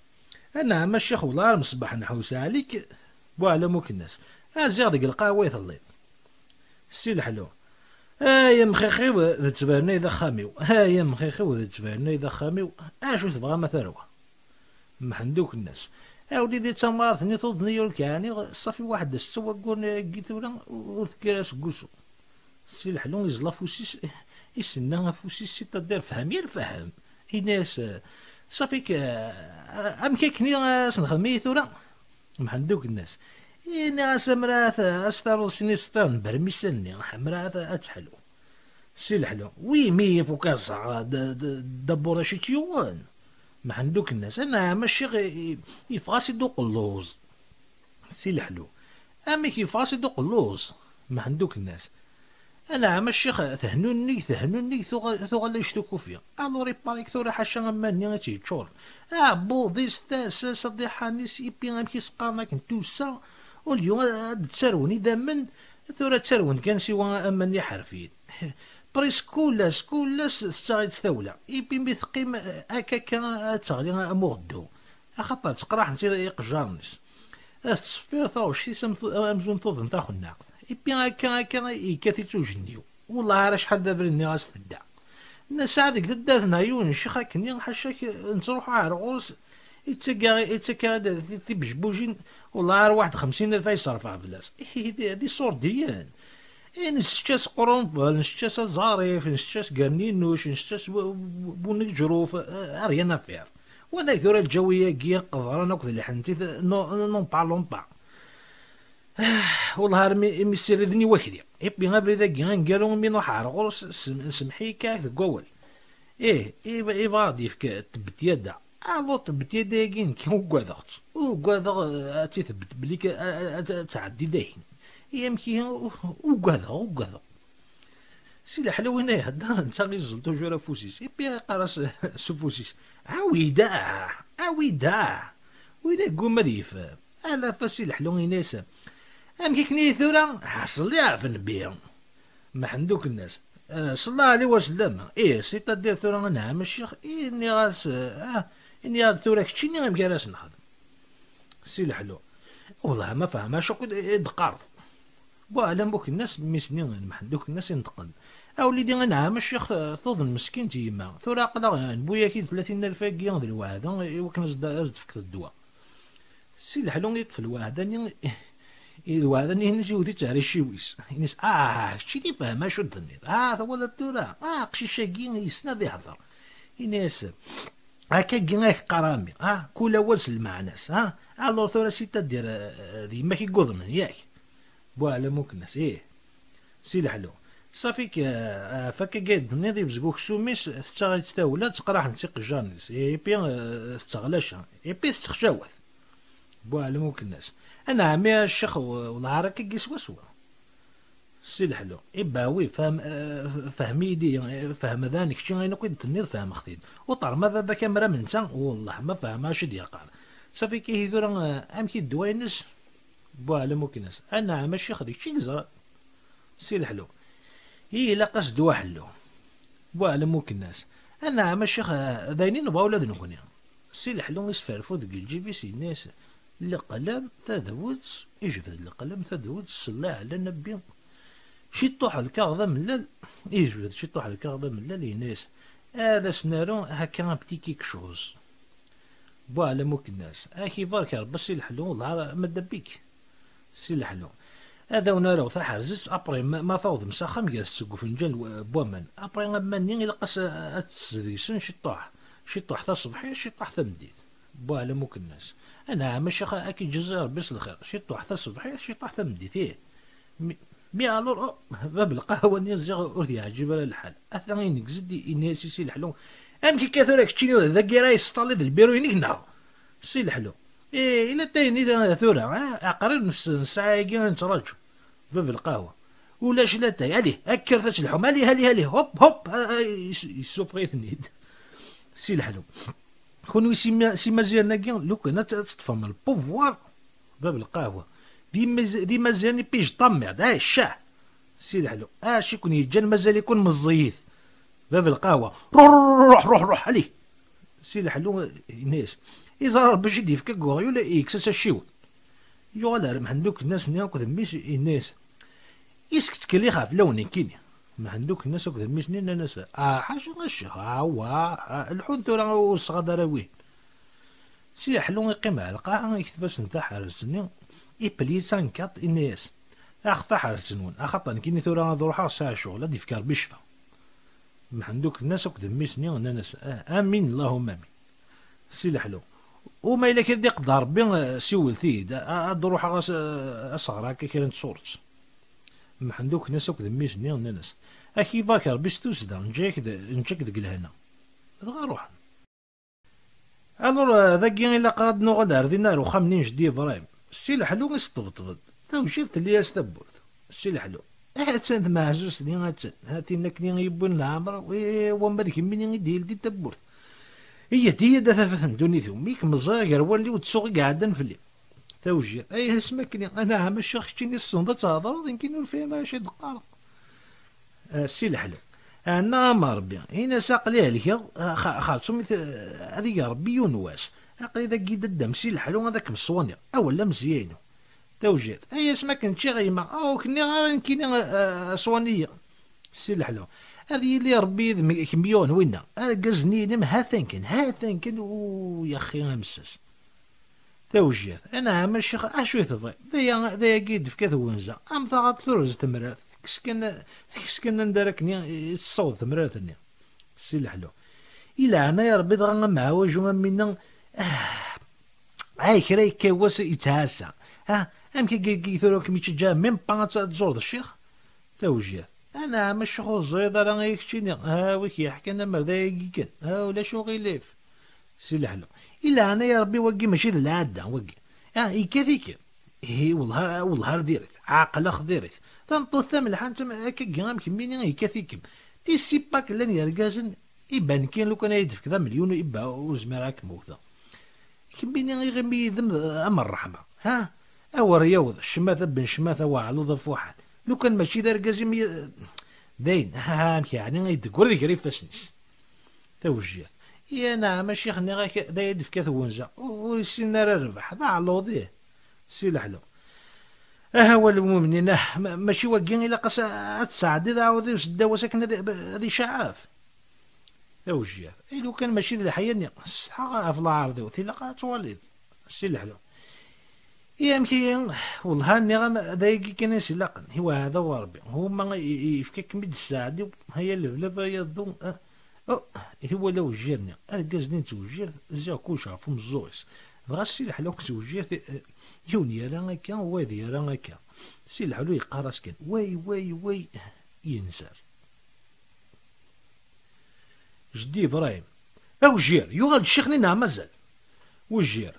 "Anɛam a ccix, wellah ar mṣebbaḥ nḥewwes ɛlik." Buɛlam Ukennaz. "Ah, ziɣ deg lqahwa i telliḍ." Si Leḥlu. "Ay amxixi-w d ttbernay d axxam-iw. Ay amxixi-w d ttbernay d axxam-iw. Acu tebɣam a tarwa?" Mḥend Ukennaz. "A wlidi d tamɣart-nni tuḍen i ur k-ɛniɣ, ṣafi waḥed ass ttawagguren agi tura ur tekkir ara seg wusu." Si Leḥlu iẓla afus-is, isenna afus-is, c'est-à-dire fhem ya lfahem. Ini-as, "Ṣafi-k, amek akken i as-nexdem i tura?" Mḥend Ukennaz. Ini-as, "Amrat, as-taruḍ sin iseṭṭiren n bermisan-nni, amrat ad teḥlu." Si Leḥlu: « Oui, mais il faut qu'elle s'arrête d-, d-, d'abord, acu tt-yuɣen? » Mḥend Ukennaz: « Anɛam a ccix, i-, i-, yeffeɣ-as-id uqelluẓ. » Si Leḥlu: « Amek yeffeɣ-as-id uqelluẓ? » Mḥend Ukennaz: « Anɛam a ccix, tehnunig, tehnunig, tuɣal, tuɣal annect ukufi. Alors, il paraît que tura ḥaca aman-nni i tt-yeččuren. Aɛebbuḍ-is, tasa-s, adiḥan-is, ipi amek i s-qqaren akken tusa, au lieu ad d-ttarwen idammen, tura ttarwen kan siwa aman iḥerfiyen. Presque kul ass, kul ass tettaɣ-itt tawla. Ipi mi teqqim, eh, akka akka ad teɣli am uɣeddu. Axaṭer tteqraḥen-tt iqejjaren-is. Ad tettṣeffir taɣect-is am tu-, amzun tuḍen taxennaqt. Ipi akka akka yekkat-itt ujenniw. Wellah ar acḥal d abrid nniɣ-as tedda. Nna Saɛd deg taddart n Ɛyun Ccix akkenni, ḥaca-k, nettruḥu ar ɣur-s, ittak-aɣ-, ittak-aɣ-d ti-, tibejbujin, wellah ar waḥed xemsin alef ay ṣerfeɣ fell-as. Ihi, d, d iṣurdiyen. I nessečč-as qrunfel, nessečč-as aẓarif, nessečč-as gerninuc, nessečč-as bu-, bu-, bunegǧruf, eh, rien à faire. Wanag tura lǧawi-agi qeḍran akked lḥentit, non, n'en parlons pas. Wellah armi imi ssiriden i wakli. Ipi abrid-agi aneggaru imi nruḥ ar ɣur-s, sem-, semmeḥ-iyi kan deg wawal. Ih, iba-, ibɣa ad d-yefk tebbetyada. Alors tebbetyada-agi nekk ugadeɣ-tt. Ugadeɣ, eh, ad tt-itebbet belli k-, a-, a-, ad, ad tɛeddi dahin. I amek ihi? U-, ugadeɣ, ugadeɣ. Si Leḥlu win ihedder, netta iẓẓel toujours afus-is. Ipi iqqar-as s ufus-is: « Awi-d ah! Awi-d ah! » Win yegguma ad yefhem. Ala fa Si Leḥlu, yenna-yas: « Amek akken ihi tura? Ḥṣel ɣef nnbi. » Mḥend Ukennaz: « Eh, ṣella ɛli wa sellama. » « Ih, c'est-à-dire tura, anɛam a ccix. » I nniɣ-as, eh, ah, i nniɣ-as tura keččini amek ara s-nexdem. Si Leḥlu: « Wellah ma fehmeɣ acu akk i d-, i d-teqqareḍ. » Buɛlam Ukennaz, mmi-s-nni n Mḥend Ukennaz, ineṭq-d: « A wlidi, anɛam a ccix, tuḍen meskint yemma. Tura aql-aɣ newwi-ak-id tlatin alef-agi d lweɛda i wakken ad s-d-, ad s-d-tefkeḍ ddwa. » Si Leḥlu yeṭṭef lweɛda-nni, i lweɛda-nni, ini-as iwet-itt ar iciwi-s. Ini-as: « Ah, kečč i d-ifhem acu d-tenniḍ. Ah, twalaḍ tura? Ah, aqcic-agi yessen ad ihder. » Ini-as: « Akkagi ay qqar a mmi. Ah, kul awal s lmeɛna-s. Ah, alors tura, c'est-à-dire, eh, d yemma-k i yuḍnen, yak? » Buɛlam Ukennaz: « Ih. » Si Leḥlu: « Ṣafi-k, eh, ɣef akka i d-tenniḍ, ibzeg uksum-is, tettaɣ-itt tawla, tteqraḥen-tt iqejjaren-is. Ipi, eh, tetteɣlaca. Ipi tettexcawat. » Buɛlam Ukennaz: « Anɛam a ccix, w-, wellah ar akka-agi swaswa. » Si Leḥlu: « Iba oui, fhem, eh, fhem-iyi-d, eh, fhem dan kečči ayen akk i d-tenniḍ, fehmeɣ-t-id. Uṭer ma baba-k amram netta, wellah ma fehmeɣ acu i d-yeqqar. Ṣafi-k ihi tura, eh, amek i ddwa-ines? » Buɛlam Ukennaz: « Anɛam a ccix, d kečč i yeẓran. » Si Leḥlu: « I ilaq-as ddwa ḥellu. » Buɛlam Ukennaz: « Anɛam a ccix, d ayen i nebɣa ula d nekni. » Si Leḥlu isferfud deg lǧib-is, yenna-yas: « Leqlem, tadwet. » Ijbed leqlem, tadwet, ṣella ɛla nnbi. Ciṭuḥ lkaɣeḍ amellal. Ijbed ciṭuḥ lkaɣeḍ amellal, yenna-yas: « Ad as-naru hakka un petit quelque chose. » Buɛlam Ukennaz: « Ak ibarek Rebbi a Si Leḥlu, d lɛar ma dabik. » Si Leḥlu: « Ad awen-aruɣ taḥerzet, après ma, ma tawḍem s axxam, gret-tt deg ufenǧal n w-, n waman. Après aman-nni ilaq-as a-, ad tess deg-sen ciṭuḥ. Ciṭuḥ taṣebḥit, ciṭuḥ tameddit. » Buɛlam Ukennaz: « Anɛam a ccix, ad k-iǧzi Rebbi s lxir. Ciṭuḥ taṣebḥit, ciṭuḥ tameddit, ih. » Mi, mi alors, oh, bab lqahwa-nni ziɣ ur t-yeɛǧib ara lḥal. Ata ineggez-d, yenna-yas i Si Leḥlu: « Amek akka tura keččini dagi ara yesṭalli d lbiru-inek, neɣ? » Si Leḥlu: « Eh, ila tayni da tura, ah, aqrib nefs n ssaɛa-agi i nettraǧu. » Bab lqahwa: « Ulac latay, allez, kkret ad telḥum, allez, allez, allez, hop, hop. » Ah, ah, yes-, yessufeɣ-iten-id. Si Leḥlu: « Kunwi s ima-, s imaziɣen-agi, lukan ad t-, ad teṭṭfem le pouvoir. » Bab lqahwa: « D imaz-, d imaziɣen i pij ṭammiḍ, ah, ccah. » Si Leḥlu: « Acu i ken-yeǧǧan, mazal-iken meẓẓiyit. » Bab lqahwa: « Ruḥ, ruḥ, ruḥ, ruḥ, ruḥ, allez. » Si Leḥlu yenna-yas: « Iẓra Rebbi acu i d-yefka deg uɣyul, yekkes-as acciwen. » Yuɣal ar Mḥend Ukennaz-nni akked mmi-s, yenna-yas: « Is k-ttkellixeɣ fell-awen nekkini? » Mḥend Ukennaz akked mmi-s-nni nnan-as: « Ah, ḥaca a ccix, ah, wa, ah, lḥun tura ur sɣad ara win. » Si Leḥlu iqqim ar lqaɛa, ikteb-asen taḥerzt-nni: « Ippelyi sankat », inna-yas: « Ax taḥerzt-nwen, axaṭer nekkini tura ad ruḥeɣ sɛiɣ ccɣel, ad d-yefk Rebbi ccfa. » Mḥend Ukennaz akked mmi-s-nni nnan-as: « Ah, amin, Allahumma amin. » Si Leḥlu: « U ma yella kra d-iqedder Rebbi, eh, siwlet-iyi-d, a-, a-, ad d-ruḥeɣ as-, as-ɣreɣ akka kra n tsuret. » Mḥend Ukennaz akked mmi-s-nni nnan-as: Ad k-ibarek Rebbi s tussda, neǧǧa-k d-, neǧǧa-k deg lehna. Dɣa ruḥen. Alors, euh, dagi ilaq ad nuɣal ar din, ar uxxam-nni n Jeddi Yebrahim. Si Leḥlu isṭebṭeb-d. Tawjirt telli-as tawwurt. Si Leḥlu. Eh, attan tmeɛzuzt-nni, attan. Ha tin akken i yewwin leɛmer, eh, wamma d kemmini i d-yeldi tawwurt. Iyyat, iyyat a tafat n ddunit-iw, mi kem-ẓriɣ gar wallen-iw d tsuɣ i iɛeddan fell-i. Tawjirt. Ay asmi akken, anɛam a ccix, keččini tessneḍ ad thedreḍ, nekkini ur fhimeɣ acu i d-qqareḍ. Ah, Si Leḥlu. Ɛenna ama Rebbi, in-as aql-i helkeɣ, ah, xa-, xerṣum i t-, ad ig Rebbi yiwen wass. Aql-i dagi d addam Si Leḥlu ad kem-ṣwaniɣ. Awal ameẓyan-inu. Tawjirt. Ay asmi akken ččiɣ yemma, ah, ur k-nniɣ ara nekkini, ah, ah, ṣwani-yi. Si Leḥlu. Ad yili Rebbi yid-m, kemm yiwen winna. Argaz-nni-inem ha-t-an kan, ha-t-an kan, u yaxi amessas. Tawjirt. Anɛam a ccix, acu i tebɣiḍ? D aya, d ayagi i d-tefka twenza. Am taɣaṭ turez temrart, tekkes kan, tekkes kan anda ara ken-i-, i tessaweḍ temrart-nni. Si Leḥlu. I leɛnaya Rebbi dɣa amɛawaju am winna, ah, ay kra yekka wass yettɛassa. Ah, amek akka tura ur kem-yettaǧǧa même pas ad tt-, ad tẓureḍ ccix? Tawjirt. Anɛam a ccix, ur teẓriḍ ara i keččini. Ha wi k-yeḥkan amer d ayagi kan. Ha ulac uɣilif. Si Leḥlu. I leɛnaya Rebbi, wagi mačči d lɛadda, wagi. Ah, yekkat-ikem. Ihi, wellah ar, wellah ar diri-t. Ɛaqel-ax diri-t. Tameṭṭut tamelḥant am, akkagi am kemmini yekkat-ikem. Ti sipak llan yergazen, iban kan lukan ay d-tefkeḍ amelyun, ibba ur zmireɣ ad kem-wteɣ. Kemmini iɣimi yid-m am ṛṛeḥma. Ha? Awer yaweḍ ccmata ben ccmata waɛluḍ afuḥan. Lukan mačči d argaz imi, dayen, ha, ha, amek yeɛni ay d-teggur deg ifassen-is. Tawjirt. Ya nɛam a ccix, nniɣ-ak d aya d-tefka twenza. U-, ur issin ara rrbeḥ, d aɛluḍ, ih. Si Leḥlu. Ah, awal umumnin, ah, ma-, mačči wagi ilaq-as a-, ad tesɛeddiḍ aɛudiw seddaw-as akken ad, ad icaɛef. Tawjirt. I lukan mačči d leḥya-nni, ssetḥaɣ ɣef lɛerḍ-iw, tilaq ad twaliḍ. Si Leḥlu. I amek ihi? Wellah nniɣ-am d ayagi kan i s-ilaqen, i weɛda n Rebbi. Huma i, i, yefka-kem-id sseɛd-iw, haya leblab, haya ḍḍu, ah. Oh, ihi wala wejjir-nni, argaz-nni n twejjirt, ziɣ kullec ɣef umeẓẓuɣ-is. Dɣa Si Leḥlu akked twejjirt, eh, yiwen yerra akka, wayeḍ yerra akka. Si Leḥlu yeqqar-as kan, way, way, way, yenser. Jeddi Yebrahim. A wejjir, yuɣal-d ccix-nni neɣ mazal? Wejjir.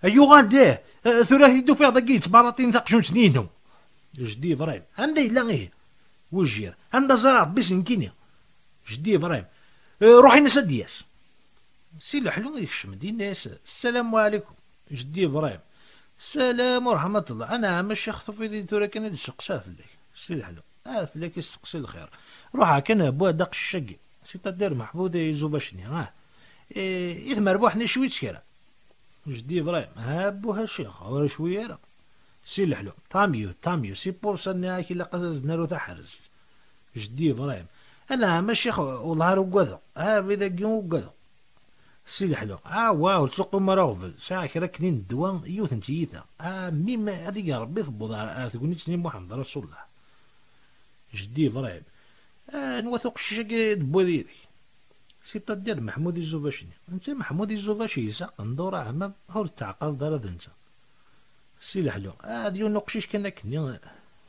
Yuɣal-d, ih. Eh, tura i t-id-tufiḍ dagi yettbaraṭin taqjunt-nni-inu. Jeddi Yebrahim. Anda yella ihi? Wejjir. Anda ẓriɣ Rebbi s nekkini? Jeddi Yebrahim. Eh, ruḥ in-as ad d-yas. Si Leḥlu yekcem-d, yenna-yas, "Ssalamu ɛlikum." Jeddi Yebrahim. "Ssalamu ṛeḥmatullah. Anɛam a ccix, tufiḍ-iyi tura kan ad d-sseqsaɣ fell-ak." Si Leḥlu. "Ah, fell-ak i testeqsi lxir. Ruḥ kan a bu ad aqcic-agi. C'est-à-dire Meḥmud Izubac-nni, ah. I, i tmerbuḥ-nni cwi-tt kra." Jeddi Yebrahim. "Ha buh a ccix, ur cwi ara." Si Leḥlu. "Tant mieux, tant mieux. C'est pour ça nniɣ-ak ilaq ad as-d-naru taḥerzt." Jeddi Yebrahim. "Anɛam a ccix, wellah ar ugadeɣ. Ah, bidagi ugadeɣ." Si Leḥlu. "Ah, wa, ur ttzuqqum ara aɣbel. Sɛiɣ kra akken n ddwa, yiwet n tyita. Ah, mim ad ig Rebbi tewweḍ ar, ar tegnit-nni Muḥend Rasulullah." Jeddi Yebrahim. "Ah, anwa-t uqcic-agi d-tewwiḍ yid-k?" C'est-à-dire Meḥmud Izubac-nni. Netta Meḥmud Izubac yesɛa qendur aɛmam, ur tettɛeqqleḍ ara d netta. Si Leḥlu. "Ah, d yiwen uqcic kan akken."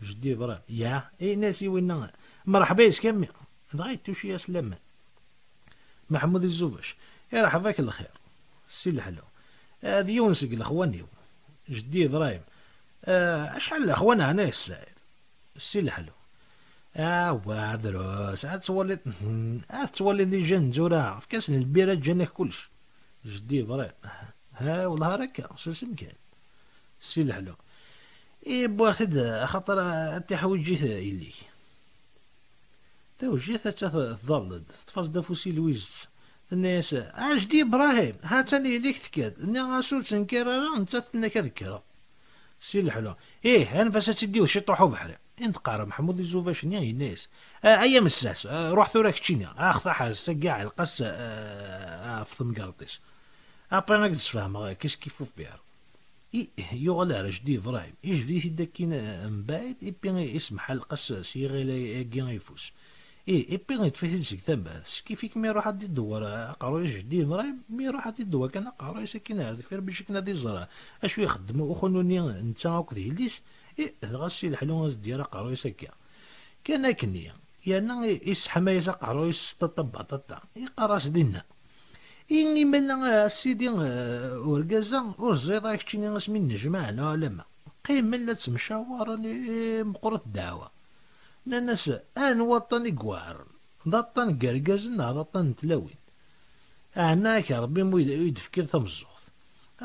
Jeddi Yebrahim. "Ya, ini-as i winna, mreḥba yes-k a mmi." Dɣa yettuci-as laman. Meḥmud Izubac. "Iṛḥeb-ak lxir." Si Leḥlu. "Ah, d yiwen seg lexwan-iw." Jeddi Yebrahim. "Ah, acḥal n lexwan ɛni a Ssaɛid?" Si Leḥlu. "Ah, wa, drus, ad twaliḍ, ad twaliḍ les jeunes n tura, efk-asen lbira, ǧǧan-ak kullec." Jeddi Yebrahim. "Ha, wellah ar akka, susem kan." Si Leḥlu. "I, wwiɣ-t-id, axaṭer ad t-iḥwiǧ-it yelli-k." Tawjirt atta tḍall-d, teṭṭef-as-d afus i Lwiz, tenna-yas, "A Jeddi Yebrahim, ha-tt-an yelli-k tekka-d, nniɣ-as ur ttenkar ara, nettat tenna-k ad kkreɣ." Si Leḥlu. "Ih, anef-as ad tt-id-iwet ciṭuḥ ubeḥri." I d-teqqar Meḥmud Izubac-nni, yenna-yas, "A, ay amessas, a, ruḥ tura keččini, ax taḥerzt-agi ɛelleq-as, a, a, ɣef temgerḍt-is. Après ad k-d-sfehmeɣ, qu'est-ce qu'il faut faire." I, yuɣal ar Jeddi Yebrahim, ijbed-it-id akkin, eh, mbaɛid, ipi isemḥalq-as s yiɣil-agi ayeffus. I, ipi iṭṭef-it-id seg tama, s kif-ik mi iruḥ ad d-idewwer aqerruy-is Jeddi Yebrahim, mi iruḥ ad d-idewwer kan aqerruy-is akkin ar deffir, bac akken ad iẓer acu ixeddem uxunu-nni netta akked yelli-s, i, dɣa Si Leḥlu ad s-d-yerr aqerruy-is akka. Kan akkenni, Yerna isseḥmay-as aqerru-is s ṭaṭa baṭaṭa. Iqqar-as dinna: "I imala, a sidi, eh, urgaz-a, ur ẓriɣ ara keččini asmi nnejmaɛen uɛlama. Qqimen la ttemcawaren i meqqret ddeɛwa. Nnan-as, anwa aṭṭan i iweɛren? D aṭṭan n yergazen neɣ d aṭṭan n tlawin? Ɛna-k Rebbi mu i d-tefkiḍ tameẓẓuɣt."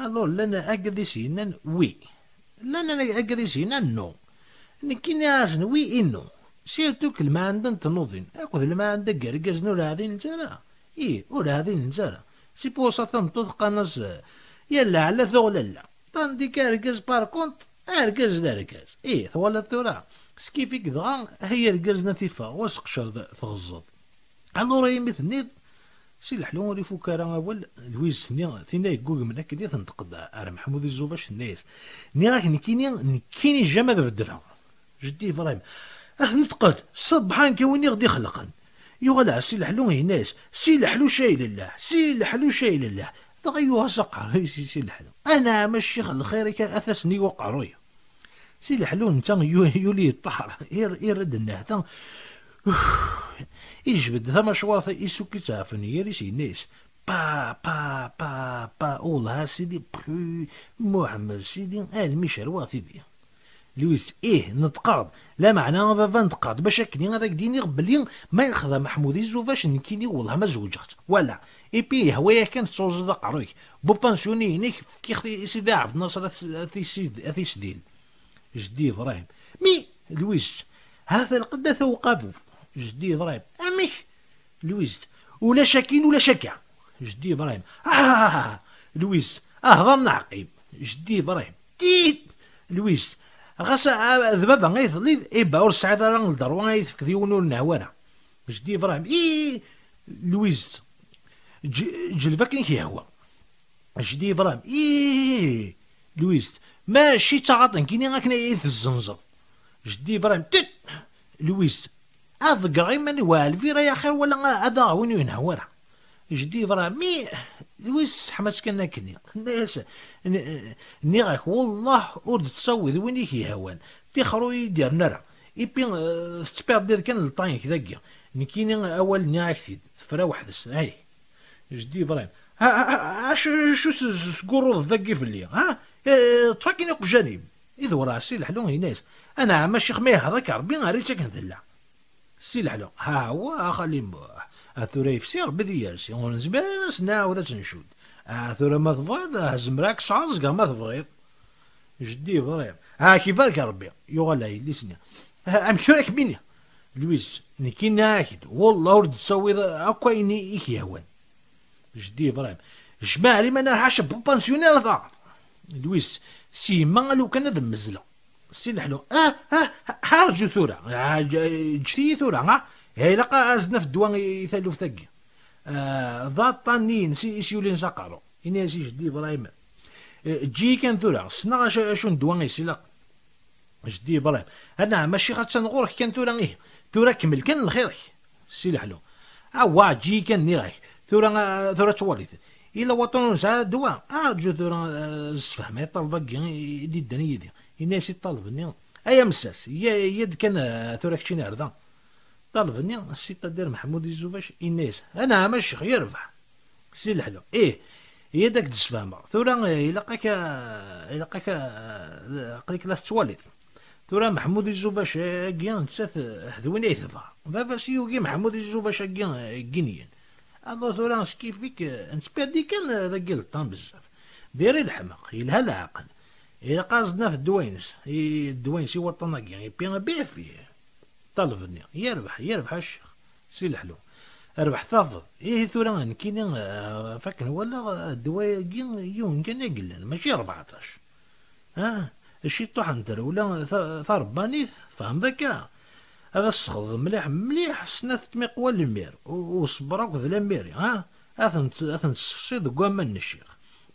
Alors llan agad i s-yennan oui. Llan agad i s-yennan non. Nekkini asen oui et non. Surtout que lmɛanda n tnuḍin akked lmɛanda n yergazen ur ɛdilent ara. Ih, ur ɛdilent ara. C'est pour ça tameṭṭut qqaren-as, eh, ya lɛella tuɣ lalla. Tandis que argaz, par contre, argaz d argaz. Ih, twalaḍ tura? Skif-ik dɣa, ay argaz n at iffeɣ, ur seqcer d tɣeẓẓeḍ. Alors, ay imi tenniḍ, Si Leḥlu ur ifuk ara awal, Lwiz-nni, tinna yeggugmen akken i tenṭeq-d ar Meḥmud Izubac, tenna-yas: "Nniɣ-ak nekkini, nekkini jamais ad beddleɣ." Jeddi Ibrahim: "Ah, nṭeq-d, ṣebḥan kan win i ɣ-d-ixelqen." Yuɣal ar Si Leḥlu, yenna-yas: "Si Leḥlu cay lellah, Si Leḥlu cay lellah." Dɣa yuɣ-as aqerruy-is i Si Leḥlu. "Anɛam a ccix, lxir-ik a tasen-iw uqerruy." Si Leḥlu netta yu-, yuli yeṭṭaḥer, ir-, irra-d nnehta, ijbed tamacwart, isukk-itt ɣef nnyir-is, yenna-yas: "Pa, pa, pa, pa, wellah a sidi, phu, Muḥemmed sidi, almi cerweɣ tidi." Lwiz: "Ih, neṭqeɣ-d, lameɛna a baba neṭqeɣ-d bac akken ad ak-d-iniɣ belli ma yexdem Meḥmud Izubac nekkini wellah ma zewǧeɣ-tt. Wala, ipi yehwa-yak kan tettuẓiḍ aqerruy-ik. Bupansyuni-inek fkiɣ-t i Sidi Ɛebd Naṣer ad t-, ad t-isid-, ad t-isdil." Jeddi Ibrahim: "Mi, Lwiz, hata lqedd ata uqabub." Jeddi Ibrahim: "Amek?" Lwiz: "Ulac akin, ulac akka." Jeddi Ibrahim: "Ah!" Lwiz: "Ahḍer n aɛqib." Jeddi Ibrahim: "Tit!" Lwiz: "Ɣas a, a, d baba ay telliḍ, iba ur tesɛiḍ ara lderwa ay tefkeḍ yiwen ur nehwa ara." Jeddi Ibrahim: "Ih!" Lwiz: "Ǧ-, ǧleb akken i k-yehwa." Jeddi Ibrahim: "Ih!" Lwiz: "Mačči d taɣaṭ nekkini akken ay tezzenzeḍ." Jeddi Ibrahim: "Tit!" Lwiz: "Ad ḍeggreɣ iman-iw a Ɛelbir ay axir wala ad aɣeɣ win ur yenhwa ara." Jeddi Ibrahim: "Mi, Lwiz, sseḥma-tt kan akkenni." Tenna-yas: "N-, nniɣ-ak, wellah ur d-tettawiḍ win i k-yehwan. Tixer ur yi-d-yerni ara. Ipi, eh, tettpirdiḍ kan lṭan-ik dagi. Nekkini awal nniɣ-ak-t-id. Tefra weḥd-s. Ay." Jeddi Ibrahim: "A, a, a, acu, acu s-, s-, tesgurruḍeḍ dagi fell-i? Ha? Eh, ṭṭef akin iqjan-im." Idewwer Si Leḥlu, yenna-yas: "Anɛam a ccix, ma yehḍa-k Rebbi, err-itt akken tella." Si Leḥlu: "Ha wa a xali Muḥ, a tura yefsi Rebbi d yersi, ur nezmir ara ad s-nɛawed ad tt-ncudd. A tura ma tebɣiḍ, ah, zemreɣ ad k-sɛeẓgeɣ ma tebɣiḍ." Jeddi Ibrahim: "Ha k-ibarek Rebbi." Yuɣal ar yelli-s-nni: "Ha, amek tura ad k-mini?" Lwiz: "Nekkini ak-d, wellah ur d-tettawiḍ akk ayen i, i k-yehwan." Jeddi Ibrahim: "Jmaɛ liman ar ḥaca bupansyuni ara taɣeḍ." Lwiz: "Si yemma a lukan ad mmezleɣ." Si Leḥlu: "Ah, ah, ah, rǧu tura, ah, ǧ-, ǧǧet-iyi tura, ah, ilaq ad as-d-naf ddwa i, i taluft-agi." Ah, d aṭṭan-nni-ines i s-yulin s aqerru. Ini-as i Jeddi Ibrahim: "Eh, eǧǧ-iyi kan tura, ssneɣ acu, acu n ddwa i s-ilaq." Jeddi Ibrahim: "Anɛam a ccix, attan ɣur-k kan tura, ihi. Tura kemmel kan lxir-ik." Si Leḥlu: "Awah, eǧǧ-iyi kan, nniɣ-ak. Tura, ah, tura ad twaliḍ. Ila waṭṭun ur nesɛi ara ddwa. Arǧu tura, ah, ad sfehmeɣ i ṭṭalba-agi i, i d-iddan yid-i." Yenna-yas i ṭṭaleb-nni: "Ay amessas, ya-, ya-d kan, ah, tura keččini ar da." Ṭṭaleb-nni, c'est-à-dire Meḥmud Izubac, yenna-yas: "Anɛam a ccix, yerbeḥ." Si Leḥlu: "Ih, ya-d ad k-d-sfehmeɣ. Tura, eh, ilaq-ak a, ilaq-ak a, eh, aql-ik la tettwaliḍ. Tura Meḥmud Izubac-agi, nettat, eh, d win ay tebɣa. Baba-s yugi Meḥmud Izubac-agi, eh, n yinyen. Alors tura, skif-ik, eh, nettpirdi kan, eh, dagi leṭṭan bezzaf. Diri leḥmeq, yelha leɛqel. Ilaq ad as-d-naf ddwa-ines, i, ddwa-ines i waṭṭan-agi, et puis, bien fait." Ṭṭaleb-nni: "Yerbeḥ, yerbeḥ a ccix." Si Leḥlu: "Rbeḥ tafeḍ. Ihi tura nekkini, eh, ɣef akken walaɣ, eh, ddwa-agi yiwen kan i yellan, mačči rbeɛṭac. Ah, ciṭuḥ n trewla ta-, tarebbanit, tfehmeḍ akka? Ad as-sxeḍ mliḥ, mliḥ snat tmiqwa n lmir, u, u ṣebber akked lamiri, ah, ad tent-, ad tent-tessefsiḍ deg waman n ccix.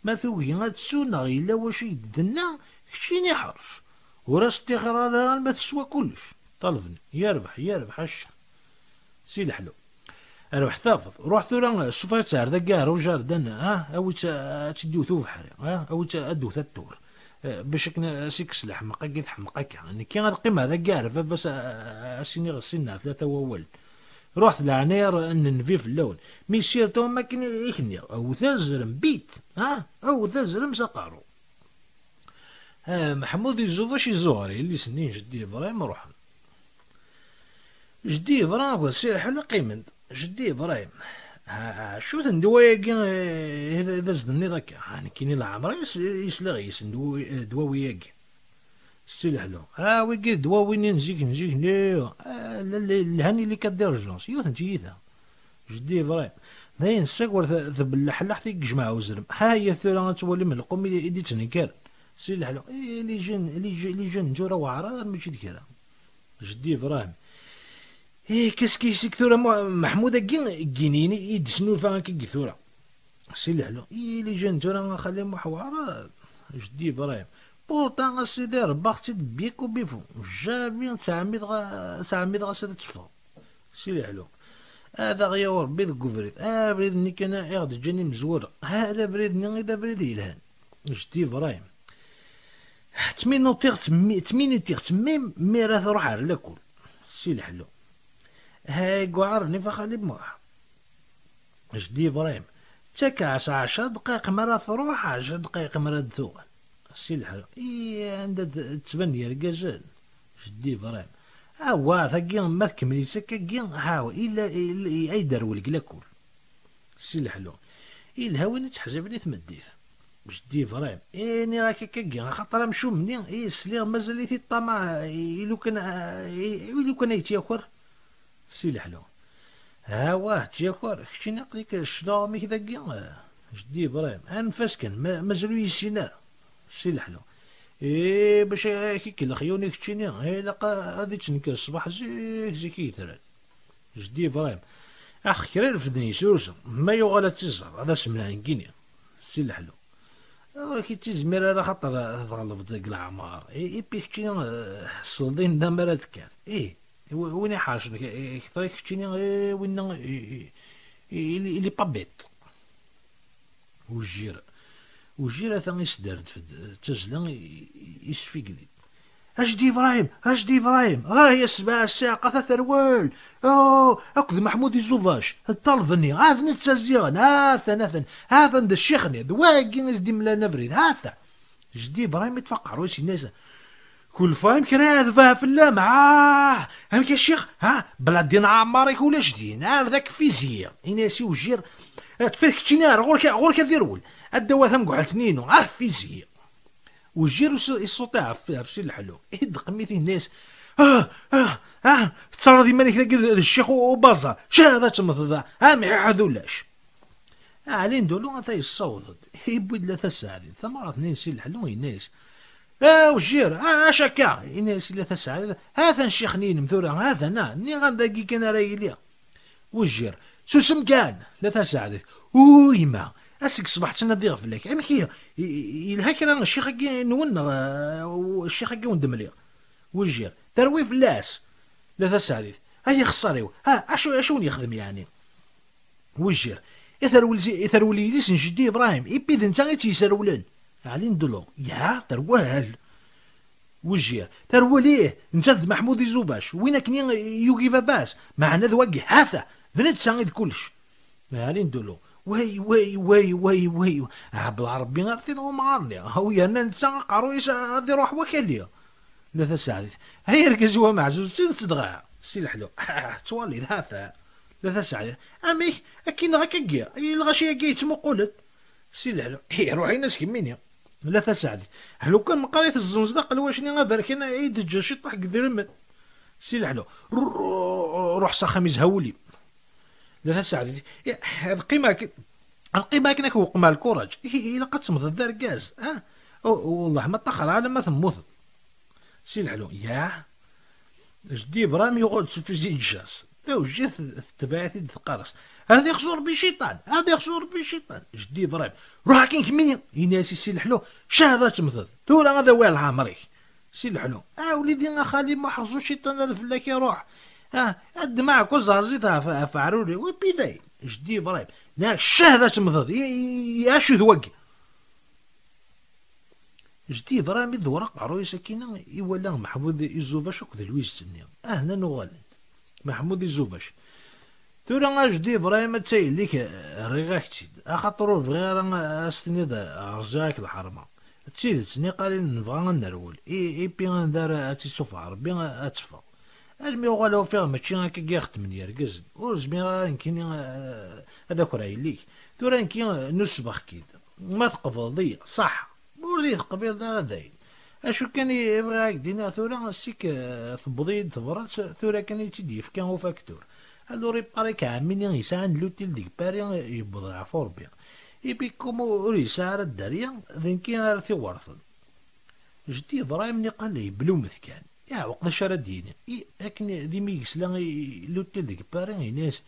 Ma tugi ad tsu neɣ yella wacu i d-tenna, keččini ḥrec. Ur as-ṭṭixir ara alma teswa kullec." Ṭṭaleb-nni: "Yerbeḥ, yerbeḥ a ccix." Si Leḥlu: "Rbeḥ tafeḍ. Ruḥ tura, sufeɣ-itt ar dagi ar ujardan, ha, awi-tt, ad tt-id-iwet ubeḥri, ha, awi-tt ad d-iwet attur. eh, bac akken a s-ikkes leḥmeq-agi d ḥmeq akka. Nekki ad qqimeɣ dagi ar baba-s, a, a, a s-iniɣ sin neɣ tlata wawalen. Ruḥet leɛnaya n nnbi fell-awen. Mi sirtu am akken i k-nniɣ, awet azrem bit, ha? Awet azrem s aqerru. Ah, Meḥmud izubac izuɣer yelli-s-nni n jeddi Ibrahim, ruḥen. Jeddi Ibrahim akked Si Leḥlu qqimen-d. Jeddi Ibrahim, ha, ha, acu-ten ddwa-agi, eh, i d, i d as-d-tenniḍ akka? Ha, nekkini leɛmer-iw s-, i sliɣ yes-sen ddwa-, ddwawi-agi. Si Leḥlu, ah, wigi d ddwawi-nni n zik, n zik-nni, ah, l-, l-, lhan i les cas d'urgence, yiwet n tyita. Jeddi Ibrahim, dayen ssawer t-, tebelleḥleḥt i yejmeɛ uzrem. Ha ya tura ad twalim lqum i, i d-ittnenkaren. Si Leḥlu, eh, les jeunes, les je-, les jeunes tura weɛrar mačči d kra. Jeddi Ibrahim, eh, qu'est-ce que c'est que tura Mu-, Meḥmud-agi, ggin-ini i d-snulfa akka tura. Si Leḥlu, eh, les jeunes tura a xali Muḥ weɛrar. Jeddi Ibrahim, pourtant a sidi rebbaɣ-tt-id bien comme il faut. Jamais ttɛemmideɣ, ttɛemmideɣ-as ad teffeɣ. Si Leḥlu, ad aɣ-yaweḍ Rebbi deg ubrid. Abrid-nni kan i ɣ-d-ǧǧan imezwura. Ha, d abrid-nni i d abrid yelhan. Jeddi Ibrahim, ttminutiɣ-tt mi, ttminutiɣ-tt mi, mi ara truḥ ar lakul. Si Leḥlu, ha, i yuɛren i Faxali Muḥ. Jeddi Ibrahim, ttakeɣ-as ɛecra dqayeq mi ara truḥ, ɛecra dqayeq mi ara d-tuɣal. Si Leḥlu, i anda d-, d-ttbanen yergazen? Jeddi Ibrahim, awa, tagi ma tkemmel-itt akkagi, ha, illa, illa, ay d-rwel deg lakul. Si Leḥlu, ilha win ittḥeziben i tmeddit. Jeddi Ibrahim, i nniɣ-ak akkagi, axaṭer amcum-nni i sliɣ mazal-it iṭṭamaɛ, i lukan, i, i lukan ay tt-yaker. Si Leḥlu, ha wah, tt-yaker, keččini aql-ik cclaɣem-ik dagi. Jeddi Ibrahim, anef-as kan, ma-, mazal ur yessin ara. Si Leḥlu, i bac ak-ikellex yiwen i keččini, ilaq ad ittenker ṣṣbeḥ zik, zik i yetran. Jeddi Ibrahim, ax kra irefden yesrusem, ma yuɣal ad tt-iẓer, ad as-mneɛ nekkini. Si Leḥlu, ur k-ittizmir ara xaṭer tɣelbeḍ deg leɛmer. I, ipi keččini, eh, ḥṣel din d amar ad tekkat. Ih, wi-, win iḥercen k-, k-, keččini, eh, winna, i, i, i, il est pas bête. Wejjir. Wejjir ata isderdef-d, d tazzla i, i, isfigli. Ajdid Ibrahim, Ajdid Ibrahim, ah ya ssbeɛ ssiɛqa taterwel, oh, akked Meḥmud Izubac, ṭṭalben-i, ah, d netta ziɣen, ha-t-an, ha-t-an, ha-t-an d ccix-nni, d wagi i s-d-imlan abrid, ha-t-an. Jeddi Ibrahim iṭṭef aqerru-is, yenna-yas, Kulfa, amek ara yeɛdeb fell-am? Ah, amek a ccix? Ha, bla din Ɛmar-ik ulac din, ar d akfizi. Ini-as i Wejjir, ṭṭef-it keččini ar ɣur-k, ɣur-k ad irwel. Ad d-awi tamguḥelt-nni-inu, ah, fizi. Wejjir us-, iṣṣuṭi ɣef, ɣef Si Leḥlu. Ideqqem-it, yenna-yas, ah, ah, ah, tettarraḍ iman-ik dagi d, d ccix u, ubaẓar. Cah ad temmteḍ, ah, mḥiḥ ad ulac. Ɛli n Dulu ata yessaweḍ-d, yewwi-d Lata Saɛdit, tameɣrat-nni n Si Leḥlu, yenna-yas, A Wejjir, a, acu akka? Yenna-yas i Lata Saɛdit, ha-t-an ccix-nni-inem tura, ha-t-an, a, nniɣ-am dagi kan ara yili. Wejjir, susem kan, Lata Saɛdit, u yemma, a seg ṣṣbeḥ ttnadiɣ fell-ak, amek i, i, i, yelha kra ccix-agi-nwen neɣ, eh, ccix-agi wen-d-mliɣ? Wejjir, terwi fell-as, Lata Saɛdit, ay ixeṣṣar-iw, ha, acu, acu wen-yexdem yeɛni? Wejjir, i terwel zi-, i terwel yelli-s n jeddi Ibrahim, ipi d netta i tt-yesrewlen. Ɛli n Dulu, ya, terwel. Wejjir, terwel ih, nettat d Maḥmud Izubac, win akken i, i yugi baba-s, meɛna d wagi, ha-t-a, d netta i d kullec. Ɛli n Dulu, way, way, way, way, way, ɛebd Ṛebbi ar tin umɣar-nni, aw yerna netta aqerruy-is ad iruḥ wakali. La Taseɛdit, ay argaz-iw ameɛzuz, d tidet dɣa? Si Leḥlu, ttwaliḍ, ha-t-a. La Taseɛdit, amek, akken dɣa akkagi, i lɣaci-agi yettmuqulen? Si Leḥlu, iruḥ-in-as kemmini. La Taseɛdit, lukan meqqar i tezzenzeḍ aqelwac-nni aberkan i d-teǧǧa ciṭṭaḥ deg idrimen. Si Leḥlu, ru-, ru-, ruḥ s axxam izha wul-im. La Taseɛdit, ad qqimeɣ akken, ad qqimeɣ akken ad k-weqqmeɣ lkuṛaǧ. I-, ilaq ad temmteḍ d argaz, ah? U-, wellah ma ṭṭaxreɣ alamma temmuteḍ. Si Leḥlu, yah? Jeddi Ibrahim yuɣal-d s ufizi n ccas. Tawejjirt tetbeɛ-it-id teqqar-as, ad ixṣu Rebbi cciṭan, ad ixṣu Rebbi cciṭan. Jeddi Ibrahim, ruḥ akin kemmini, ini-as i Si Leḥlu, cah ad temmteḍ, tura ad awiɣ leɛmer-ik. Si Leḥlu, a wlidi a xali Muḥ, xṣu cciṭan ad fell-ak iruḥ. Ah, ad d-maɛku ẓerẓit ɣef, ɣef ɛrur-iw, ipi dayen. Jeddi Ibrahim, nniɣ-ak cah ad temmteḍ, i, i, i, acu d wagi? Jeddi Ibrahim i d-wreɣ aqerruy-is akkin, iwala Meḥmud Izubac akked lwiz-nni. Ahnan uɣalen-d. Meḥmud Izubac: "Tura a Jeddi Ibrahim, atta yelli-k, rriɣ-ak-tt-id. Axaṭer ur bɣiɣ ara a s-tiniḍ rẓiɣ-ak lḥerma. D tidet, niqal nebɣa ad nerwel. I, ipi anda ara ad tt-issufeɣ Rebbi, ad teffeɣ. Almi uɣaleɣ ufiɣ mačči akka i ɣ-xeddmen yergazen. Ur zmireɣ ara nekkini, eh, ad akreɣ yelli-k. Tura nekki, eh, nusbeɣ-k-id. Ma tqebleḍ-iyi, ṣaḥa. Ma ur iyi-teqbileḍ ara, dayen. Acu kan i bɣiɣ ad k-d-iniɣ tura, sik, eh, tewweḍ-iyi-d tebrat, tura kan i tt-id-yefka ufaktur. Alors, il paraît que ɛemmi-nni yesɛan l'hôtel deg Paris, eh, yewweḍ ɣef Urebbi. Ipi comme ur yesɛi ara dderya, d nekki ara t-iwerten." Jeddi Ibrahim niqal yeblumet kan. Iɛweq d acu ara d-yini. I, akken d imi yesla i, i l'hôtel deg Paris, yenna-yas: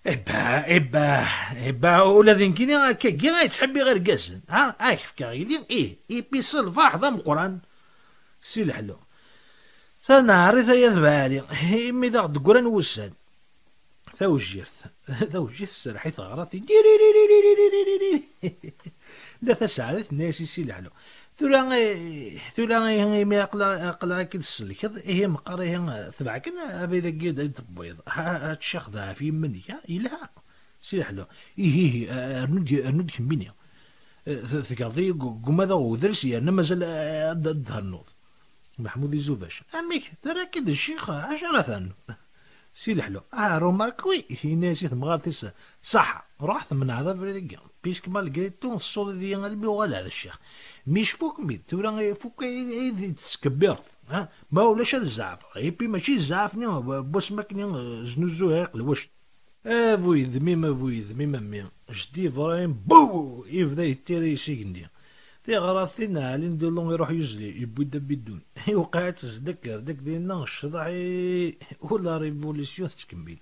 "Ebba, ebba, ebba, ula d nekkini akkagi ay ttḥibbiɣ irgazen. Ha, ad k-fkeɣ yelli, ih, ipi s lferḥ d ameqqran." Si Leḥlu: "Taneɛrit ay at Baɛli, imi d aɣ-d-ggran wussan." Tawjirt. Tawjirt tserreḥ i teɣratin. Diririririririri. La Taseɛdit tenna-yas i Si Leḥlu: "Tura, eh, tura, eh, imi aqla-, aql-aɣ akka d-tselkeḍ, ihi meqqar, ihi, eh, tbeɛ kan abrid-agi d-, d-tewwiḍ. Ha, ha, ha, tcixdeḍ ɣef yiman-ik, ha? Yelha." Si Leḥlu: "Ihi, ihi, eh, rnu-d, rnu-d kemmini. Eh, t-, tgerḍ-iyi deg, deg umadaɣ udris, yerna mazal, eh, ad d-, ad d-ternuḍ." Meḥmud Izubac: "Amek? Terra-k-id ccix, acu ara ternu?" Si Leḥlu: "Ah, remarque, oui." Yenna-yas i temɣart-is: "Ṣaḥa, ruḥ temneɛd abrid-agi, puisque malgré tout tessuliḍ-iyi almi uɣaleɣ d ccix. Mi cfuk, mi d tura ifuk ay, ay d-tettkebbireḍ, ha? Ma ulac ad zeɛfeɣ, et puis mačči zzɛaf-nni n wasmi akken, eh, znuzuyeɣ iqelwacen." A bu yedmim, a bu yedmim, a mmi. Jeddi Ibrahim, bu! Yebda yettiri s igenni. Tiɣratin ɛlin di lung iruḥ yuzli, yewwi-d abidun. Iwqeɛ-itt zdekker, deg dinna ccḍeḥ i, u la révolution tettkemmil.